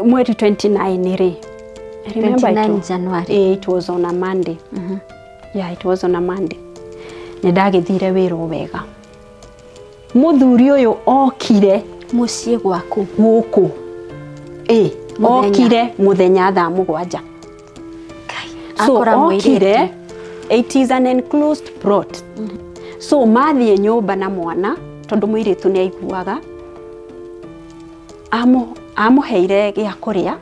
Mweri 29 rĩ. I remember 29 January. It was on a Monday. Yeah, it was on a Monday. Nĩ ndagĩthire wĩra o wega. Mũthuri ũyũ okire mũciĩ gwaku gũkũ. Okire mũthenya thaa 7. So okire, it is an enclosed plot. So mathiĩ nyũmba na mwana tondũ mũirĩtu nĩ aiguaga. Amũheire gĩa kũrĩa.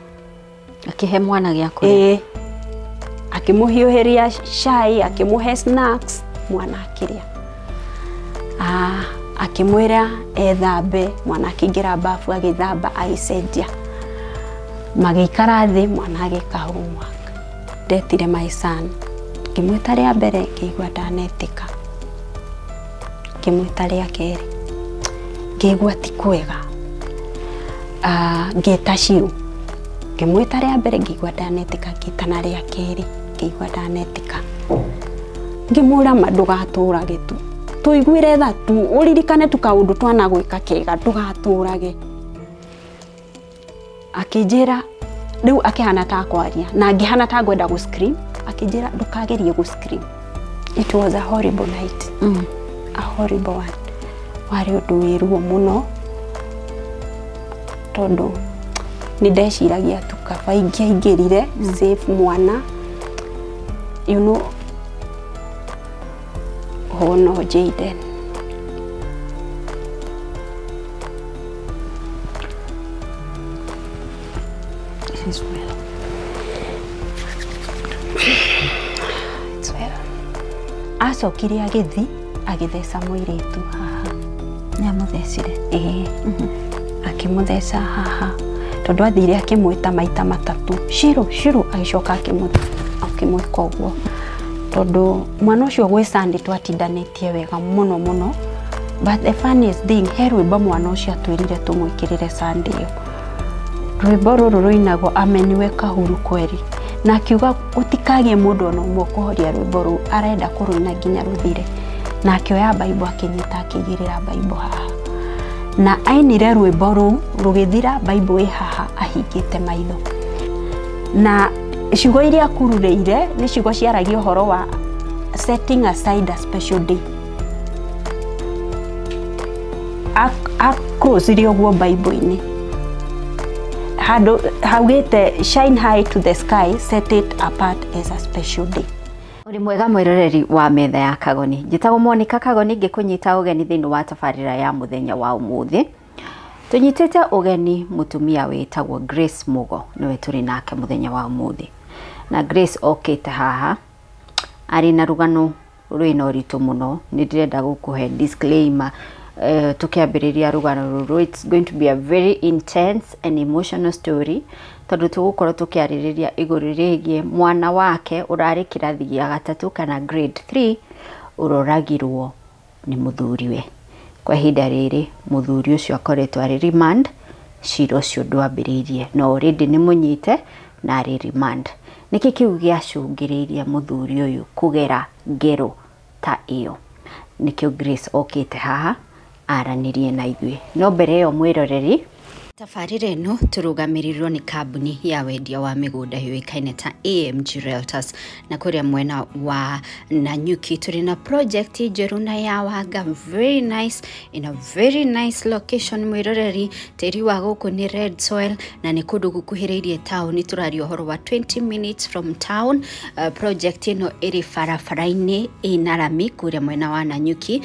Akĩhe mwana gĩa kũrĩa. Akĩmũhiũhĩria cai, akĩmũhe snacks, mwana akĩrĩa. Akĩmwĩra ethambe, mwana akĩingĩra bafu agĩthamba agĩcenjia. Magĩikara thĩ, mwana agĩka homework. Ndetire my son. Ngĩmwĩta rĩa mbere ngĩigua ndanetĩka. Ngĩmwĩta rĩa kerĩ ngĩigua ti kwega. Ngĩta Shiru. Ngĩmwĩta rĩa mbere ngĩigua ndanetĩka, ngĩta na rĩa kerĩ ngĩigua ndanetĩka. Ngĩmwĩra ma ndũgatũrage tu. Tũiguire tha tu, ũririkane tu kaũndũ twanagwĩka kega, ndũgatũrage. Akĩnjĩra rĩu akĩhana ta kwaria na ngĩhana ta ngwenda gũ scream, akĩnjĩra ndũkagerie gũ scream. It was a horrible night. A horrible one. Warĩ ũndũ wĩ ruo mũno tondũ nĩ ndeciragia tu kaba ingĩaingĩrire save mwana, you know. Oh no, Jaden. It is well. It's well. Acokire agĩthi agĩtheca mũirĩtu haha. Nĩamũthecire? Akĩmũtheca haha tondũ athire akĩmwĩta maita matatũ, Shiru Shiru, agĩcoka akĩmwĩka ũguo. Tondũ mwana ũcio gwĩ Sunday twatindanĩtie wega mũno mũno. But the funniest thing, he rwĩmbo mwana ũcio atwĩrire tũmwĩkĩrĩre Sunday ĩyo. Rwĩmbo rũrũ rũinagwo ameniweka huru kweli, na akiuga gũtikagĩe mũndũ ona ũmwe ũkũhoria rwĩmbo rũu, arenda kũrũina nginya rũthire. Na akĩoya Bible akĩnyita akĩigĩrĩra Bible haha. Na ainire rwĩmbo rũu rũgĩthira, Bible ĩ haha ahingĩte maitho. Na ciugo iria akururĩire nĩ ciugo ciaragia ũhoro wa setting aside a special day. Aclosire ũguo Bible-inĩ. Handũ haugĩte shine high to the sky, set it apart as a special day. Ũrĩ mwega mwĩroreri wa metha ya Kagoni. Njĩtagwo Monica Kagoni ngĩkũnyita ũgeni thĩinĩ wa tabarĩra ya mũthenya wa ũmũthĩ. Tũnyitĩte ũgeni mũtumia wĩtagwo Grace Mugo, nĩwe tũrĩ nake mũthenya wa ũmũthĩ. Na Grace okĩte haha arĩ na rũgano rwĩna ũritũ mũno. Nĩ ndĩrenda gũkũhe disclaimer tukiambĩrĩria rũgano rũrũ. It's going to be a very intense and emotional story tondũ tũgũkorwo tũkĩarĩrĩria igũrũ rĩgiĩ mwana wake ũrarĩ kĩrathi gĩa gatatũ kana grade 3 ũroragirwo nĩ mũthuriwe. Kwa ihinda rĩrĩ mũthuri ũcio akoretwo arĩ remand, cira ũcio ndwambĩrĩirie no already nĩ mũnyite na arĩ remand. Nĩkĩ kĩu gĩacũngĩrĩirie mũthuri ũyũ kũgera ngero ta ĩyo? Nĩkĩo Grace okĩte haha aranĩrie na ithuĩ. No mbere ĩyo mwĩroreri, tabarĩra ĩno tũrũgamĩrĩirwo nĩ kambuni ya wendia wa mĩgũnda yũĩkaine ta AMG Realtors, na kũrĩa mwena wa Nanyuki tũrĩ na project njerũ na ya Wanga, very nice, in a very nice location. Mwĩroreri, tĩri wa gũkũ nĩ red soil na nĩ kũndũ gũkuhĩrĩirie town. Tũraria ũhoro wa 20 minutes from town. Project ĩno ĩrĩ barabara-inĩ ĩna rami kũrĩa mwena wa Nanyuki.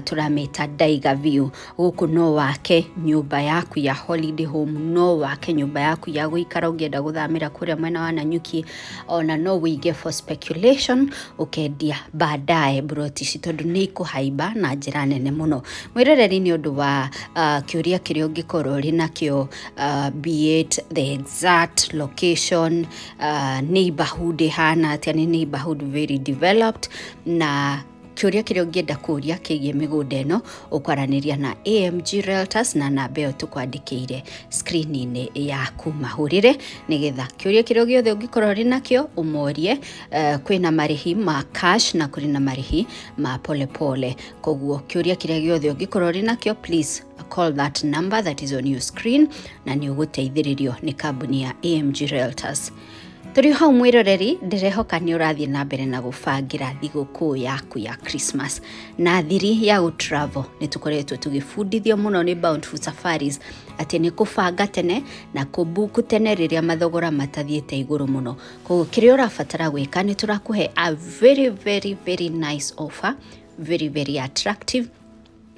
Tũramĩta Daiga View. Gũkũ no wake nyũmba yaku ya holiday home, no wake nyũmba yaku ya gũikara ũngĩenda gũthamĩra kũrĩa mwena wa Nanyuki, ona no wĩige for speculation ũkendia baadaye broti ici tondũ nĩ ikũhaimba na njĩra nene mũno. Mwĩroreri, nĩ ũndũ wa kĩũria kĩrĩa ũngĩkorwo ũrĩ nakĩo, be it the exact location, neighborhood ĩhana atĩa, nĩ neighborhood very developed na Kĩũria kĩrĩa ũngĩenda kũria kĩgiĩ mĩgũnda ĩno ũkwaranĩria na AMG Realtors na namba ĩyo tũkwandĩkĩire screen-inĩ yaku, mahũrĩre nĩgetha kĩũria kĩrĩa gĩothe ũngĩkorwo ũrĩ nakĩo ũmorie. Kwĩna marĩhi ma cash na kũrĩ na marĩhi ma pole pole, koguo kĩũria kĩrĩa gĩothe ũngĩkorwo ũrĩ nakĩo, please call that number that is on your screen na nĩ ũgũteithĩrĩrio nĩ kambuni ya AMG Realtors. Tũrĩ hau mwĩroreri, ndĩrehoka nĩ ũrathiĩ na mbere na gũbangĩra thigũkũ yaku ya Christmas na thiri ya gũtravel. Nĩ tũkoretwo tũgĩbundithio mũno nĩ Bountiful Safaris atĩ nĩ kũbanga tene na kũbuku tene rĩrĩa mathogora matathiĩte igũrũ mũno. Koguo kĩrĩa ũrabatara gwĩka, nĩ tũrakũhe a very very very nice offer, very very attractive,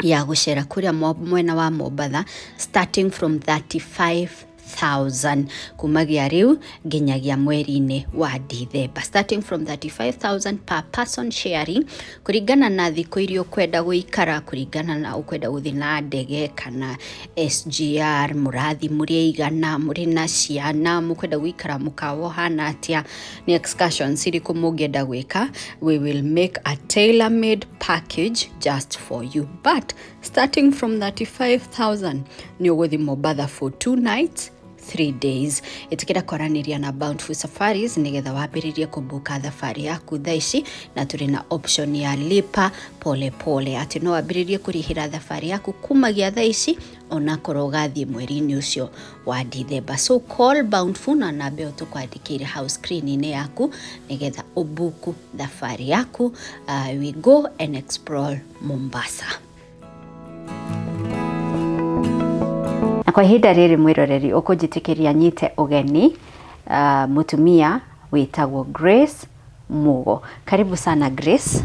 ya gũcera kũrĩa mwena wa Mombatha starting from 35,000 kumagia rĩu nginyagia mweri-inĩ wa Dithemba, starting from 35,000 per person sharing, kũringana na thikũ iria ũkwenda gũikara, kũringana na ũkwenda gũthiĩ na ndege kana SGR, mũrathi mũrĩ aigana, mũrĩ na ciana, mũkwenda gũikara mũkawa ũhana atĩa, nĩ excursions irĩkũ mũngĩenda gwĩka. We will make a tailor made package just for you, but starting from 35,000 nĩ ũgũthiĩ Mombatha for 2 nights 3 days. Ĩtĩkĩra kwaranĩria na Bountiful Safaris nĩgetha wambĩrĩrie kũbuka thabarĩ yaku thaa ici, na tũrĩ na option ya lipa pole pole, atĩ no wambĩrĩrie kũrĩhĩra thabarĩ yaku kumagia thaa ici onakorwo ũgathiĩ mweri-inĩ ũcio wa Dithemba. So call Bountiful na namba ĩyo tũkwandĩkĩire hau screen-inĩ yaku nĩgetha ũbuku thabarĩ yaku. We go and explore Mombasa. Na kwa ihinda rĩrĩ, mwĩroreri, ũkũnjĩtĩkĩria nyite ũgeni mũtumia wĩtagwo Grace Mugo. Karibu sana, Grace,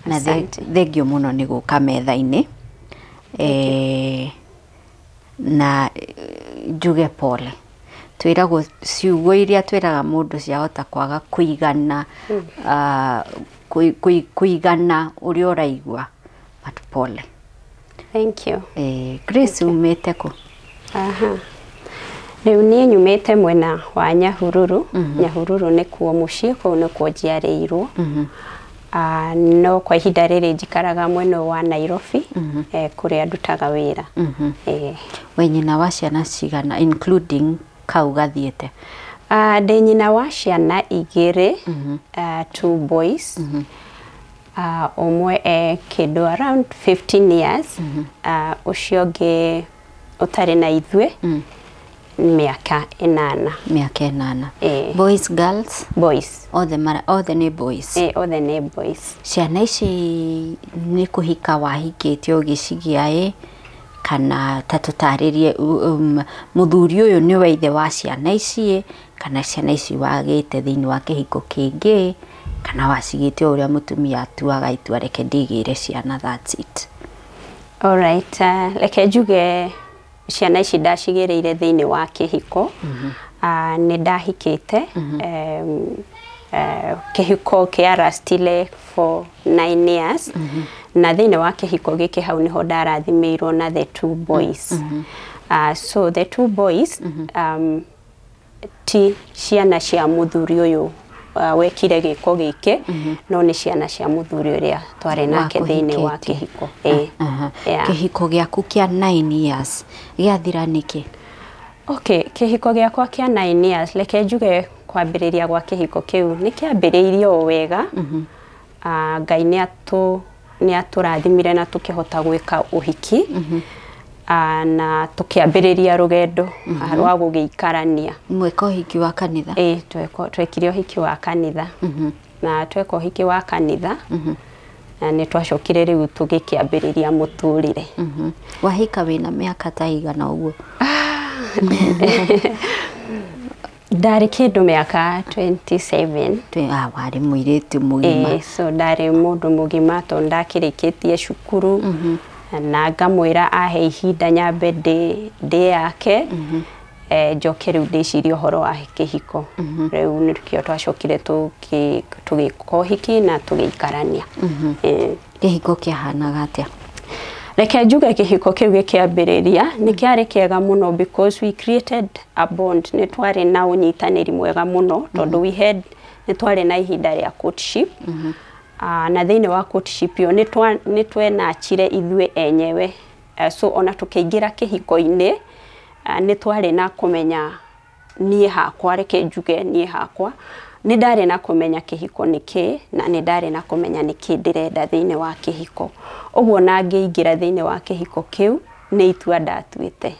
na Asante. Thengio mũno nĩ gũka metha-inĩ. Na njuge pole. Twĩragwo ciugo iria twĩraga mũndũ ciahota kwaga kũigana, kũigana ũrĩa ũraigua, but pole. Thank you. Grace, umĩte kũ? Aha. Rĩu niĩ nyumĩte mwena wa Nyahururu. Nyahururu nĩkuo mũciĩ, kũu nĩkuo njiarĩirwo. No kwa ihinda rĩrĩ njikaraga mwena wa Nairobi, kũrĩa ndutaga wĩra. We nyina wa ciana cigana, including kau gathiĩte? Ndĩ nyina wa ciana igĩrĩ, two boys. Ũmwe e kĩndũ around 15 years, ũcio ũngĩ ũtarĩ na ithuĩ mĩaka 8. Mĩaka 8. Eh. Boys, girls? Boys. Othe mara othe nĩ boys? Eh, othe nĩ boys. Ciana ici nĩ kũhika wahikĩte ũgĩcigĩa ĩ, kana ta tũtarĩrie, mũthuri ũyũ nĩwe ithe wa ciana ici ĩ, kana ciana ici wagĩte thĩinĩ wa kĩhiko kĩngĩ, kana wacigĩte o ũrĩa mũtumia atuaga itua, reke ndigĩre ciana, that's it? Alright, reke njuge ciana ici ndacigĩrĩire thĩinĩ wa kĩhiko. Nĩ ndahikĩte, kĩhiko kĩa lastile for 9 years, na thĩinĩ wa kĩhiko gĩkĩ hau nĩho ndarathimĩirwo na the two boys. So the two boys, ti ciana cia mũthuri ũyũ wekire gĩko gĩkĩ, no nĩ ciana cia mũthuri ũrĩa twarĩ nake thĩinĩ wa Wakũhikĩtie. kĩhiko. Ĩĩ. Aha. Yeah. Kĩhiko gĩaku kĩa 9 years gĩathira nĩkĩ? Okay, kĩhiko gĩakwa kĩa 9 years, reke njuge kwambĩrĩria gwa kĩhiko kĩu nĩ kĩambĩrĩirie o wega. Ngai nĩ atũrathimire na tũkĩhota gwĩka ũhiki, na tũkĩambĩrĩria rũgendo rwa gũgĩikarania. Mweka ũhiki wa kanitha? Ĩĩ, twekire ũhiki wa kanitha, na tweka ũhiki wa kanitha na nĩ twacokire rĩu tũgĩkĩambĩrĩria mũtũrĩre. Wahika wĩna mĩaka ta igana ũguo? Ndarĩ kĩndũ mĩaka 27. Warĩ mũirĩtu mũgima. Ĩĩ, so ndarĩ mũndũ mũgima tondũ ndakĩrĩkĩtie cukuru, na ngamwĩra ahe ihinda nyambe ndĩ yake, njoke rĩu ndĩcirie ũhoro wa kĩhiko. Rĩu nĩkĩo twacokire tũgĩka ũhiki na tũgĩikarania. Kĩhiko kĩahanaga atĩa? Reke njuge kĩhiko kĩu gĩkĩambĩrĩria nĩ kĩarĩ kĩega mũno because we created a bond. Nĩ twarĩ na ũnyitanĩri mwega mũno tondũ we had nĩ twarĩ na ihinda rĩa courtship. Na thĩinĩ wa courtship ĩyo nĩ twenachire ithuĩ enyewe. So ona tũkĩingĩra kĩhiko-inĩ, nĩ twarĩ na kũmenya niĩ hakwa, reke njuge niĩ hakwa nĩ ndarĩ na kũmenya kĩhiko nĩ kĩ, na nĩ ndarĩ na kũmenya nĩ kĩ ndĩrenda thĩinĩ wa kĩhiko. Ũguo na ngĩingĩra thĩinĩ wa kĩhiko kĩu nĩ itua ndatuĩte,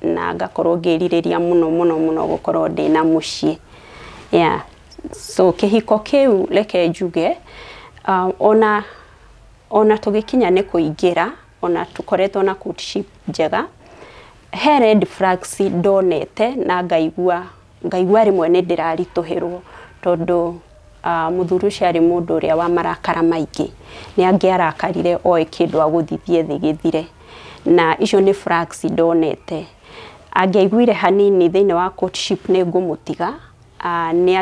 na ngakorwo ngĩrirĩria mũno mũno mũno gũkorwo ndĩna mũciĩ. Yeah. So kĩhiko kĩu, reke njuge, ona tũgĩkinya nĩ kũingĩra, ona tũkoretwo na courtship njega, he red flags ndonete na ngaigua rĩmwe nĩ ndĩraritũhĩrwo, tondũ mũthuri ũcio arĩ mũndũ ũrĩa wa marakara maingĩ. Nĩ angĩarakarire oe kĩndũ agũthithie thĩ gĩthire, na icio nĩ flags ndonete. Angĩaiguire hanini thĩinĩ wa courtship nĩ ngũmũtiga, nĩ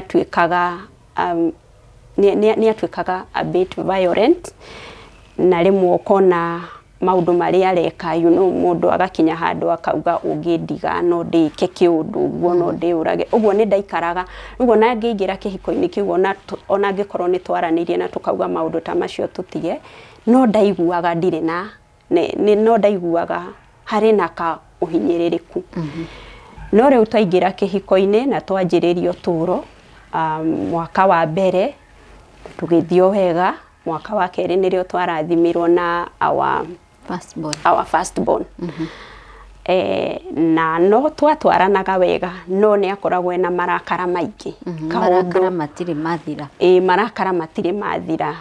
atuĩkaga a bit violent, na rĩmwe ũkona maũndũ marĩa areka, mũndũ agakinya handũ akauga ũngĩndiga no ndĩke kĩũndũ ũguo, no ndĩũrage ũguo. Nĩ ndaikaraga ũguo na ngĩingĩra kĩhiko-inĩ kĩu, ona angĩkorwo nĩ twaranĩirie na tũkauga maũndũ ta macio tũtige, no ndaiguaga ndirĩ na no ndaiguaga harĩ na ka ũhinyĩrĩrĩku. No rĩu twaingĩra kĩhiko-inĩ na twanjĩrĩria ũtũũro, mwaka wa mbere tũgĩthiĩ o wega. Mwaka wa kerĩ nĩrĩo twarathimirwo na our first born. Our first born. Na no twatwaranaga wega, no nĩ akoragwo ena marakara maingĩ. Marakara matirĩ mathira. Ĩ, marakara matirĩ mathira.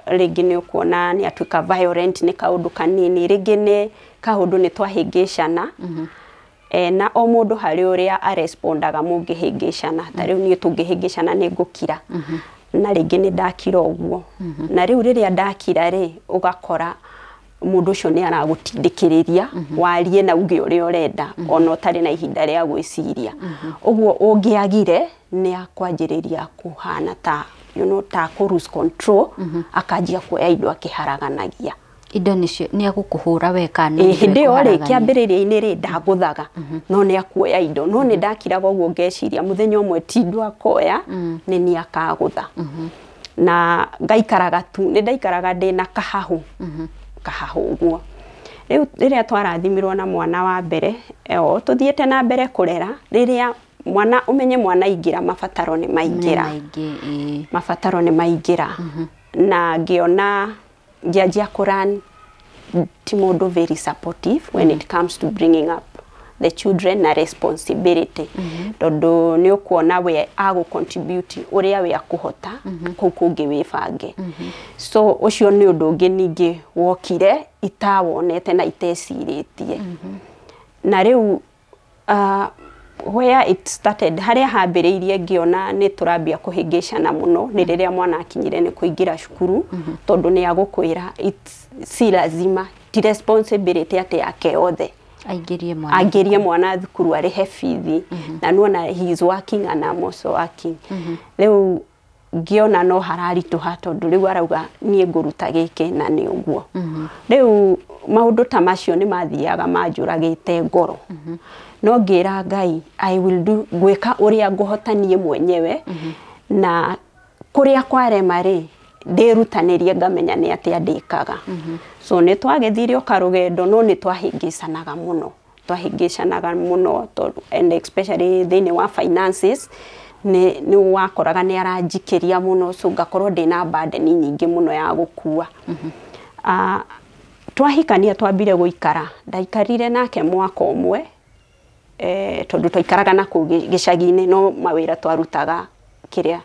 Rĩngĩ nĩ ũkuona nĩ atuĩka violent nĩ kaũndũ kanini, rĩngĩ nĩ kaũndũ nĩ twahĩngĩcana. Na o mũndũ harĩ ũrĩa arespondaga mũngĩhĩngĩcana. Ta rĩu niĩ tũngĩhĩngĩcana nĩ ngũkira, na rĩngĩ nĩ ndakira ũguo, na rĩu rĩrĩa ndakira rĩ, ũgakora mũndũ ũcio nĩ aragũtindĩkĩrĩria warie na uge ũrĩa ũrenda, ona ũtarĩ na ihinda rĩa gwĩciria. Ũguo ũngĩagire nĩ akwanjĩrĩria kũhana ta ta kũ lose control, akanjia kuoya indo akĩharaganagia. Indo nĩcio nĩ agũkũhũra we kana Ĩ, hĩndĩ ĩyo rĩ, kĩambĩrĩria-inĩ rĩ, ndagũthaga, no nĩ akuoya indo. No nĩ ndakiraga ũguo ngeciria mũthenya ũmwe ti indo akoya, nĩ niĩ akagũtha. Na ngaikaraga tu, nĩ ndaikaraga ndĩna kahahũ kahahũ ũguo. Rĩu rĩrĩa twarathimirwo na mwana wa mbere, o tũthiĩte na mbere kũrera, rĩrĩa mwana, ũmenye mwana aingĩra, mabataro nĩ maingĩra. Maingĩ, ĩĩ. Mabataro nĩ maingĩra, na ngĩona ngĩanjia kũran ti mũndũ very supportive when it comes to bringing up the children na responsibility, tondũ nĩ ũkuona we agũ contribute ũrĩa we akũhota, kũu kũngĩ wĩbange. So ũcio nĩ ũndũ ũngĩ ningĩ wokire itawonete na itecirĩtie. Na rĩu where it started, harĩa hambĩrĩirie ngĩona nĩ tũrambia kũhĩngĩcana mũno, nĩ rĩrĩa mwana akinyire nĩ kũingĩra cukuru, tondũ nĩ agũkwĩra si lazima, ti responsibility atĩ yake yothe aingĩrie mwana. Angĩrie mwana thukuru, arĩhe bithi, na nuona he is working and I'm also working. Rĩu ngĩona no hararitũha, tondũ rĩu arauga niĩ ngũruta gĩkĩ na nĩ ũguo. Rĩu maũndũ ta macio nĩ mathiaga manjũragĩte ngoro, no ngĩra Ngai I will do, ngwĩka ũrĩa ngũhota niĩ mwenyewe, na kũrĩa kwarema rĩ, ndĩrutanĩrie ngamenya nĩ atĩa ndĩkaga. So nĩ twagĩthire o karũgendo, no nĩ twahĩngĩcanaga mũno, twahĩngĩcanaga mũno, tondũ and especially thĩinĩ wa finances nĩ wakoraga nĩ aranjikĩria mũno, so ngakorwo ndĩna burden nyingĩ mũno ya gũkua. Twahikania twambire gũikara, ndaikarire nake mwaka ũmwe, tondũ twaikaraga na kũu gĩcagi-inĩ, no mawĩra twarutaga kĩrĩa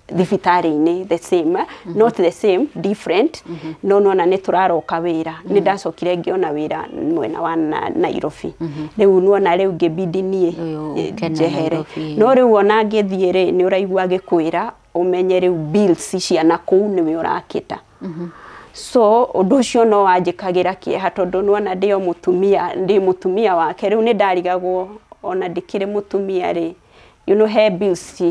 thibitarĩ-inĩ the same, not the same, different, no nona nĩ tũraroka wĩra. Nĩ ndacokire ngĩona wĩra mwena wa Nairobi. Rĩu nona rĩu ngĩbidi niĩ Ũyũ ũke na njehere. Nairobi. No rĩu ona ngĩthiĩ rĩ, nĩ ũraigua agĩkwĩra ũmenye rĩu bills ciana kũu nĩwe ũrakĩta. So ũndũ ũcio no wanjĩkagĩra kĩeha, tondũ nĩwona ndĩ o mũtumia, ndĩ mũtumia wake. Rĩu nĩ ndarigagwo ona ndĩkĩrĩ mũtumia rĩ, he bills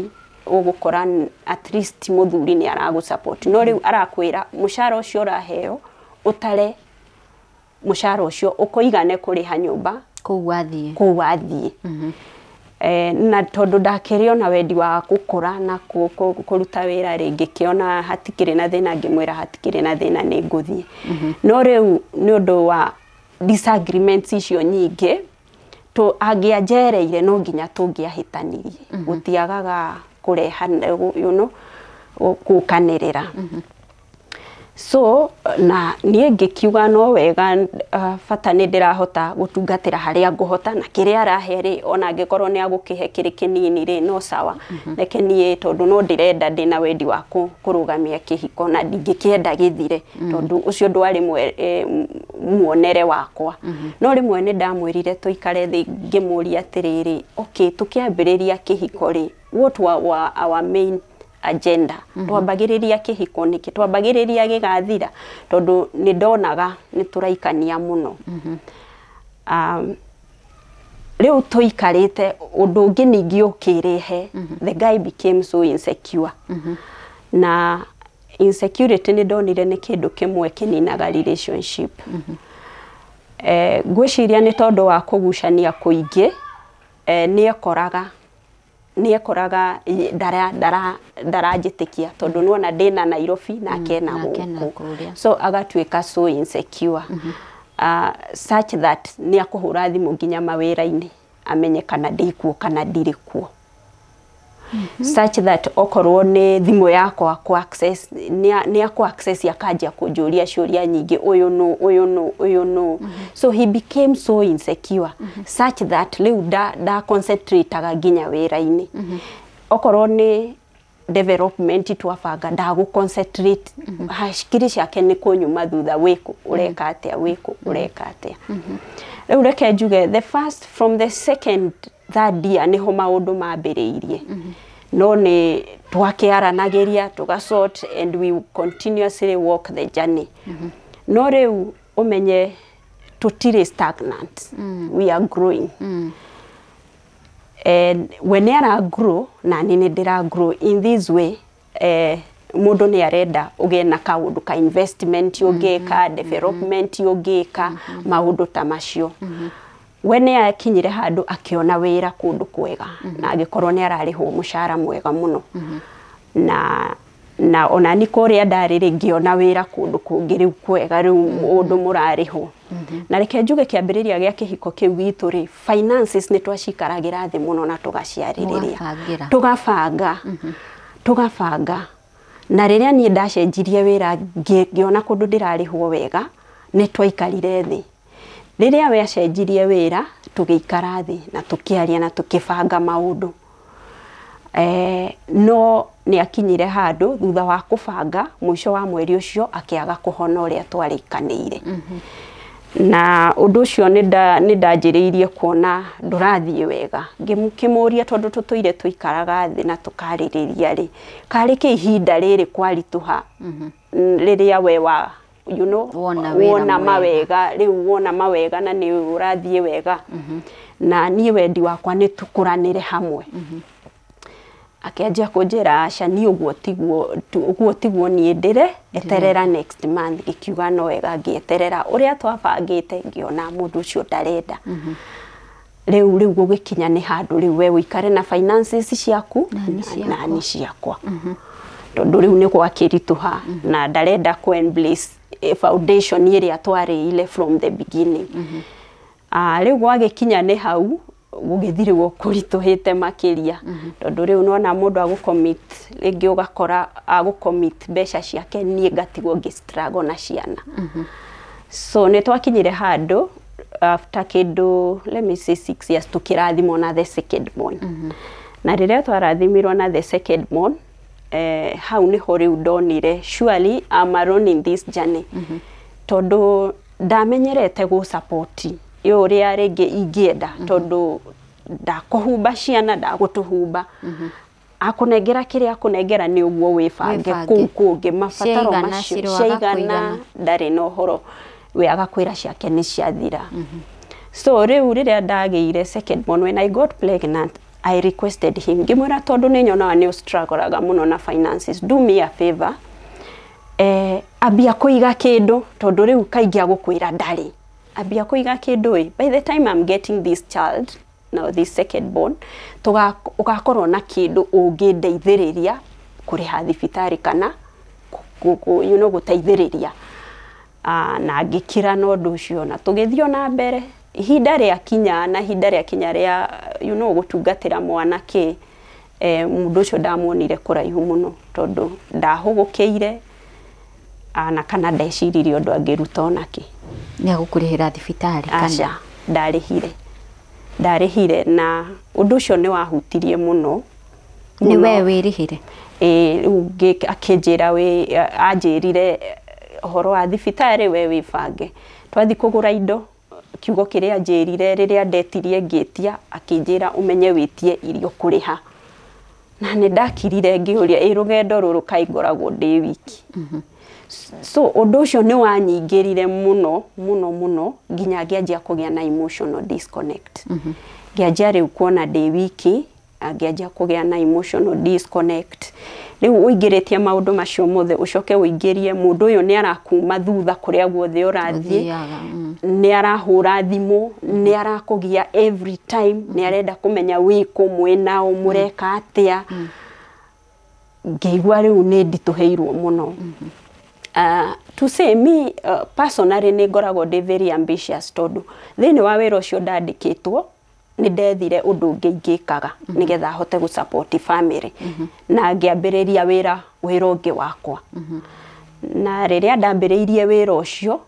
ũgũkora at least mũthuri nĩ aragũ support, no rĩu arakwĩra mũcara ũcio ũraheo ũtare, mũcara ũcio ũkũigane kũrĩha nyũmba kũu wathiĩ. Kũu wathiĩ. Na tondũ ndakĩrĩ ona wendi wa gũkũra na kũruta wĩra rĩ, ngĩkĩona hatikĩrĩ na thĩna, ngĩmwĩra hatikĩrĩ na thĩna, nĩ ngũthiĩ. No rĩu nĩ ũndũ wa disagreements icio nyingĩ, angĩanjereire no nginya tũngĩahĩtanirie, gũtiagaga kũreha gũkanĩrĩra. So na niĩ ngĩkiuga no wega, bata nĩ ndĩrahota gũtungatĩra harĩa ngũhota, na kĩrĩa arahe rĩ, ona angĩkorwo nĩ agũkĩhe kĩrĩ kĩnini rĩ, no sawa. Reke niĩ tondũ no ndĩrenda, ndĩna wendi wa kũrũgamia kĩhiko na ndingĩkĩenda gĩthire, tondũ ũcio ndwarĩ muonere wakwa. No rĩmwe nĩ ndamwĩrire tũikare thĩ, ngĩmũria atĩrĩrĩ, okay, tũkĩambĩrĩria kĩhiko rĩ, what were our main agenda? Twambagĩrĩria kĩhiko nĩkĩ? Twambagĩrĩria gĩgathira? Tondũ nĩ ndonaga nĩ tũraikania mũno. Rĩu tũikarĩte, ũndũ ũngĩ ningĩ ũkĩrehe, the guy became so insecure. Na insecurity nĩ ndonire nĩ kĩndũ kĩmwe kĩninaga relationship. Ngwĩciria nĩ tondũ wa kũgucania kũingĩ, nĩ ekoraga ndaranjĩtĩkia tondũ nĩwona ndĩna Nairobi nake na Nake na gũkũ. Kũrĩa. So agatuĩka so insecure, such that nĩ akũhũra thimũ nginya mawĩra-inĩ amenye kana ndĩ kuo kana ndirĩ kuo, such that okorwo nĩ thimũ yakwa ku access, nĩ akũ access akanjia kũnjũria ciũria nyingĩ, ũyũ nũ, ũyũ nũ, ũyũ nũ. So he became so insecure such that rĩu nda concentrateaga nginya wĩra-inĩ. Okorwo nĩ development twabanga, ndagũ concentrate, hakiri ciake nĩ kũnyuma thutha, wĩkũ, ũreka atĩa, wĩkũ, ũreka atĩa. Rĩu reke njuge the first, from the second, third year nĩho maũndũ mambĩrĩirie. No nĩ twakĩaranagĩria, tũgasort, and we continuously walk the journey. No rĩu ũmenye tũtirĩ stagnant, we are growing. And we nĩ ara grow na niĩ nĩ ndĩra grow in this way. Mũndũ nĩ arenda ũgĩe na kaũndũ ka investment ũngĩka, development ũngĩka, maũndũ ta macio. We nĩ akinyire handũ akĩona wĩra kũndũ kwega na agĩkorwo nĩ ararĩhwo mũcara mwega mũno, na ona ni kũrĩa ndarĩ rĩ, ngĩona wĩra kũndũ kũngĩ rĩu kwega, rĩu ũndũ mũrarĩhwo. Na reke njuge kĩambĩrĩria gĩa kĩhiko kĩu gitũ rĩ, finances nĩ twacikaragĩra thĩ mũno na tũgaciarĩrĩria. Mũgabangĩra. Tũgabanga. Na rĩrĩa niĩ ndacenjirie wĩra, ngĩona kũndũ ndĩrarĩhwo wega, nĩ twaikarire thĩ. Rĩrĩa we acenjirie wĩra, tũgĩikara thĩ na tũkĩaria na tũkĩbanga maũndũ. No nĩ akinyire handũ thutha wa kũbanga, mũico wa mweri ũcio akĩaga kũhona ũrĩa twarĩkanĩire. Na ũndũ ũcio nĩ ndanjĩrĩirie kuona ndũrathiĩ wega. Ngĩmũria, tondũ tũtũire tũikaraga thĩ na tũkarĩrĩria rĩ, karĩ kĩ ihinda rĩrĩ kwaritũha, rĩrĩa we wa Wona wĩra wona mwega. Mawega rĩu, wona mawega na nĩ ũrathiĩ wega, na niĩ wendi wakwa nĩ tũkũranĩre hamwe. Akĩanjia kũnjĩra aca, niĩ ũguo tiguo, ũguo tiguo niĩ ndĩre eterera next month. Ngĩkiuga no wega, ngĩeterera ũrĩa twabangĩte, ngĩona mũndũ ũcio ndarenda. Rĩu gũgĩkinya nĩ handũ rĩu we ũikare na finances ciaku Na niĩ ciakwa. Na niĩ ciakwa, tondũ rĩu nĩ gwakĩritũha na ndarenda kũ embrace foundation ĩrĩa twarĩire from the beginning. Rĩu gwagĩkinya nĩ hau gũgĩthirwo kũritũhĩte makĩria, tondũ rĩu nona mũndũ agũcommit, rĩngĩ ũgakora agũcommit mbeca ciake, niĩ ngatigwo ngĩ struggle na ciana. So nĩ twakinyire handũ after kĩndũ, let me say 6 years, tũkĩrathimwo na the second born. Na rĩrĩa twarathimirwo na the second born, hau nĩho rĩu ndonire surely I'm alone in this journey, tondũ ndamenyerete gũ support ũrĩa rĩngĩ ingĩenda, tondũ ndakũhumba ciana, ndagũtũhumba, akũnengera kĩrĩa akũnengera, nĩ ũguo wĩbange Wĩbange. Kũu kũngĩ mabataro Ciaigana, macio ciroaga ciaigana, kũigana. Ndarĩ na ũhoro, we agakwĩra ciake nĩ ciathira. So rĩu rĩrĩa ndagĩire second born, when I got pregnant, I requested him, ngĩmwĩra tondũ nĩ nyonaga nĩ ũstruggleaga mũno na finances, do me a favor, ambia kũiga kĩndũ, tondũ rĩu kaingĩ agũkwĩra ndarĩ, ambia kũiga kĩndũ ĩ, by the time I'm getting this child now this second born, ũgakorwo na kĩndũ ũngĩndeithĩrĩria kũrĩha thibitarĩ kana you know, gũteithĩrĩria. Na ngĩkira na ũndũ ũcio na tũgĩthiĩ na mbere ihinda rĩakinya na ihinda rĩakinya rĩa you know, gũtungatĩra mwana kĩ mũndũ ũcio ndamuonire kũraihu mũno tondũ ndahũgũkĩire na kana ndeciririe ũndũ angĩruta onakĩ. Nĩ agũkũrĩhĩra thibitarĩ kana? Aca, ndarĩhire na ũndũ ũcio nĩ wahutirie mũno. Nĩ we wĩrĩhire? Ĩĩ, rĩu akĩnjĩra anjĩrire ũhoro wa thibitarĩ we wĩbange. Twathiĩ kũgũra indo, kiugo kĩrĩa anjĩrire rĩrĩa ndetirie ngĩtia, akĩnjĩra ũmenye wĩtie irio kũrĩha. Na nĩ ndakirire ngĩũria ĩ rũgendo rũrũ kaĩ ngoragwo ndĩ wiki. So ũndũ ũcio nĩ wanyingĩrire mũno mũno mũno nginya ngĩanjia kũgĩa na emotional disconnect. Ngĩanjia rĩu kuona ndĩ wiki, ngĩanjia kũgĩa na emotional disconnect. Rĩu ũingĩrĩtie maũndũ macio mothe ũcoke ũingĩrie mũndũ ũyũ nĩ arakuma thutha kũrĩa guothe ũrathiĩ, nĩ arahũra thimũ, nĩ arakũgia every time, nĩ arenda kũmenya wĩkũ, mwĩnao, mũreka atĩa. Ngĩigua rĩu nĩ nditũhĩirwo mũno. To say me personally nĩ ngoragwo ndĩ very ambitious tondũ thĩinĩ wa wĩra ũcio ndandĩkĩtwo nĩ ndethire ũndũ ũngĩ ingĩkaga nĩgetha hote gũ support family na ngĩambĩrĩria wĩra ũngĩ wakwa. Na rĩrĩa ndambĩrĩirie wĩra ũcio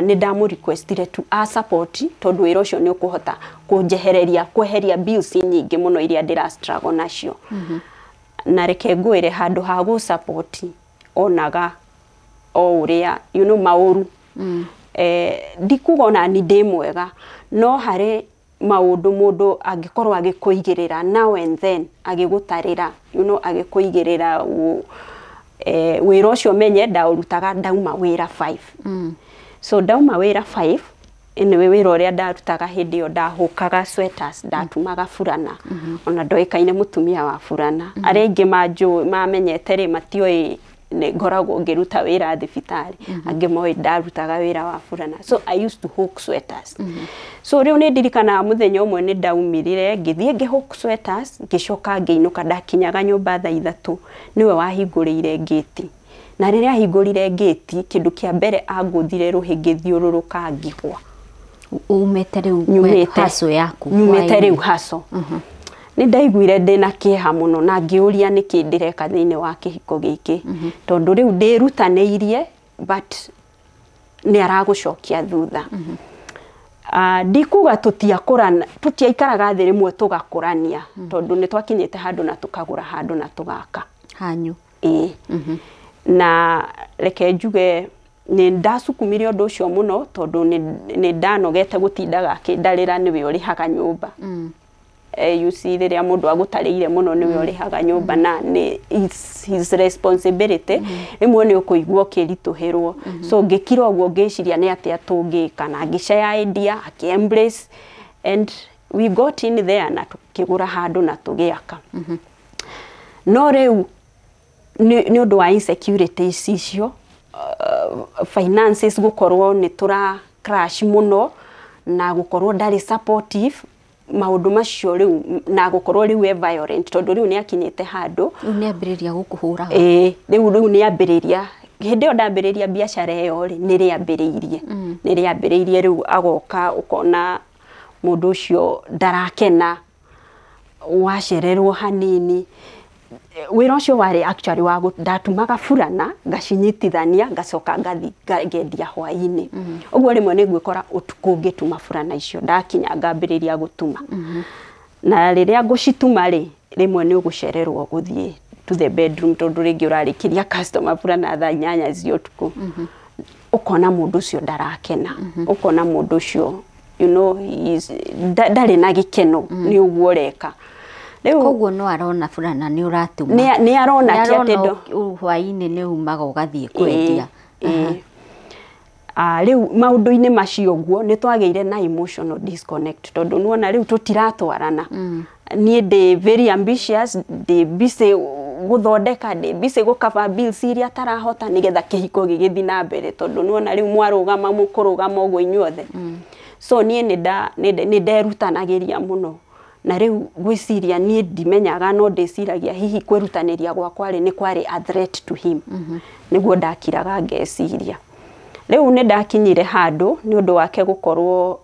nĩ ndamũ requestire to a support tondũ wĩra ũcio nĩ ũkũhota kũnjehereria kweheria bills nyingĩ mũno iria ndĩra struggle nacio. Na reke ngwĩre handũ ha gũ support onaga o ũrĩa you know maũru. Ndikuga ona ni ndĩ mwega no harĩ maũndũ mũndũ angĩkorwo agĩkũigĩrĩra now and then agĩgũtarĩra you know agĩkũigĩrĩra wĩra ũcio menye ndaũrutaga ndauma wĩra 5. So ndauma wĩra 5 anyway wĩra ũrĩa ndarutaga hĩndĩ ĩyo ndahũkaga sweaters, ndatumaga burana. Ona ndoĩkaine mũtumia wa burana. Arĩa aingĩ mamenyete rĩ matioĩ nĩ ngoragwo ngĩruta wĩra thibitarĩ, angĩ moĩ ndarutaga wĩra wa burana. So I used to hook sweaters. So rĩu nĩ ndirikanaga mũthenya ũmwe nĩ ndaumirire ngĩthiĩ ngĩhook sweaters, ngĩcoka ngĩinũka. Ndakinyaga nyũmba thaa 3 nĩwe wahingũrĩire ngĩti. Na rĩrĩa ahingũrire ngĩti kĩndũ kĩa mbere angũthire rũhĩ ngĩthiũrũrũka ngĩgwa. Umĩte rĩu haco yaku? Nyumĩte rĩu haco. Nĩ ndaiguire ndĩna kĩeha mũno na ngĩũria nĩkĩ ndĩreka thĩinĩ wa kĩhiko gĩkĩ tondũ rĩu ndĩrutanĩirie but nĩ aragũcokia thutha. Ndikuga tũtiaikaraga thĩ rĩmwe tũgakũrania tondũ nĩ twakinyĩte handũ na tũkagũra handũ na tũgaka hanyu. Ĩĩ. Na reke njuge nĩ ndacukumire ũndũ ũcio mũno tondũ nĩ ndanogete gũtindaga akĩndarĩra nĩwe ũrĩhaga nyũmba. You see rĩrĩa mũndũ agũtarĩire mũno nĩwe ũrĩhaga nyũmba na nĩ his responsibility, rĩmwe nĩ ũkũigua ũkĩritũhĩrwo. So ngĩkira ũguo ngĩciria nĩ atĩa tũngĩka na ngĩshare idea, akĩ embrace and we got in there na tũkĩgũra handũ na tũgĩaka. No rĩu nĩ ũndũ wa insecurities icio, finances gũkorwo nĩ tũra crash mũno na gũkorwo ndarĩ supportive maũndũ macio rĩu na gũkorwo rĩu e violent tondũ rĩu nĩ akinyĩte handũ rĩu nĩ ambĩrĩria gũkũhũraga. Ĩĩ, rĩu nĩ ambĩrĩria hĩndĩ ĩyo ndambĩrĩria biacara ĩyo rĩ nĩ rĩambĩrĩirie nĩ rĩambĩrĩirie rĩu agoka ũkona mũndũ ũcio ndarakena wacererwo hanini. Wĩra ũcio warĩ actually wa ndatumaga burana ngacinyitithania ngacoka ngathi ngendia hwaĩ-inĩ. Ũguo rĩmwe nĩ ngwĩkora ũtukũ ngĩtuma burana icio ndakinya ngambĩrĩria gũtuma. Na rĩrĩa ngũcituma rĩ rĩmwe nĩ ũgũcererwo gũthiĩ to the bedroom tondũ rĩngĩ ũrarĩkĩria customer burana thaa 8 cia ũtukũ. Ũkona mũndũ ũcio ndarakena, ũkona mũndũ ũcio you know ndarĩ na gĩkeno nĩ ũguo ũreka. Koguo no arona burana nĩ ũratuma. Nĩ arona ti atĩ ndo hwaĩ-inĩ nĩ umaga ũgathiĩ kwendia. Rĩu maũndũ-inĩ macio ũguo nĩ twagĩire na emotional disconnect tondũ nĩwona rĩu tũtiratwarana. Niĩ ndĩ very ambitious, ndĩ busy gũthondeka, ndĩ busy gũcover bills iria atarahota nĩgetha kĩhiko gĩgĩthiĩ na mbere tondũ nĩwona rĩu mwarũgama mũkũrũgama ũguo inyuothe. So niĩ nĩ nderutanagĩria mũno na rĩu ngwĩciria niĩ ndimenyaga no ndĩciragia hihi kwĩrutanĩria gwakwa rĩ nĩ kwarĩ a threat to him. Nĩguo ndakiraga ngeciria. Rĩu nĩ ndakinyire handũ nĩ ũndũ wake gũkorwo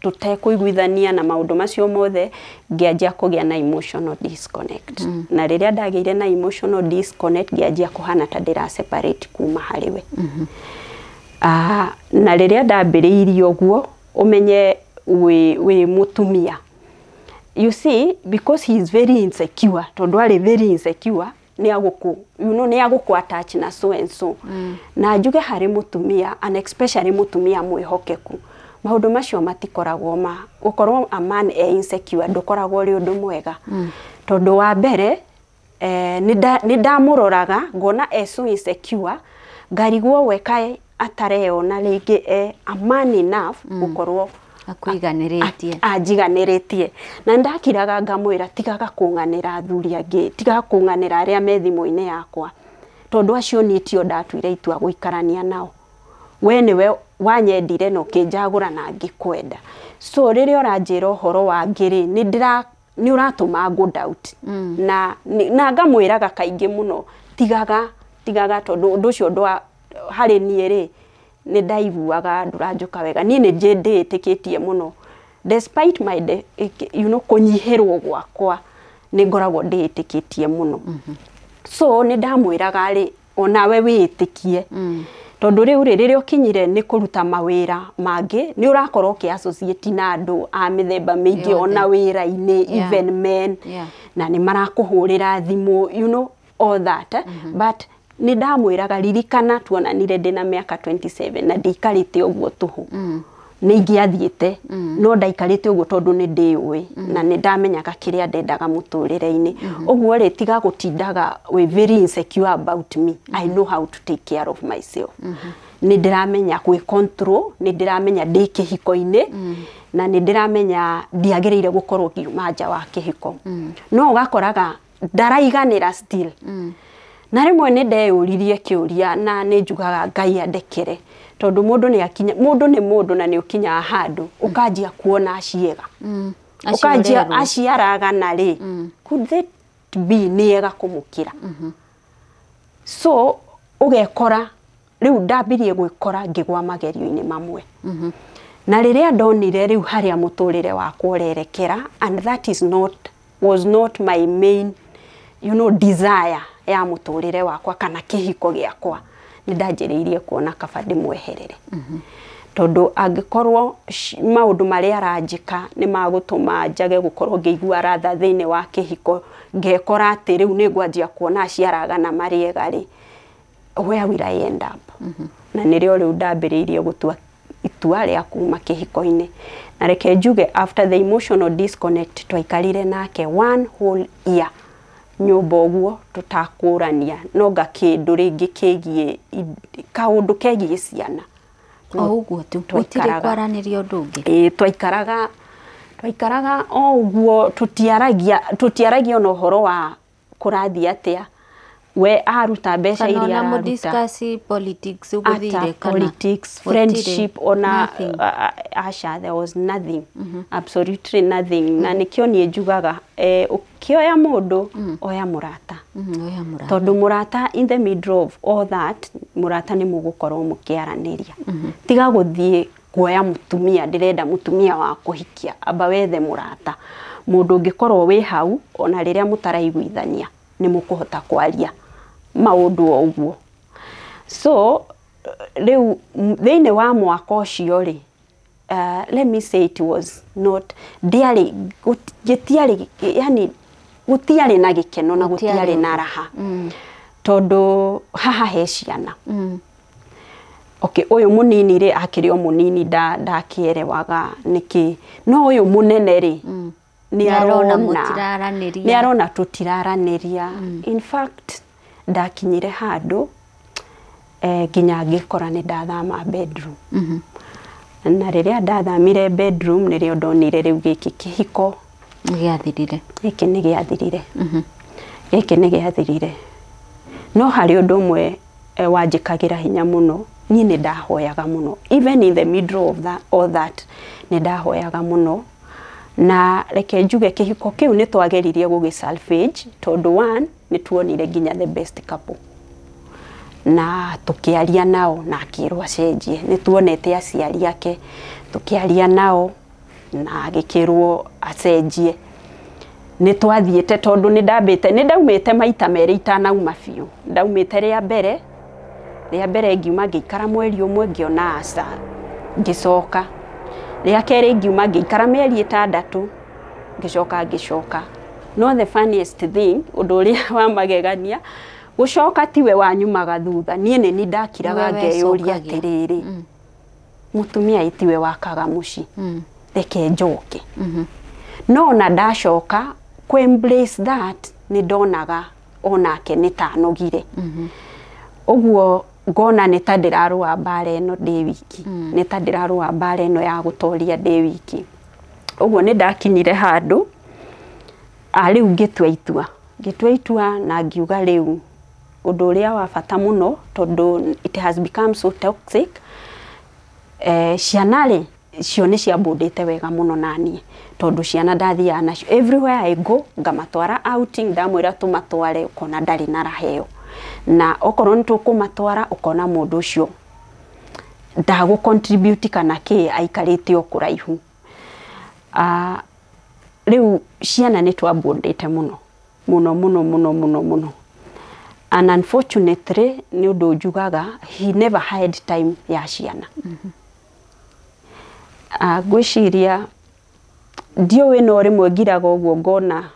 tũtekũiguithania na maũndũ macio mothe, ngĩanjia kũgĩa na emotional disconnect. Na rĩrĩa ndagĩire na emotional disconnect, ngĩanjia kũhana ta ndĩra separate kuma harĩ we. Na rĩrĩa ndambĩrĩirie ũguo, ũmenye wĩ mũtumia, you see, because he is very insecure, tondũ arĩ very insecure, nĩ agũkũ you know, nĩ agũkũ attach na so and so. Na njuge harĩ mũtumia, and especially mũtumia mwĩhokeku, maũndũ macio matikoragwo ma gũkorwo a man e insecure ndũkoragwo ũrĩ ũndũ mwega. Tondũ wa mbere, nĩ ndamũroraga ngona e so insecure, ngarigwo we kaĩ atareyona rĩngĩ e a man enough gũkorwo akũiganĩrĩtie. Anjiganĩrĩtie. Na ndakiraga ngamwĩra, tigaga kũng'anĩra athuri angĩ, tigaga kũng'anĩra arĩa me thimũ-inĩ yakwa, tondũ acio niĩ tio ndatuire itua gũikarania nao. We nĩwe wanyendire na ũkĩnjagũra na ngĩkwenda. So rĩrĩa ũranjĩra ũhoro wa ngĩ rĩ, nĩ ndĩra nĩ ũratũma ngũ doubt. Na ngamwĩraga kaingĩ mũno, tigaga, tigaga, tondũ ũndũ ũcio ndwa harĩ niĩ rĩ, nĩ ndaiguaga ndũranjũka wega. Niĩ nĩ ndĩĩtĩkĩtie mũno, despite my kũnyihĩrwo gwakwa, nĩ ngoragwo ndĩĩtĩkĩtie mũno. So nĩ ndamwĩraga rĩ, onawe wĩĩtĩkie, tondũ rĩu rĩ, rĩrĩa ũkinyire nĩ kũruta mawĩra mangĩ, nĩ ũrakorwo ũkĩ associate na andũ a mĩthemba mĩingĩ Yothe. ona wĩra-inĩ, even men, na nĩ marakũhũrĩra thimũ, all that. But nĩ ndamwĩraga, ririkana tuonanire ndĩna mĩaka 27 na ndiikarĩte ũguo tũhũ. Nĩ ingĩathiĩte, no ndaikarĩte ũguo tondũ nĩ ndĩũĩ na nĩ ndamenyaga kĩrĩa ndendaga mũtũrĩre-inĩ. Ũguo rĩ, tiga gũtindaga wĩ very insecure about me. I know how to take care of myself. Nĩ ndĩramenya gwĩ control, nĩ ndĩramenya ndĩ kĩhiko-inĩ, na nĩ ndĩramenya ndiagĩrĩire gũkorwo ngiuma nja wa kĩhiko. No ũgakoraga ndaraiganĩra still. Na rĩmwe nĩ ndeyũririe kĩũria, na nĩ njugaga Ngai andekere, tondũ mũndũ nĩ akinya, mũndũ nĩ mũndũ, na nĩ ũkinyaga handũ ũkanjia kuona aciega, Acio ũkanjia ũrerwo. aciaragana rĩ, could that be nĩ ega kũmũkĩra? So ũgekora rĩu ndambirie gwĩkora ngĩgwa magerio-inĩ mamwe. Na rĩrĩa ndonire rĩu harĩa mũtũrĩre wakwa ũrerekera, and that is not was not my main desire ya mũtũrĩre wakwa kana kĩhiko gĩakwa, nĩ ndanjĩrĩirie kuona kaba ndĩmweherere, tondũ angĩkorwo maũndũ marĩa aranjĩka nĩ magũtũma njage gũkorwo ngĩigua ratha thĩinĩ wa kĩhiko, ngekora atĩ rĩu nĩ ngwanjia kuona aciaragana marĩ ega rĩ, where will I end up? Na nĩrĩo rĩu ndambĩrĩirie gũtua itua rĩa kuma kĩhiko-inĩ. Na reke njuge, after the emotional disconnect, twaikarire nake one whole year nyũmba ũguo tũtakũrania nonga kĩndũ rĩngĩ kĩgiĩ kaũndũ kegiĩ ciana. O ũguo tu gũtirĩ Twaikaraga. kwaranĩria ũndũ ũngĩ. Ĩĩ, twaikaraga o ũguo, tũtiaragia ona ũhoro wa kũrathiĩ atĩa, we aruta mbeca kana iria ona araruta. Mũdiscuss politics ũgũthire Ata kana politics, gũtirĩ, friendship, ona nothing. Asha, there was nothing, absolutely nothing. Na nĩkĩo niĩ njugaga, ũkĩoya mũndũ, oya mũrata. Oya mũrata. Tondũ mũrata, in the middle of all that, mũrata nĩ mũgũkorwo mũkĩaranĩria. Tiga gũthiĩ kuoya mũtumia, ndĩrenda mũtumia wa kũhikia. Amba wethe mũrata, mũndũ ũngĩkorwo wĩ hau ona rĩrĩa mũtaraiguithania, nĩ mũkũhota kwaria maũndũ o ũguo. So rĩu thĩinĩ wa mwaka ũcio rĩ, let me say it was not, ndiarĩ gĩtiarĩ, yani gũtiarĩ na gĩkeno na Gũtiarĩ gũtiarĩ na ũndũ. raha, tondũ haha he ciana. Okay, ũyũ mũnini rĩ, akĩrĩ o mũnini, ndakĩerewaga nĩkĩ, no ũyũ mũnene rĩ, nĩ Nĩ arona arona mũtiraranĩria. Nĩ arona tũtiraranĩria. In fact, ndakinyire handũ nginya ngĩkora nĩ ndathama bedroom. Na rĩrĩa ndathamire bedroom, nĩrĩo ndonire rĩu gĩkĩ kĩhiko Gĩathirire. Gĩkĩ nĩ gĩathirire, gĩkĩ nĩ gĩathirire. No harĩ ũndũ ũmwe wanjĩkagĩra hinya mũno. Niĩ nĩ ndahoyaga mũno, even in the middle of that, all that, nĩ ndahoyaga mũno. Na reke njuge kĩhiko kĩu nĩ twageririe gũgĩ salvage, tondũ one, nĩ tuonire nginya the best couple na tũkĩaria nao na akĩrwo acenjie. Nĩ tuonete aciari ake, tũkĩaria nao na agĩkĩrwo acenjie. Nĩ twathiĩte, tondũ nĩ ndambĩte, nĩ ndaumĩte maita merĩ itanauma biũ. Ndaumĩte rĩa mbere ngiuma ngĩikara mweri ũmwe, ngĩona aca, ngĩcoka. Rĩa kerĩ ngiuma ngĩikara mĩeri 6, ngĩcoka ngĩcoka. No the funniest thing, ũndũ ũrĩa wa magegania, gũcoka tiwe wanyumaga thutha, niĩ nĩ ni ndakiraga. Nĩwe Ngeyũria wecokagia. atĩrĩrĩ, mũtumia ĩ tiwe wakaga mũciĩ, reke njoke. No ona ndacoka kũ embrace that, nĩ ndonaga onake nĩ tanogire ũguo, ngona nĩ ta ndĩrarũa mbara ĩno ndĩ wiki, nĩ ta ndĩrarũa mbara ĩno ya gũtoria ndĩ wiki. Ũguo nĩ ndakinyire handũ a rĩu ngĩtua itua na ngiuga rĩu ũndũ ũrĩa wa bata mũno, tondũ it has become so toxic. Ciana rĩ, cio nĩ ciambũndĩte wega mũno naniĩ, tondũ ciana ndathiaga nacio everywhere I go, ngamatwara outing, ndamwĩra tũmatware, ũkona ndarĩ na raheo, na okorwo nĩ tũkũmatwara, ũkona mũndũ ũcio ndagũ contribute kana kĩ, aikarĩte o kũraihu. Rĩu ciana nĩ twambũndĩte mũno mũno mũno mũno mũno mũno, and unfortunately nĩ ũndũ njugaga he never had time ya ciana. Ngwĩciria ndiũĩ, no rĩmwe ngiraga ũguo ngona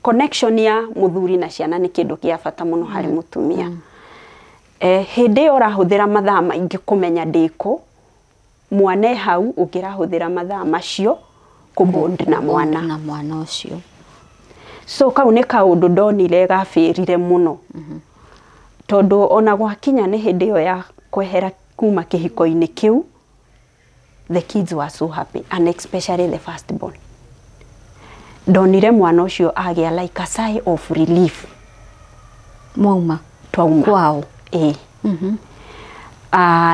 connection ya mũthuri na ciana nĩ kĩndũ kĩa bata mũno harĩ mũtumia. Hĩndĩ ĩyo ũrahũthĩra mathaa maingĩ kũmenya ndĩkũ mwana e hau, ũngĩrahũthĩra mathaa macio kũbond na mwana. Na mwana ũcio. So kau nĩ kaũndũ ndonire gabĩrire mũno, tondũ ona gwakinya nĩ hĩndĩ ĩyo ya kwehera kuma kĩhiko-inĩ kĩu, the kids were so happy, and especially the first born. Ndonire mwana ũcio agĩa like a sigh of relief. Mwauma Twauma kwao. Ĩĩ.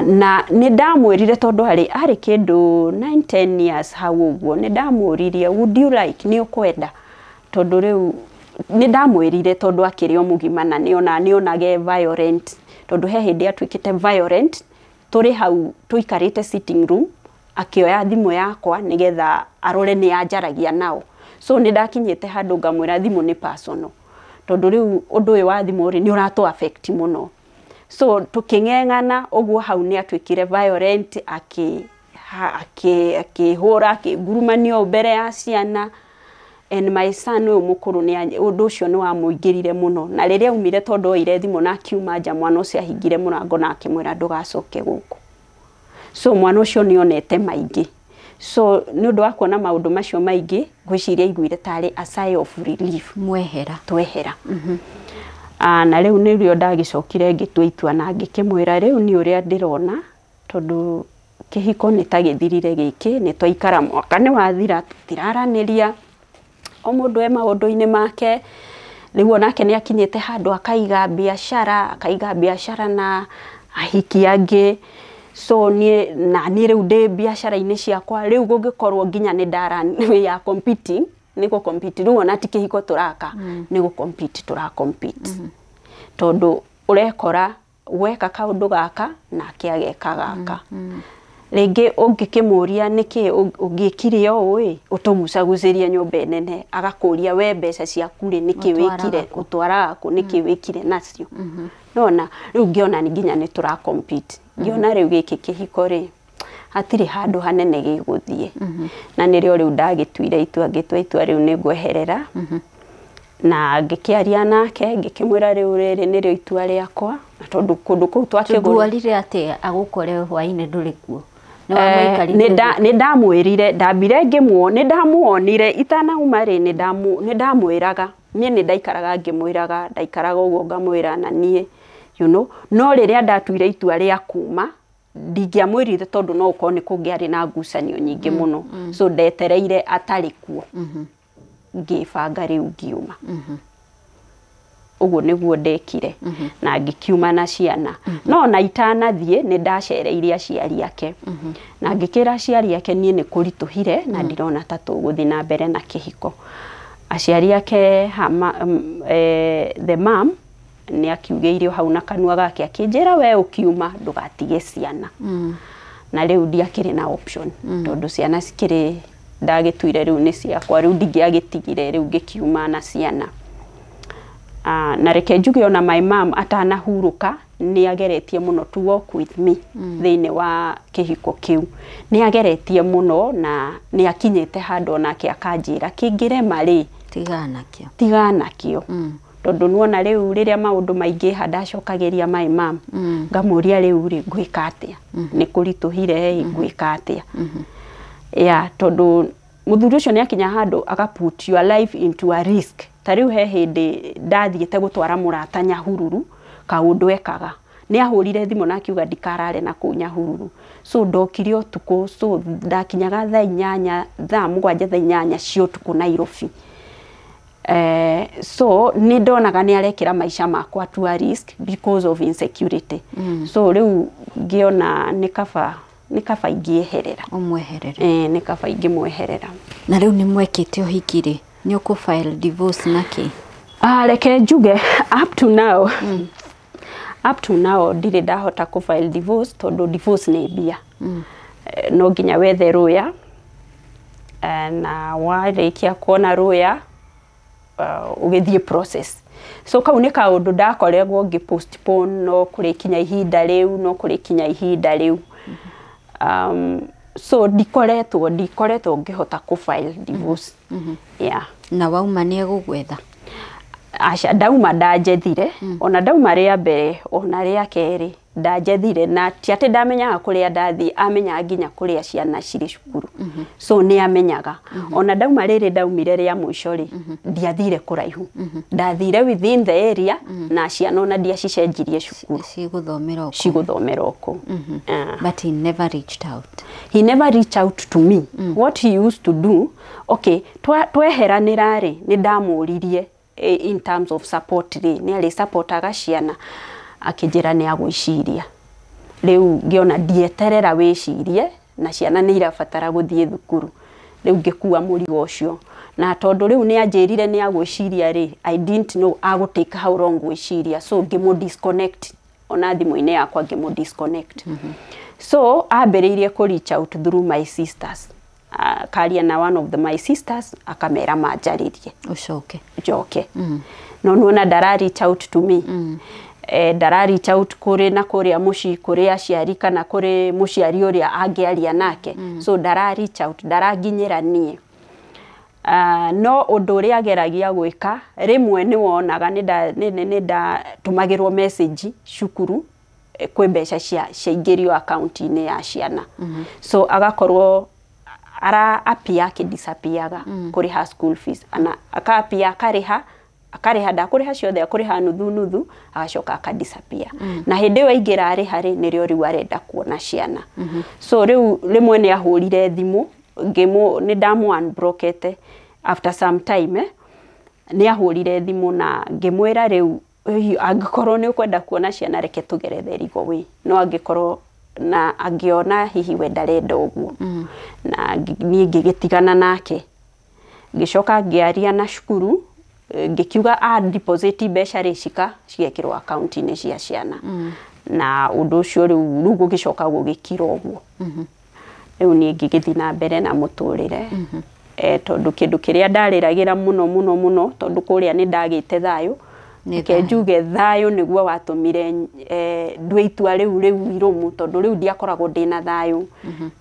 Na nĩ ndamwĩrire, tondũ arĩ kĩndũ 9 10 years hau ũguo, nĩ ndamũririe, "Would you like, nĩ ũkwenda?" Tondũ rĩu nĩ ndamwĩrire, tondũ akĩrĩ o mũgima na nĩonage violent, tondũ he hĩndĩ atuĩkĩte violent tũrĩ hau tũikarĩte sitting room, akĩoya thimũ yakwa nĩgetha arore nĩ anjaragia nao. So nĩ ndakinyĩte handũ ngamwĩra thimũ nĩ personal, tondũ rĩu ũndũ ũyũ wa thimũ rĩ, nĩ ũratũ affect mũno. So tũkĩng'eng'ana ũguo, hau nĩ atuĩkire violent, akĩhũra, akĩngurumania ũũ mbere ya ciana. And my son ũyũ mũkũrũ, nĩ ũndũ ũcio nĩ wamũingĩrire mũno, na rĩrĩa aumire, tondũ oire thimũ na akiuma nja, mwana ũcio ahingire mũrango na akĩmwĩra, "Ndũgacoke gũkũ." So mwana ũcio nĩ onete maingĩ. So nĩ ũndũ wa kuona maũndũ macio maingĩ, ngwĩciria aiguire tarĩ a sigh of relief. Mwehera. Twehera. Na rĩu nĩrĩo ndagĩcokire ngĩtua itua na ngĩkĩmwĩra rĩu nĩ ũrĩa ndĩrona, tondũ kĩhiko nĩ ta gĩthirire gĩkĩ, nĩ twaikara mwaka nĩ wathira tũtiraranĩria, o mũndũ e maũndũ-inĩ make. Rĩu onake nĩ akinyĩte handũ akaiga biacara na ahiki angĩ. So niĩ na niĩ rĩu ndĩ biacara-inĩ ciakwa, rĩu gũngĩkorwo nginya nĩ ndara, we are competing, nĩ gũ compete rĩu, ona ti kĩhiko tũraka, nĩ gũ compete tũra compete, tondũ ũrekora weka kaũndũ gaka nake ageka gaka. Rĩngĩ ũngĩkĩmũria nĩkĩ ũngĩkire ũũ ĩ, ũtũgucagucĩrie nyũmba nene, agakũria, "We mbeca ciaku rĩ, nĩkĩ wĩkire?" Ũtwaraga kũ? "Ũtwaraga kũ? Nĩkĩ wĩkire nacio?" Nona rĩu ngĩona nĩ nginya nĩ tũra compete, ngĩona rĩu gĩkĩ kĩhiko rĩ, hatirĩ handũ hanene gĩgũthiĩ. Na nĩrĩo rĩu ndagĩtuire itua, ngĩtua itua rĩu nĩ ngweherera, na ngĩkĩaria nake ngĩkĩmwĩra rĩu rĩrĩ nĩrĩo itua rĩakwa, na tondũ kũndũ kũu twakĩgũra Nduorire atĩ agũkore hwainĩ ndũrĩ kuo? Nĩ wamũikarire? Nĩ ndamwĩrire, ndambire ngĩmuo, nĩ ndamuonire itanauma rĩ, nĩ ndamwĩraga, niĩ nĩ ndaikaraga ngĩmwĩraga, ndaikaraga ũguo ngamwĩra na niĩ no rĩrĩa ndatuire itua rĩa kuma, ndingĩamwĩrire, tondũ no ũkorwo nĩ kũngĩarĩ na ngucanio nyingĩ mũno. So ndetereire atarĩ kuo, ngĩbanga rĩu ngiuma. Ũguo nĩguo ndekire na ngĩkiuma na ciana. No ona itanathiĩ nĩ ndacereire aciari ake na ngĩkĩra aciari ake niĩ nĩ kũritũhire na ndirona ta tũgũthiĩ na mbere na kĩhiko. Aciari ake the mom nĩ akiugĩire o hau na kanua gake akĩnjĩra we ũkiuma ndũgatige ciana. Na rĩu ndiakĩrĩ na option tondũ ciana cikĩrĩ ndagĩtuire rĩu nĩ ciakwa, rĩu ndingĩagĩtigire, rĩu ngĩkiuma na ciana. Na reke njuge ona my mom atanahurũka nĩ ageretie mũno to walk with me thĩinĩ wa kĩhiko kĩu. Nĩ ageretie mũno na nĩ akinyĩte handũ onake akanjĩra kĩngĩrema rĩ tigana nakĩo, tigana nakĩo. Tondũ nĩwona rĩu rĩrĩa maũndũ maingĩha ndacokagĩria my mom ngamũria rĩu rĩ ngwĩka atĩa, nĩ kũritũhire ĩ ngwĩka atĩa. Ya tondũ mũthuri ũcio nĩ akinya handũ aga put your life into a risk. Ta rĩu he hĩndĩ ndathiĩte gũtwara mũrata Nyahururu, kaũndũ ekaga nĩ ahũrire thimũ na akiuga ndikarare na kũu Nyahururu, so ndokire ũtukũ, so ndakinyaga thaa inyanya, thaa mũgwanja, thaa inyanya cia ũtukũ Nairobi. So nĩ ndonaga nĩ arekĩra maica makwa to a risk because of insecurity. So rĩu ngĩona nĩ kaba ingĩeherera, ũmweherere. Nĩ kaba ingĩmweherera. Na rĩu nĩ mwekĩte ũhiki rĩ, nĩ ũkũ file divorce nake? Reke njuge up to now, up to now ndirĩ ndahota kũ file divorce tondũ divorce nĩ mbia. No nginya wethe rũya, na warĩkia kuona rũya ũgĩthiĩ process. So kau nĩ kaũndũ ndakoragwo ngĩ postpone, no kũrĩkinya ihinda rĩu, no kũrĩkinya ihinda rĩu. So ndikoretwo ngĩhota kũ file divorce. Yeah. Na wauma nĩ egũgwetha? Aca, ndauma ndanjethire. Ona ndauma rĩa mbere ona rĩa kerĩ ndanjethire, na ti atĩ ndamenyaga kũrĩa ndathiĩ, amenyaga nginya kũrĩa ciana cirĩ cukuru. So nĩ amenyaga. Ona ndauma rĩrĩ ndaumire rĩa mũico rĩ, ndiathire kũraihu, ndathire within the area, na ciana ona ndiacicenjirie cukuru, cigũthomera o kũu. But he never reached out. He never reached out to me. What he used to do, okay, tweheranĩra rĩ, nĩ ndamũririe in terms of support rĩ, nĩ arĩ supportaga ciana, akĩnjĩra nĩ agwĩciria. Rĩu ngĩona ndieterera wĩcirie, na ciana nĩ irabatara gũthiĩ thukuru. Rĩu ngĩkua mũrigo ũcio, na tondũ rĩu nĩ anjĩrire nĩ agwĩciria rĩ, I didn't know agũ take how long gwĩciria, so ngĩmũ disconnect ona thimũ-inĩ yakwa ngĩmũ disconnect. So ambĩrĩirie kũ reach out through my sisters. Akaria na one of my sisters akamera manjarĩrie ũcoke njoke. No nĩwona ndara reach out to me. Ndara reach out kũrĩ na kũrĩa mũciĩ kũrĩ aciari kana kũrĩ mũciari ũrĩa angĩaria nake. So ndara reach out, ndaranginyĩra niĩ. No ũndũ ũrĩa ageragia gwĩka rĩmwe nĩ wonaga nĩ ndatũmagĩrwo message cukuru kwĩ mbeca ciaingĩrio akaunti-inĩ ya ciana. So agakorwo ara apia akĩdisapiaga kũrĩha school fees, ana akapia akarĩha, akarĩha ndakũrĩha ciothe, akũrĩha nuthu nuthu, agacoka akadisappear. Na hĩndĩ ĩyo aingĩra arĩha rĩ, nĩrĩo rĩu arenda kuona ciana. So rĩu rĩmwe nĩ ahũrire thimũ, nĩ ndamũ unblockete after some time, nĩ ahũrire thimũ na ngĩmwĩra rĩu angĩkorwo nĩ ũkwenda kuona ciana reke tũgere the legal way, no angĩkorwo na angĩona hihi we ndarenda ũguo. Na niĩ ngĩgĩtigana nake, ngĩcoka ngĩaria na cukuru, ngĩkiuga a deposit mbeca rĩ cigekĩrwo akaunti-inĩ cia ciana. Na ũndũ ũcio rĩu gũgĩcoka gũgĩkira ũguo. Rĩu niĩ ngĩgĩthiĩ na mbere na mũtũrĩre. Tondũ kĩndũ kĩrĩa ndarĩragĩra mũno mũno mũno, tondũ kũrĩa nĩ ndagĩte thayũ, reke njuge thayũ nĩguo watũmire ndue itua rĩu irũmu, tondũ rĩu ndiakoragwo ndĩna thayũ.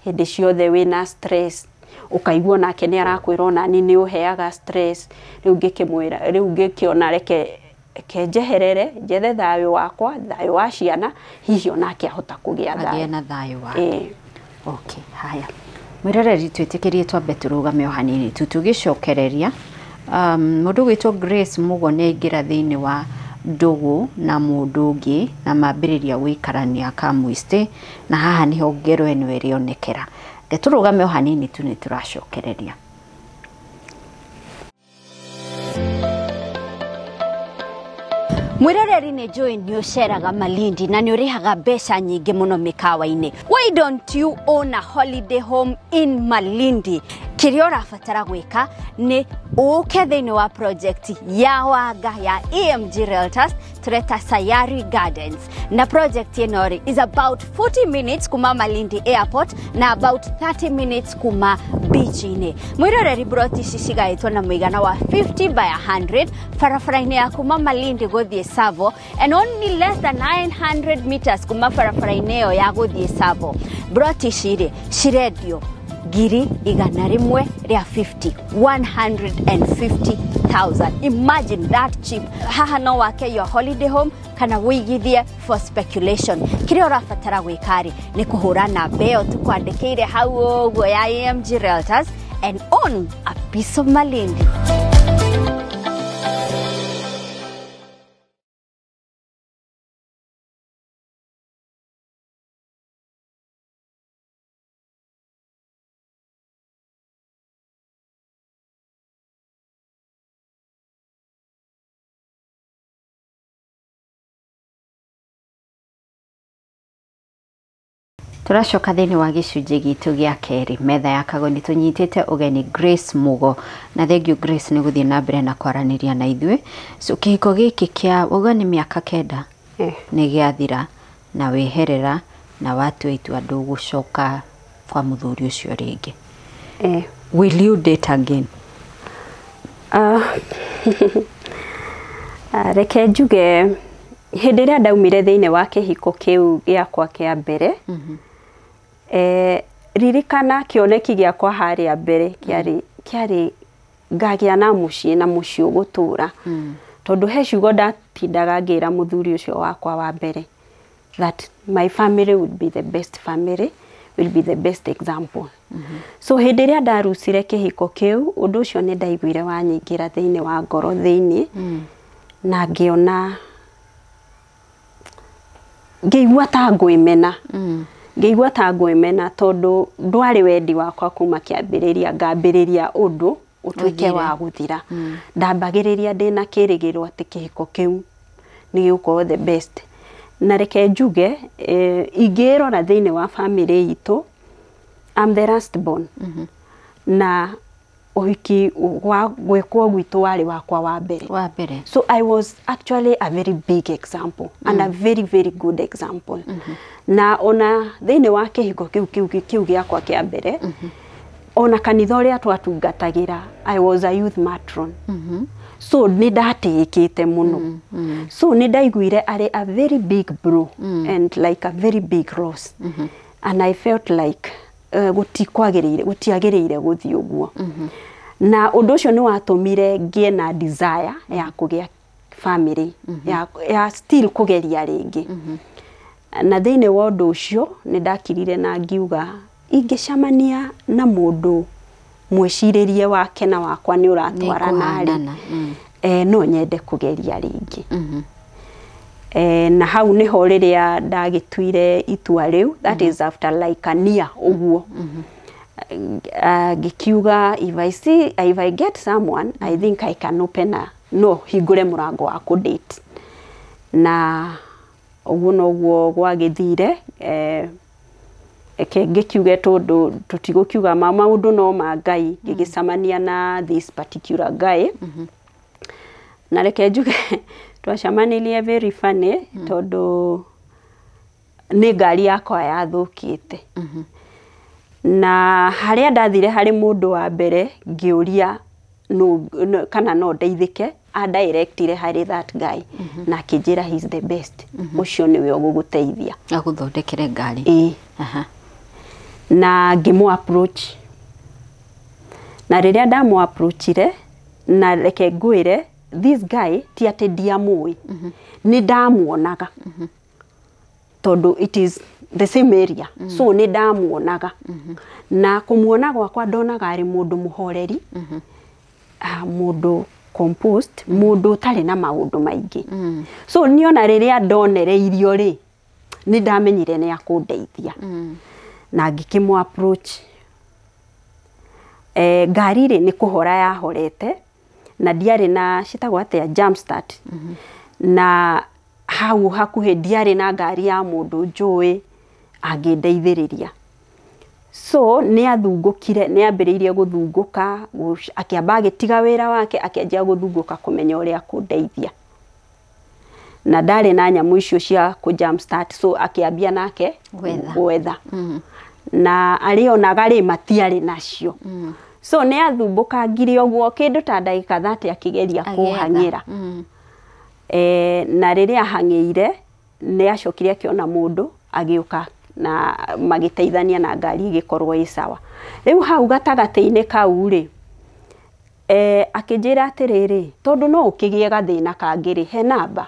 Hĩndĩ ciothe wĩna stress, ũkaigua nake nĩ arakwĩra ona niĩ nĩ ũheaga stress. Rĩu ngĩkĩmwĩra, rĩu ngĩkĩona reke njeherere, njethe thayũ wakwa, thayũ wa ciana, hihi onake ahota kũgĩa thayũ, agĩe na thayũ wake. Okay, haya mwĩroreri, twĩtĩkĩrie twambe tũrũgame o hanini tu tũgĩcokereria. Mũndũ ũgwĩtwo Grace Mugo nĩ aingĩra thĩinĩ wa ndũgũ na mũndũ ũngĩ na mambĩrĩria gũikarania kamũistĩ, na haha nĩho ngero ĩno ĩrĩonekera. Reke tũrũgame o hanini tu nĩ tũracokereria. Mwiroreri nĩ njũĩ nĩ ũceraga Malindi na nĩ ũrĩhaga mbeca nyingĩ mũno mĩkawa-inĩ. Why don't you own a holiday home in Malindi? Kĩrĩa ũrabatara gwĩka nĩ ũke thĩinĩ wa project ya Wanga ya EMG Realtors tũreta Sayari Gardens, na project ĩno rĩ is about 40 minutes kuma Malindi Airport na about 30 minutes kuma beach-inĩ. Mwĩroreri, broti ici cigaĩtwo na mũigana wa 50 by 100 barabara-inĩ ya kuma Malindi gũthiĩ Tsavo, and only less than 900 meters kuma barabara-inĩ ĩyo ya gũthiĩ Tsavo. Broti ici rĩ cirendio ngiri igana rĩmwe rĩa 50, 150,000. Imagine, that cheap. Haha no wake your holiday home kana wĩigithie for speculation. Kĩrĩa ũrabatara gwĩka rĩ nĩ kũhũra namba ĩyo tũkwandĩkĩire hau ũguo ya AMG Realtors and own a piece of Malindi. Tũracoka thĩinĩ wa gĩcunjĩ gitũ gĩa kerĩ, metha ya Kagoni. Tũnyitĩte ũgeni Grace Mugo, na thank you Grace nĩ gũthiĩ na mbere na kwaranĩria na ithuĩ. So kĩhiko gĩkĩ kĩa uga nĩ mĩaka 9 nĩ gĩathira na wĩherera na watua itua ndũgũcoka kwa mũthuri ũcio rĩngĩ. Will you date again? Reke njuge, hĩndĩ ĩrĩa ndaumire thĩinĩ wa kĩhiko kĩu gĩakwa kĩa mbere, ririkana kĩoneki gĩakwa harĩa mbere kĩarĩ ngagĩa na mũciĩ na mũciĩ ũgũtũra, tondũ he ciugo ndatindaga ngĩra mũthuri ũcio wakwa wa mbere that my family would be the best family, will be the best example. So hĩndĩ ĩrĩa ndarucire kĩhiko kĩu, ũndũ ũcio nĩ ndaiguire wanyingĩra thĩinĩ wa ngoro thĩinĩ, na ngĩona ngĩigua ta ngwĩmena, ngĩigua ta ngwĩmena, tondũ ndwarĩ wendi wakwa kuma kĩambĩrĩria ngambĩrĩria ũndũ ũtuĩke wa gũthira. Ndambagĩrĩria ndĩna kĩrĩgĩrĩro atĩ kĩhiko kĩu nĩ gĩgũkorwo the best. Na reke njuge, ingĩrora thĩinĩ wa family itũ, I'm the last born, na ũhiki wa gwĩkwo gwitũ warĩ wakwa wa mbere. Wa mbere. So I was actually a very big example and a very very good example. Na ona thĩinĩ wa kĩhiko kĩu gĩakwa kĩa mbere, ona kanitha ũrĩa twatungatagĩra, I was a youth matron. So nĩ ndatĩĩkĩte mũno. So nĩ ndaiguire arĩ a very big blow and like a very big loss. And I felt like gũtikwagĩrĩire, gũtiagĩrĩire gũthiĩ ũguo. Na ũndũ ũcio nĩ watũmire ngĩe na desire ya kũgĩa family, ya still kũgeria rĩngĩ. Na thĩinĩ wa ũndũ ũcio nĩ ndakirire na ngiuga ingĩcemania na mũndũ mwĩcirĩrie wake na wakwa nĩ ũratwarana rĩ, Nĩkũhanana. No nyende kũgeria rĩngĩ. Na hau nĩho rĩrĩa ndagĩtuire itua rĩu, that is after like a year ũguo, ngĩkiuga if I see, if I get someone, I think I can open a no hingũre mũrango wa kũ-date. Na ũguo noguo gwagĩthire. Reke ngĩkiuge, tondũ tũtigũkiuga ma maũndũ no ma Ngai, ngĩgĩcemania na this particular guy. Na reke njuge twacemanirie very funny, tondũ nĩ ngari yakwa yathũkĩte, na harĩa ndathire harĩ mũndũ wa mbere ngĩũria no, kana no ndeithĩke, adirectire harĩ that guy na akĩnjĩra he's the best, ũcio nĩwe ũgũgũteithia. Agũthondekere ngari. Ĩĩ. Na ngĩmũ approach, na rĩrĩa ndamũ approachire, na reke ngwĩre, this guy ti atĩ ndiamũĩ, nĩ ndamuonaga, tondũ it is the same area. So nĩ ndamuonaga, na kũmuona gwakwa ndonaga arĩ mũndũ mũhoreri, mũndũ composed, mũndũ ũtarĩ na maũndũ maingĩ. So niona rĩrĩa ndonereirio rĩ, nĩ ndamenyire nĩ akũndeithia, na ngĩkĩmũ approach. Ngari rĩ nĩ kũhora yahorete na ndiarĩ na citagwo atĩa, jump start. Na hau hakuhĩ ndiarĩ na ngari ya mũndũ njũĩ angĩndeithĩrĩria. So nĩ athungũkire, nĩ ambĩrĩirie gũthungũka, akĩamba agĩtiga wĩra wake, akĩanjia gũthungũka kũmenya ũrĩa kũndeithia. Na ndarĩ na nyamũ icio cia kũ jump start, so akĩambia nake gwetha. Na arĩa onaga rĩ matiarĩ nacio. So nĩ athumbũkangire ũguo kĩndũ ta ndagĩka 30 akĩgeria kũhang'ĩra. Na rĩrĩa ahang'ĩire nĩ acokire akĩona mũndũ agĩũka na magĩteithania na ngari ĩgĩkorwo ĩ sawa. Rĩu hau gatagatĩ-inĩ kau rĩ, akĩnjĩra atĩrĩrĩ, tondũ no ũkĩgĩe gathĩna kangĩ rĩ, he namba.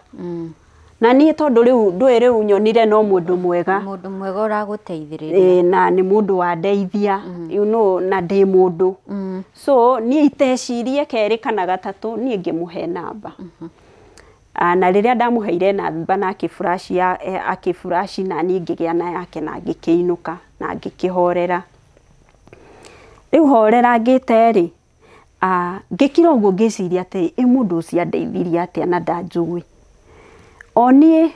Na niĩ tondũ rĩu ndũĩ rĩu nyonire no mũndũ mwega. Mũndũ mwega ũragũteithĩrĩria. Na nĩ mũndũ wandeithia, you know, na ndĩ mũndũ. So niĩ itecirie kerĩ kana gatatũ, niĩ ngĩmũhe namba. Na rĩrĩa ndamũheire namba na akĩfurashi na niĩ ngĩgĩa na yake na ngĩkĩinũka na ngĩkĩhorera. Rĩu horera ngĩte rĩ, ngĩkira ũguo ngĩciria atĩ ĩ mũndũ ũcio andeithirie atĩa na ndanjũĩ. O niĩ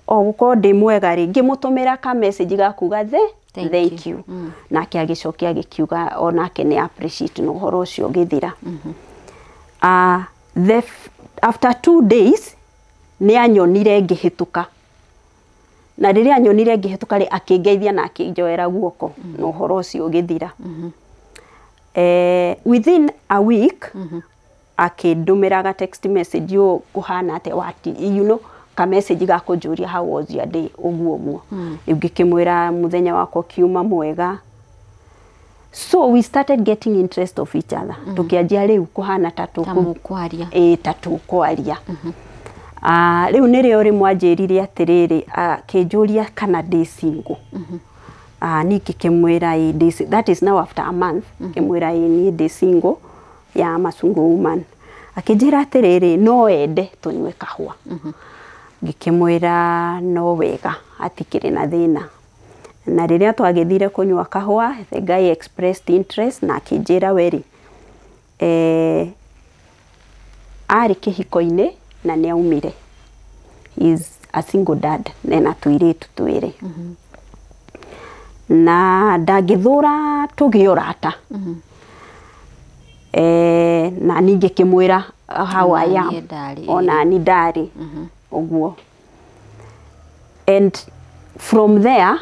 o gũkorwo ndĩ mwega rĩ, ngĩmũtũmĩra ka message ga kuga thank you. Nake agĩcokia agĩkiuga o nake nĩ appreciate na ũhoro ũcio ũgĩthira. After 2 days nĩ anyonire ngĩhĩtũka. Na rĩrĩa anyonire ngĩhĩtũka rĩ, akĩngeithia na akĩnjoera guoko na ũhoro ũcio ũgĩthira. Within a week akĩndũmĩra ga text message ũũ kũhana atĩa, wati, you know, ka message ga kũnjũria how was your day, ũguo ũguo. Rĩu ngĩkĩmwĩra mũthenya wakwa ũkiuma mwega. So we started getting interest of each other. Tukianjia rĩu kũhana ta tũkwaria. Ta tũkwaria. Rĩu nĩrĩo rĩmwe anjĩrire atĩrĩrĩ, akĩnjũria kana ndĩ single. Niĩ ngĩkĩmwĩra ĩ ndĩ, that is now after a month, ngĩmwĩra ĩ niĩ ndĩ single ya masungu woman. Akĩnjĩra atĩrĩrĩ, no ende tũnyue kahũa. Ngĩkĩmwĩra no wega, hatikĩrĩ na thĩna. Na rĩrĩa twagĩthire kũnyua kahũa, the guy expressed interest na akĩnjĩra we rĩ, arĩ kĩhiko-inĩ na nĩ aumire. He is a single dad na tũirĩtu twĩrĩ. Na ndangĩthũra tũgĩe ũrata. Na niĩ ngĩkĩmwĩra how I am. Ona niĩ ndarĩ. Ũguo. And from there,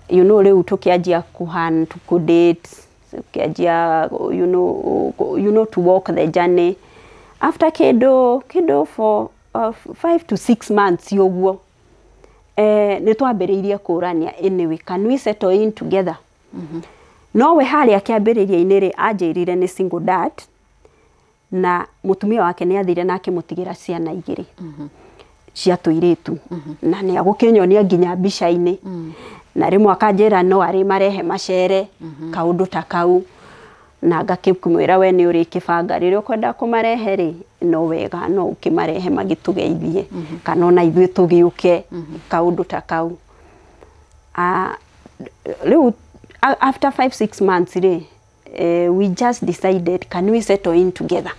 you know, rĩu tũkĩanjia kũhan to date, tũkĩanjia, you know, to walk the journey. After kĩndũ for 5 to 6 months ũguo, nĩ twambĩrĩirie kũrania, anyway, can we settle in together? No we harĩa kĩambĩrĩria-inĩ rĩ, anjĩrire nĩ single dad, na mũtumia wake nĩ athire na akĩmũtigĩra ciana igĩrĩ cia tũirĩtu. Na nĩ agũkĩnyonia nginya mbica-inĩ. Na rĩmwe akanjĩra no arĩ marehe macere, kaũndũ ta kau. Na ngakĩmwĩra we nĩ ũrĩkĩbanga rĩrĩa ũkwenda kũmarehe rĩ, no wega no ũkĩmarehe magĩtũgeithie, kana ona ithuĩ tũgĩũke, kaũndũ ta kau. Rĩu after 5-6 months rĩ, we just decided, can we settle in together?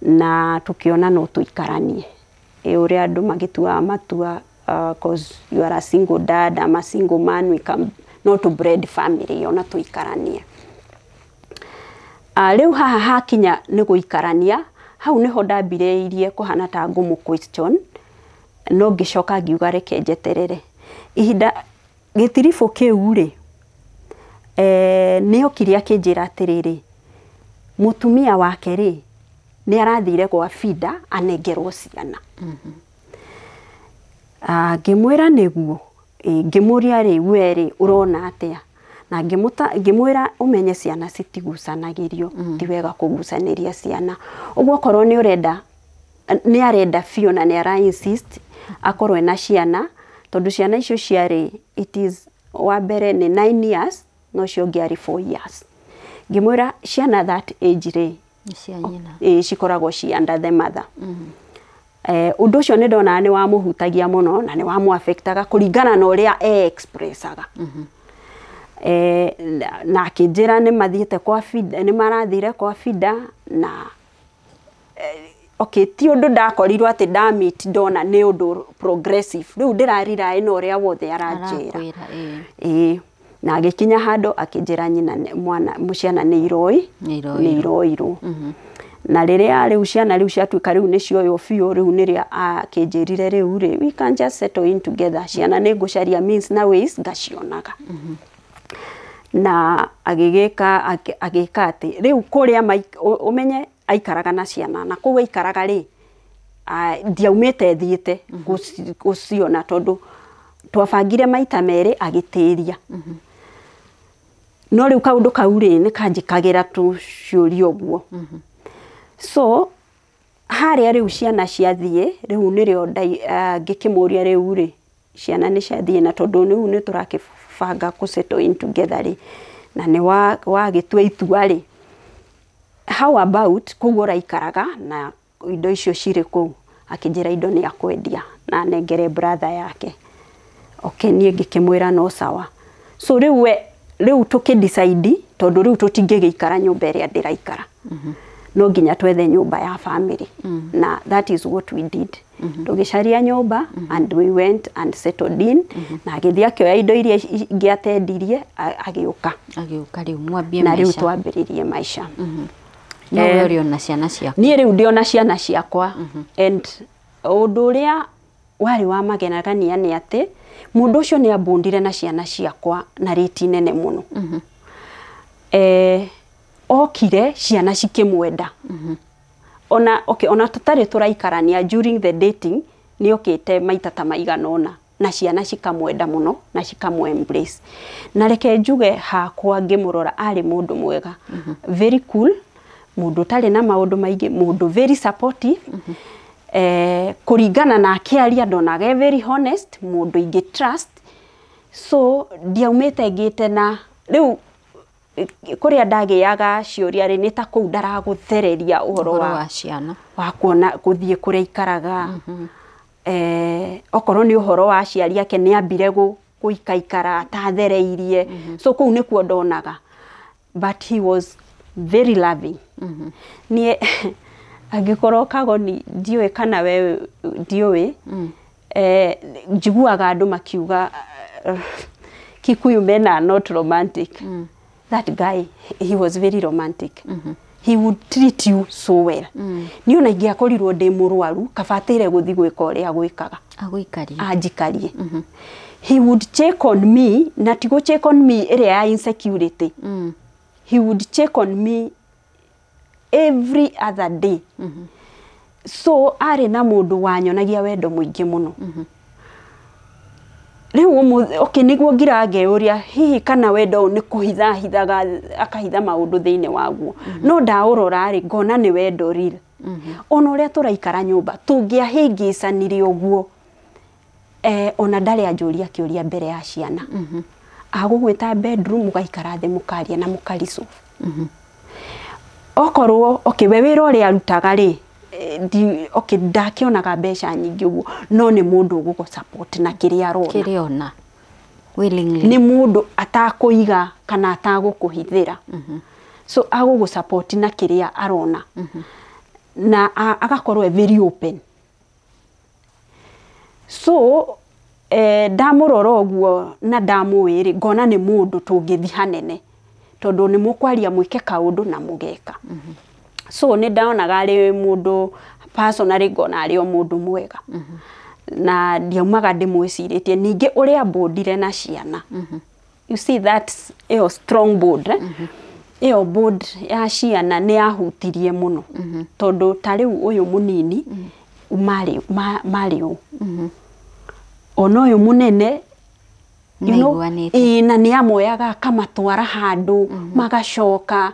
Na tukiona no tũikaranie. Ũrĩa andũ magĩtuaga matua, cause you are a single dad, I'm a single man, we can not to bread family, ona tũikaranie. Rĩu haha hakinya nĩ gũikarania, hau nĩho ndambĩrĩirie kũhana ta ngũmũ question, no ngĩcoka ngiuga reke njeterere. Ihinda gĩtiribũ kĩu rĩ, nĩ okire akĩnjĩra atĩrĩrĩ, mũtumia wake rĩ, nĩ arathire gwa Fida anengerwo ciana. Ngĩmwĩra nĩguo, ngĩmũria rĩ, we rĩ, ũrona atĩa? Na ngĩmwĩra ũmenye ciana citigucanagĩrio, ti wega kũgucanĩria ciana. Ũguo okorwo nĩ ũrenda, nĩ arenda biũ na nĩ ara insist akorwo ena ciana, tondũ ciana icio ciarĩ, it is wa mbere nĩ 9 years, na ũcio ũngĩ arĩ 4 years. Ngĩmwĩra ciana that age rĩ, cikoragwo ci under the mother. Ũndũ ũcio nĩ ndonaga nĩ wamũhutagia mũno na nĩ wamũaffectaga kũringana na ũrĩa e-expressaga. Na akĩnjĩra nĩ mathiĩte kwa Fida, nĩ marathire kwa Fida na Okay, ti ũndũ ndakorirwo atĩ ndamit ndona nĩ ũndũ progressive, rĩu ndĩrariraĩ na ũrĩa wothe aranjĩra. Arakwĩra, ĩĩ. Ĩĩ, na agĩkinya handũ akĩnjĩra nyina mwana ciana nĩ iroi Nĩ iroirwo. nĩ iroirwo. Na rĩrĩa rĩu ciana rĩu ciatuĩka rĩu nĩ cioywo biũ, rĩu nĩrĩo akĩnjĩrire rĩu rĩ, we can just settle in together, ciana nĩ ngũcaria means na ways ngacionaga. Na agĩgĩka agĩka atĩ rĩu kũrĩa ũmenye aikaraga na ciana, na kũu aikaraga rĩ, ndiaumĩte thiĩte gũciona tondũ twabangire maita merĩ agĩtĩria. No rĩu kaũndũ kau rĩ nĩ kanjĩkagĩra tũciũria ũguo. So harĩa rĩu ciana ciathiĩ, rĩu nĩrĩo ngĩkĩmũria rĩu rĩ, ciana nĩ ciathiĩ, na tondũ rĩu nĩ tũrakĩbanga kũ settle in together rĩ, na nĩ wagĩtua itua rĩ, how about kũu ũraikaraga na indo icio cirĩ kũu? Akĩnjĩra indo nĩ akwendia na anengere brother yake. Okay, niĩ ngĩkĩmwĩra no sawa. So rĩu we rĩu tũkĩ decide, tondũ rĩu tũtingĩgĩikara nyũmba ĩrĩa ndĩraikara, no nginya twethe nyũmba ya family. Na that is what we did. Tũgĩcaria nyũmba and we went and settled in. Na agĩthiĩ akĩoya indo iria ingĩ atendirie, agĩũka. Agĩũka rĩu mwambie na rĩu maica. Twambĩrĩrie maica. No we ũrĩ ona ciana ciaku. Niĩ rĩu ndĩ ona ciana ciakwa. And ũndũ ũrĩa warĩ wa magenagania nĩ atĩ mũndũ ũcio nĩ ambundire na ciana ciakwa na rĩti nene mũno. Okire ciana cikĩmwenda. Ona okay, ona tũtarĩ tũraikarania, during the dating nĩ okĩte maita ta maigana ũna, na ciana cikamwenda mũno na cikamũ embrace. Na reke njuge hakwa ngĩmũrora arĩ mũndũ mwega, very cool, mũndũ ũtarĩ na maũndũ maingĩ, mũndũ very supportive. Kũringana na akĩaria ndonaga e very honest, mũndũ ingĩ trust. So ndiaumĩte ngĩte na rĩu kũrĩa ndagĩaga ciũria rĩ, nĩ ta kũu ndaragũthereria ũhoro ũhoro wa wa ciana. Wa kuona gũthiĩ kũrĩa ikaraga. Okorwo nĩ ũhoro wa aciari ake, nĩ ambire gũikaikara atathereirie. So kũu nĩkuo ndonaga, but he was very loving. Niĩ angĩkorwo Kagoni ndiũĩ kana we ndiũĩ, njiguaga andũ makiuga Kikuyu men are not romantic. That guy, he was very romantic. He would treat you so well. Niĩ ona ingĩakorirwo ndĩ mũrwaru, kabatĩire gũthiĩ gwĩka ũrĩa gwĩkaga. Agũikarie. Anjikarie. He would check on me, na ti gũ check on me ĩrĩa ya insecurity. He would check on me every other day. So arĩ na mũndũ wanyonagia wendo mũingĩ mũno. Rĩu ũmũthĩ okay, nĩguo ngira ngeyũria hihi kana wendo ũyũ nĩ kũhitha hithaga, akahitha maũndũ thĩinĩ waguo. No ndaũrora rĩ, ngona nĩ wendo real. Ona ũrĩa tũraikara nyũmba tũngĩahĩngĩcanire ũguo, ona ndarĩ anjũria kĩũria mbere ya ciana. Agũgwĩta bedroom, mũgaikara thĩ, mũkaria na mũkaricu. Okorwo okay, we wĩra ũrĩa arutaga rĩ, okay, ndakĩonaga mbeca nyingĩ ũguo, no nĩ mũndũ ũgũgũ support na kĩrĩa arona. Kĩrĩa ona willingly. Nĩ mũndũ atakũiga kana atagũkũhithĩra. So agũgũ support na kĩrĩa arona na agakorwo e very open. So ndamũrora ũguo na ndamũĩ rĩ, ngona nĩ mũndũ tũngĩthiĩ hanene, tondũ nĩ mũkwaria mwĩke kaũndũ na mũgeka. So nĩ ndonaga arĩ mũndũ, personally ngona arĩ o mũndũ mwega, na ndiaumaga ndĩmwĩcirĩtie. Ningĩ ũrĩa mbũndire na ciana, you see that ĩyo strong bond, eh? Ĩyo bond ya ciana nĩ yahutirie mũno, tondũ ta rĩu ũyũ mũnini marĩ marĩ ũ ona ũyũ mũnene, you know, Maiguanĩte. Ĩĩ, na nĩ amoyaga akamatwara handũ magacoka.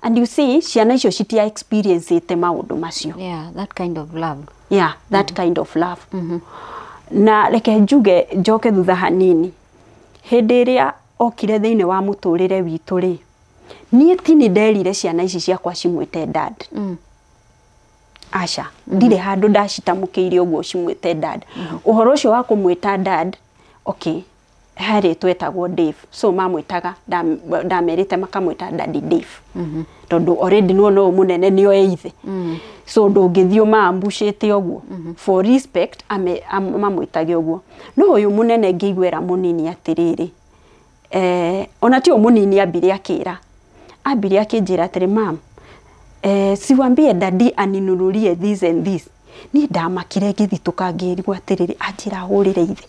And you see, ciana icio citia experience ĩte maũndũ macio. Yeah, that kind of love. Yeah, that kind of love. Na reke njuge, njoke thutha hanini, hĩndĩ ĩrĩa okire thĩinĩ wa mũtũrĩre witũ rĩ, niĩ ti nĩ nderire ciana ici ciakwa cimwĩte dad. Aca, ndirĩ handũ ndacitamũkĩire ũguo cimwĩte dad. Ũhoro ũcio wa kũmwĩta dad, okay. Harĩ twetagwo Dave, so mamwĩtaga, ndamerĩte makamwĩta Daddy Dave, tondũ already no mũnene nĩo ithe, so ndũngĩthiĩ ũmaambucĩte ũguo, for respect mamwĩtage ũguo. No ũyũ mũnene ngĩiguĩra mũnini atĩrĩrĩ, ona ti ũyũ mũnini, ambire akĩra, ambire akĩnjĩra atĩrĩ, "Mam, siwambie daddy aninunurie this and this." Niĩ ndamakire, ngĩthitũka, ngĩrigwo atĩrĩrĩ, anjĩra hũrĩre ithe?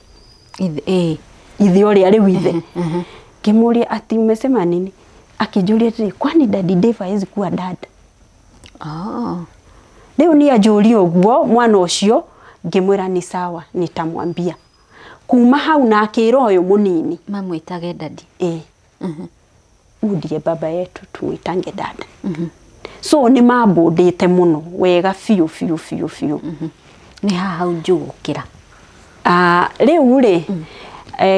Ithe, ĩĩ. Ithe ũrĩa rĩu ithe. Ngĩmũria ati, "Umesema nini?" Akĩnjũria atĩrĩ, "Kwani Daddy Dave hawezi kuwa dad?" Oh. Rĩu niĩ anjũria ũguo mwana ũcio, ngĩmwĩra ni sawa, nitamwambia. Kuma hau na akĩra ũyũ mũnini mamwĩtage daddy. Ĩ, huyu ndiye baba yetu, tumwitange dad. So nĩ mambũndĩte mũno wega biũ biũ biũ biũ. Nĩ haha hau njũgũkĩra. Ah, rĩu rĩ,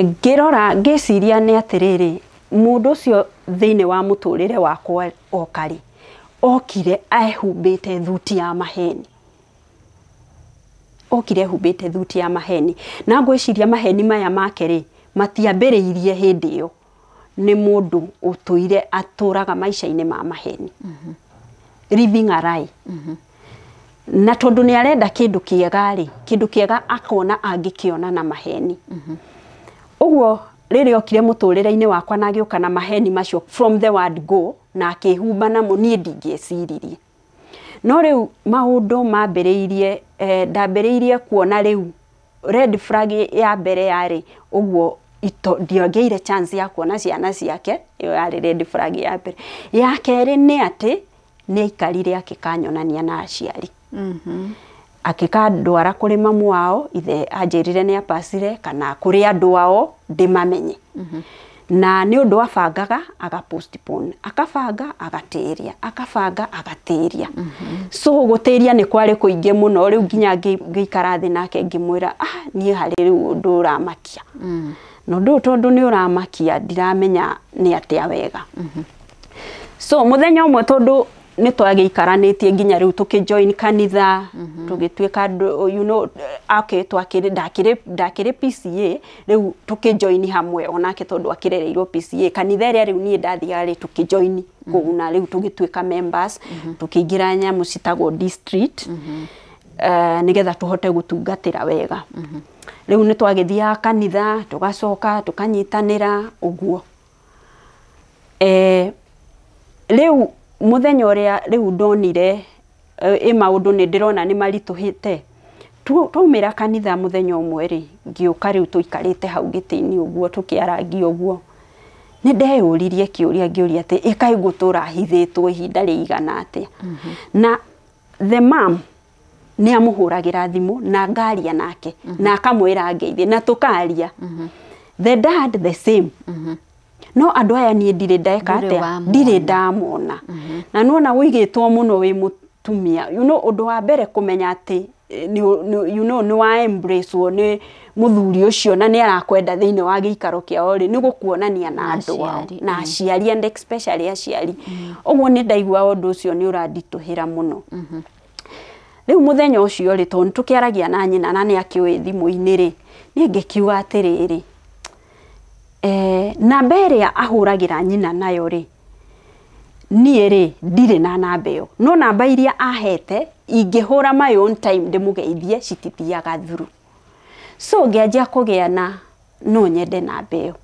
ngĩrora ngĩciria nĩ atĩrĩrĩ, mũndũ ũcio thĩinĩ wa mũtũrĩre wakwa oka rĩ, okire ehumbĩte thuti ya maheni, okire ehumbĩte thuti ya maheni, na ngwĩciria maheni maya make rĩ, matiambĩrĩirie hĩndĩ ĩyo. Nĩ mũndũ ũtũire atũraga maica-inĩ ma maheni, living a lie, na tondũ nĩ arenda kĩndũ kĩega rĩ, kĩndũ kĩega akona angĩkĩona na maheni. Ũguo rĩrĩa okire mũtũrĩre-inĩ wakwa na agĩũka na maheni macio from the word go, na akĩhumba namo, niĩ ndingĩeciririe. No rĩu maũndũ mambĩrĩirie, ndambĩrĩirie kuona rĩu red flag ya mbere yarĩ ũguo ndiongĩire chance ya kuona ciana ciake. Ĩyo yarĩ red flag ya mbere. Ya kerĩ nĩ atĩ nĩ aikarire akĩkanyonania na aciari, akĩkandwara kũrĩ mamu wao, ithe anjĩrire nĩ apacire, kana kũrĩ andũ ao ndĩmamenye. Na nĩ ũndũ abangaga aga postpone, akabanga agatĩria, akabanga agatĩria. So gũtĩria nĩ kwarĩ kũingĩ mũno. Rĩu nginya ngĩikara thĩ nake ngĩmwĩra, "Ah, niĩ harĩ rĩu ũndũ ũramakia, na ũndũ ũyũ tondũ nĩ ũramakia, ndiramenya nĩ atĩa wega." So mũthenya ũmwe, tondũ nĩ twagĩikaranĩtie nginya rĩu tũkĩjoin kanitha, tũgĩtuĩka andũ, okay, twakĩrĩ ndakĩrĩ PCA, rĩu tũkĩjoin hamwe onake, tondũ akĩrereirwo PCA kanitha ĩrĩa rĩu niĩ ndathiaga rĩ, tũkĩjoin kũu na rĩu tũgĩtuĩka members, tũkĩingĩra nyamũ citagwo district, nĩgetha tũhote gũtungatĩra wega. Rĩu nĩ twagĩthiaga kanitha, tũgacoka tũkanyitanĩra ũguo. Rĩu mũthenya ũrĩa rĩu ndonire ĩ maũndũ nĩ ndĩrona nĩ maritũhĩte, twaumĩra kanitha mũthenya ũmwe rĩ, ngĩũka rĩu tũikarĩte hau gĩtĩ-inĩ ũguo tũkĩarangia ũguo, nĩ ndeyũririe kĩũria, ngĩũria atĩ ĩ kaĩ ngũtũra hithĩtwo ihinda rĩigana atĩa? Na the mom nĩ amũhũragĩra thimũ na ngaria nake na akamwĩra ngeithie na tũkaria, the dad the same, no andũ aya niĩ ndirĩ ndeka Ndũrĩ atĩa? wamona. Ndirĩ ndamona. Na nĩwona wũigĩtwo mũno wĩ mũtumia, ũndũ wa mbere kũmenya atĩ nĩ wa embrace wo nĩ mũthuri ũcio na nĩ arakwenda thĩinĩ wa gĩikaro kĩao rĩ, nĩ gũkuonania na andũ ao aciari, na aciari, and especially aciari. Ũguo nĩ ndaigua ũndũ ũcio nĩ ũranditũhĩra mũno. Rĩu mũthenya ũcio rĩ, tondũ nĩtũkĩaragia na nyina na nĩ akĩũĩ thimũ-inĩ rĩ, niĩ ngĩkiuga atĩrĩrĩ, namba ĩrĩa ahũragĩra nyina nayo rĩ, niĩ rĩ ndirĩ na namba ĩyo, no namba iria ahete ingĩhũra my own time ndĩmũgeithie citithiaga through. So ngĩanjia kũgĩa na no nyende namba ĩyo.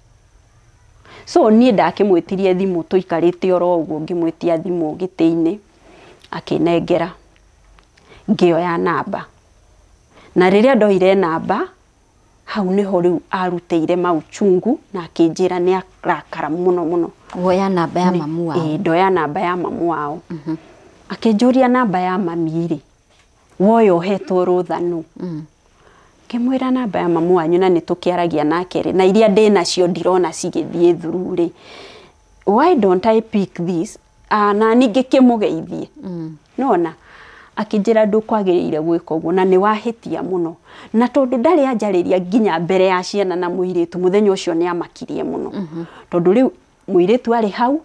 So niĩ ndakĩmwĩtirie thimũ tũikarĩte oro ũguo, ngĩmwĩtia thimũ gĩtĩ-inĩ, akĩnengera, ngĩoya namba. Na rĩrĩa ndoire namba, hau nĩho rĩu arutĩire mauchungu na akĩnjĩra nĩ arakara mũno mũno. Woya namba ya mamu wao? Ĩĩ, ndoya namba ya mamu wao. Akĩnjũria, "Namba ya mami rĩ, woya ũhetwo rũtha nũ?" Ngĩmwĩra, "Namba ya mamu wanyu na nĩ tũkĩaragia nake rĩ, na iria ndĩ nacio ndirona cigĩthiĩ through rĩ, why don't I pick this? Ah, na niĩ ngĩkĩmũgeithie." Nona akĩnjĩra, "Ndũkwagĩrĩire gwĩka ũguo na nĩ wahĩtia mũno." Na tondũ ndarĩ anjarĩria nginya mbere ya ciana na mũirĩtu, mũthenya ũcio nĩ amakirie mũno, tondũ rĩu mũirĩtu arĩ hau,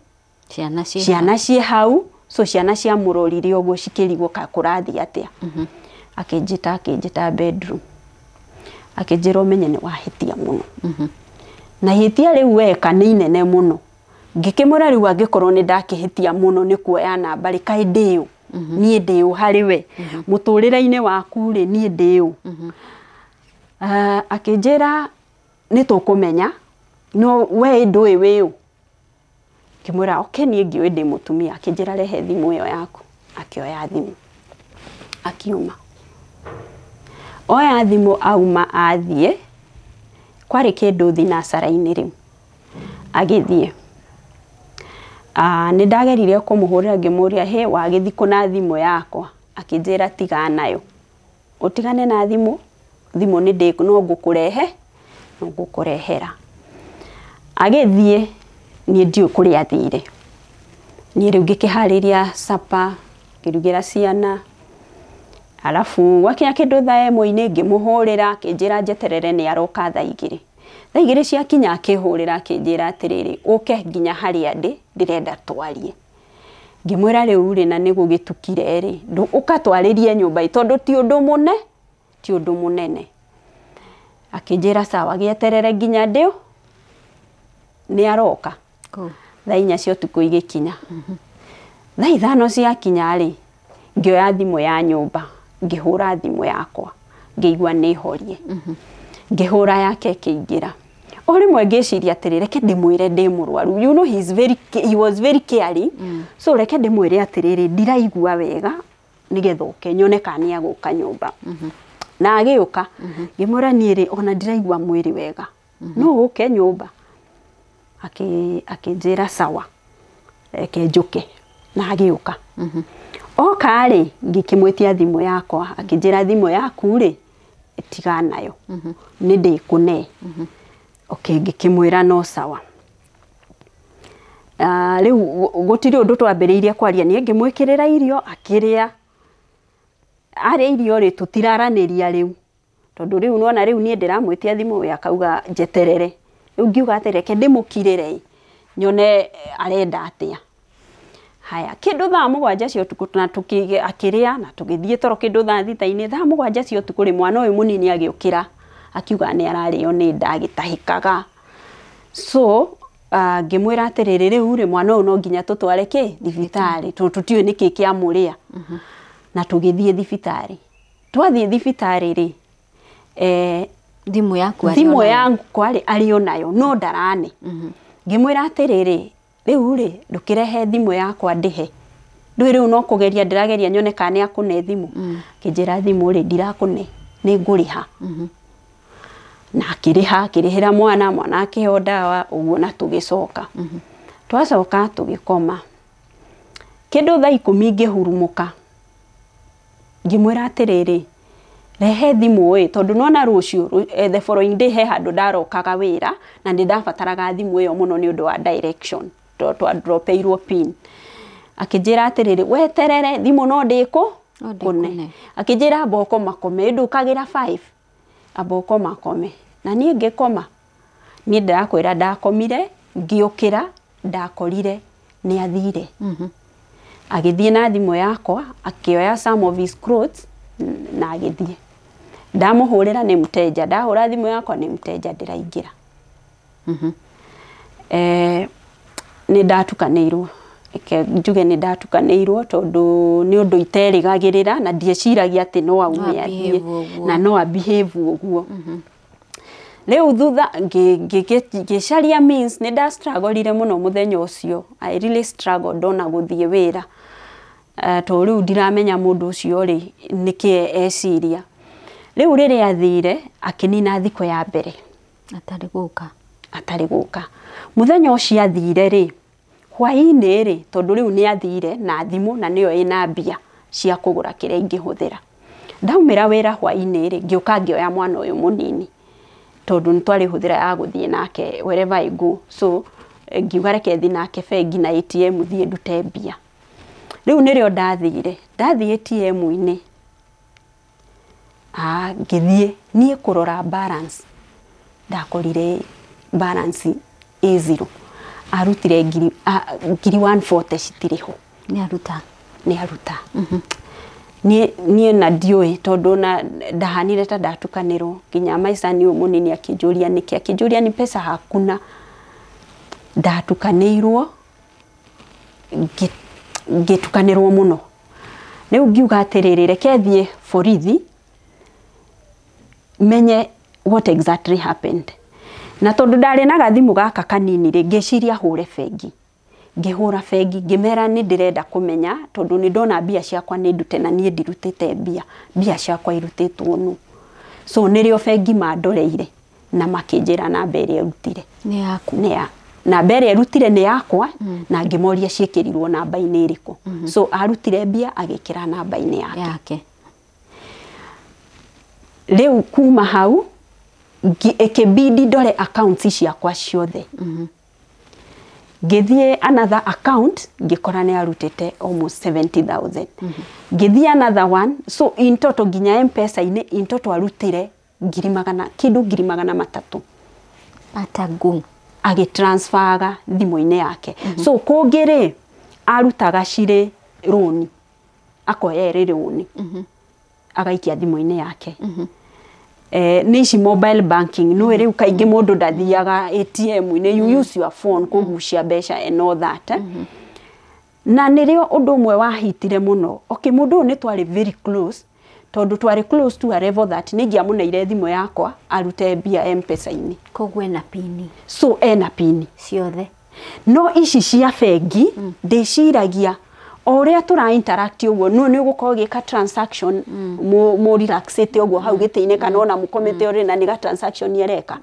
ciana ciĩ ciana ciĩ hau. So ciana ciamũrorire ũguo cikĩrigwo ka kũrathiĩ atĩa. Akĩnjĩta bedroom, akĩnjĩra, "Ũmenye nĩ wahĩtia mũno." Na ihĩtia rĩu weka nĩ inene mũno. Ngĩkĩmwĩra rĩu angĩkorwo nĩ ndakĩhĩtia mũno nĩ kuoya namba rĩ, kaĩ ndĩũ? Niĩ ndĩũ harĩ we? Mũtũrĩre-inĩ waku rĩ, niĩ ndĩũ? Akĩnjĩra nĩ tũkũmenya, no we ndũĩ wĩũ. Ngĩmwĩra okay, niĩ ngĩũĩ ndĩ mũtumia. Akĩnjĩra rehe thimũ ĩyo yaku. Akĩoya thimũ akiuma. Oya thimũ auma athiĩ, kwarĩ kĩndũ thinacara-inĩ rĩu agĩthiĩ. Nĩ ndageririe kũmũhũrĩra ngĩmũria, he wagĩthiĩ kũ na thimũ yakwa? Akĩnjĩra tiga nayo, ũtigane na thimũ, thimũ nĩ ndĩ no ngũkũrehe, no ngũkũrehera. Agĩthiĩ, niĩ ndiũĩ kũrĩa athire. Niĩ rĩu ngĩkĩharĩria supper, ngĩrugĩra ciana. Alafu gwakinya kĩndũ thaa ĩmwe-inĩ ngĩmũhũrĩra, akĩnjĩra njeterere nĩ aroka thaa igĩrĩ. Thaa igĩrĩ ciakinya akĩhũrĩra akĩnjĩra atĩrĩrĩ, ũke nginya harĩa ndĩ, ndĩrenda twarie. Ngĩmwĩra rĩu rĩ, na nĩ gũgĩtukire rĩ, ũkatwarĩrie nyũmba tondũ ti ũndũ mũne, ti ũndũ mũnene. Akĩnjĩra sawa, gĩeterere nginya ndĩũ nĩ aroka. Thaa inya cia ũtukũ igĩkinya. Thaa ithano ciakinya rĩ, ngĩoya thimũ ya nyũmba, ngĩhũra thimũ yakwa, ngĩigua nĩ horie. Ngĩhũra yake ĩkĩingĩra. O rĩmwe ngĩciria atĩrĩ, reke ndĩmwĩre ndĩ mũrwaru. You know he was very caring. So reke ndĩmwĩre atĩrĩrĩ, ndiraigua wega, nĩgetha oke nyone kana nĩ agũka nyũmba. Na agĩũka, ngĩmwĩra niĩ rĩ, ona ndiraigua mwĩrĩ wega. No ũke nyũmba. Akĩnjĩra sawa, reke njũke. Na agĩũka. Oka rĩ, ngĩkĩmwĩtia thimũ yakwa, akĩnjĩra thimũ yaku rĩ, tiga nayo. Nĩ ndĩkũne. Okay, ngĩkĩmwĩra no sawa. Rĩu gũtirĩ ũndũ twambĩrĩirie kwaria, niĩ ngĩmwĩkĩrĩra irio akĩrĩa. Arĩa irio rĩ, tũtiraranĩria rĩu. Tondũ rĩu nĩwona rĩu niĩ ndĩramwĩtia thimũ we akauga njeterere. Rĩu ngiuga atĩ reke ndĩmũkirĩre nyone arenda atĩa. Haya, kĩndũ thaa mũgwanja cia ũtukũ na akĩrĩa na tũgĩthiĩ toro kĩndũ thaa thita-inĩ. Thaa mũgwanja cia ũtukũ rĩ, mwana ũyũ mũnini agĩũkĩra akiuga nĩ ararĩo nĩ nda agĩtahĩkaga. So ngĩmwĩra atĩrĩrĩ, rĩu rĩ, mwana ũyũ no nginya tũtware kĩ thibitarĩ, tondũ tũtiũĩ nĩkĩ kĩamũrĩa. Na tũgĩthiĩ thibitarĩ. Twathiĩ thibitarĩ rĩ, thimũ yaku arĩ thimũ yakwa rĩ, arĩ o nayo no ndarane. Ngĩmwĩra atĩrĩrĩ, rĩu rĩ, ndũkĩrehe thimũ yakwa ndĩhe. Ndũĩ rĩu no kũgeria ndĩrageria nyone kana nĩ akũne thimũ. Akĩnjĩra thimũ rĩ, ndirakũne, nĩ ngũrĩha. Na akĩrĩha, akĩrĩhĩra mwana, mwana akĩheo ndawa, ũguo na tũgĩcoka. Twacoka tũgĩkoma. Kĩndũ thaa ikũmi ngĩhurumũka. Ngĩmwĩra atĩrĩrĩ, rehe thimũ ĩ, tondũ nĩwona rũciũ, the following day he handũ ndarokaga wĩra, na nĩ ndabataraga thimũ ĩyo mũno nĩ ũndũ wa direction, tondũ twadropeirwo pin. Akĩnjĩra atĩrĩrĩ, weterere thimũ no ndĩkũ kũne. Akĩnjĩra amba ũkomakome, ndũkagĩra 5, amba ũkomakome. Na niĩ ngĩkoma. Niĩ ndĩrakwĩra ndakomire, ngĩũkĩra, ndakorire nĩ athire. Agĩthiĩ na thimũ yakwa, akĩoya some of his clothes na agĩthiĩ. Ndamũhũrĩra nĩ mteja, ndahũra thimũ yakwa nĩ mteja ndĩraingĩra. Nĩ ndatukanĩirwo. Reke njuge nĩ ndatukanĩirwo tondũ nĩ ũndũ iterĩgagĩrĩra na ndieciragia atĩ no aume athiĩ na no a behave ũguo. Rĩu thutha ngĩcaria means, nĩ ndastrugglire mũno mũthenya ũcio. I really struggled ona gũthiĩ wĩra. Tondũ rĩu ndiramenya mũndũ ũcio rĩ nĩkĩ eciria. Rĩu rĩrĩa athire akĩnina thikũ ya mbere atarĩ gũka. Atarĩ gũka. Mũthenya ũcio athire rĩ, hwaĩ-inĩ rĩ, tondũ rĩu nĩ athire na thimũ na nĩyo ĩna mbia cia kũgũra kĩrĩa ingĩhũthĩra. Ndaumĩra wĩra hwaĩ-inĩ rĩ, ngĩũka ngĩoya mwana ũyũ mũnini, tondũ nĩ twarĩ hũthĩra ya gũthiĩ nake wherever I go. So ngiuga reke thiĩ nake bengi na ATM thiĩ ndute mbia. Rĩu nĩrĩo ndathire, ndathiĩ ATM-inĩ, ngĩthiĩ niĩ kũrora balance, ndakorire balance ĩ zero. Arutire ngiri 140 citirĩ ho. Nĩ aruta. Nĩ aruta. Niĩ na ndiũĩ tondũ na ndahanire ta ndatukanĩrwo nginya maica nĩ ũyũ mũnini akĩnjũria nĩkĩ, akĩnjũria ni pesa hakuna. Ndatukanĩirwo, ngĩtukanĩrwo mũno. Rĩu ngiuga atĩrĩrĩ, reke thiĩ borithi menye what exactly happened. Na tondũ ndarĩ na gathimũ gaka kanini rĩ, ngĩciria hũre bengi. Ngĩhũra bengi ngĩmera nĩ ndĩrenda kũmenya tondũ nĩ ndona mbia ciakwa nĩ ndute na niĩ ndirutĩte mbia, mbia ciakwa irutĩtwo nũ. So nĩrĩo bengi mandoreire na makĩnjĩra namba ĩrĩa ĩrutire nĩ yaku. Nĩ ya namba ĩrĩa ĩrutire nĩ yakwa, na ngĩmoria ciĩkĩrirwo namba-inĩ ĩrĩkũ. So arutire mbia agĩkĩra namba-inĩ yake. Yake. Rĩu kuma hau ĩkĩbidi ndore accounts ciakwa ciothe. Ngĩthiĩ another account ngĩkora nĩ arutĩte almost 70,000. Ngĩthiĩ another one, so in total nginya M-Pesa-inĩ in total arutire ngiri magana kĩndũ 300,000. Atagu. Agĩtransferaga thimũ-inĩ yake. So kũngĩ rĩ arutaga cirĩ rũni, akoya ĩrĩ rũni agaikia thimũ-inĩ yake. Nĩ ici mobile banking no rĩu kaingĩ mũndũ ndathiaga ATM-inĩ, you use your phone kũgucia mbeca and all that. Na nĩrĩo ũndũ ũmwe wahitire mũno. Okay, mũndũ ũyũ nĩ twarĩ very close, tondũ twarĩ close to a level that nĩ ingĩamũneire thimũ yakwa arute mbia M-Pesa-inĩ. Koguo ena pini So ena pini ciothe. No ici cia bengi ndĩciragia o ũrĩa tũra interact ũguo, no nĩ ũgũkorwo ũgĩka transaction mũ relaxĩte ũguo hau gĩtĩ-inĩ kana ona mũkomete ũrĩ na nĩ ga transaction areka.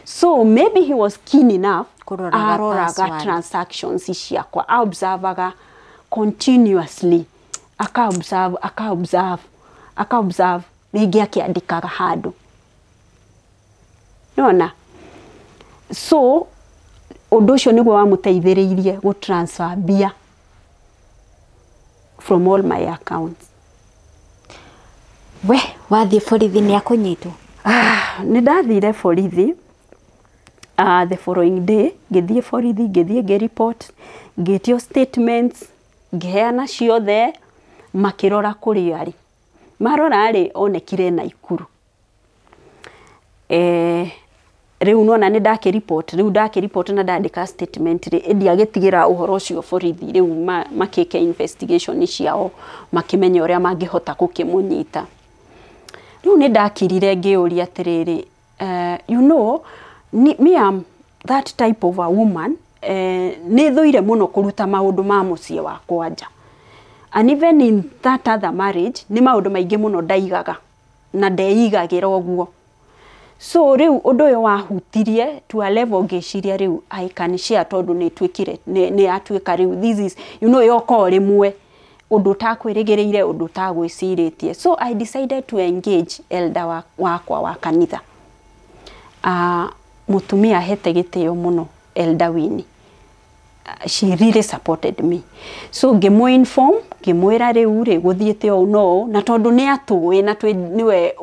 So maybe he was keen enough kũroraga aroraga password. Transactions ciakwa, observaga continuously, aka observe, aka observe, aka observe, rĩngĩ akĩandĩkaga handũ nona. So ũndũ ũcio nĩguo wamũteithĩrĩirie gũ transfer mbia from all my accounts. We wathiĩ borithi nĩ akũnyitwo? Ah, nĩ ndathire borithi the following day. Ngĩthiĩ borithi, ngĩthiĩ ngĩ-report, ngĩtio statements, ngĩheana ciothe, makĩrora kũrĩa arĩ. Marora rĩ, onekire Naikuru. Rĩu nona nĩ ndakĩ-report, rĩu ndakĩ-report na ndandĩka statement rĩ, ndiagĩtigĩra ũhoro ũcio borithi rĩu makĩke investigation ciao, makĩmenya ũrĩa mangĩhota gũkĩmũnyita. Rĩu nĩ ndakirire ngĩũria atĩrĩrĩ, you know, me am that type of a woman, nĩ thũire mũno kũruta maũndũ ma mũciĩ wakwa nja. And even in that other marriage, nĩ maũndũ maingĩ mũno ndaigaga na ndeigagĩra ũguo. So rĩu ũndũ ũyũ wahutirie to a level ngĩciria rĩu I can share tondũ nĩ twĩkire nĩ yatuĩka rĩu this is yoka o rĩmwe ũndũ ũtakwĩrĩgĩrĩire, ũndũ ũtagwĩcirĩtie. So I decided to engage elder wakwa wa kanitha. Mũtumia ahete gĩtĩo mũno, Elder Winnie. She really supported me. So ngĩmũ inform, ngĩmwĩra rĩu rĩ gũthiĩte ũũ no ũũ, na tondũ nĩ atũĩ na nĩwe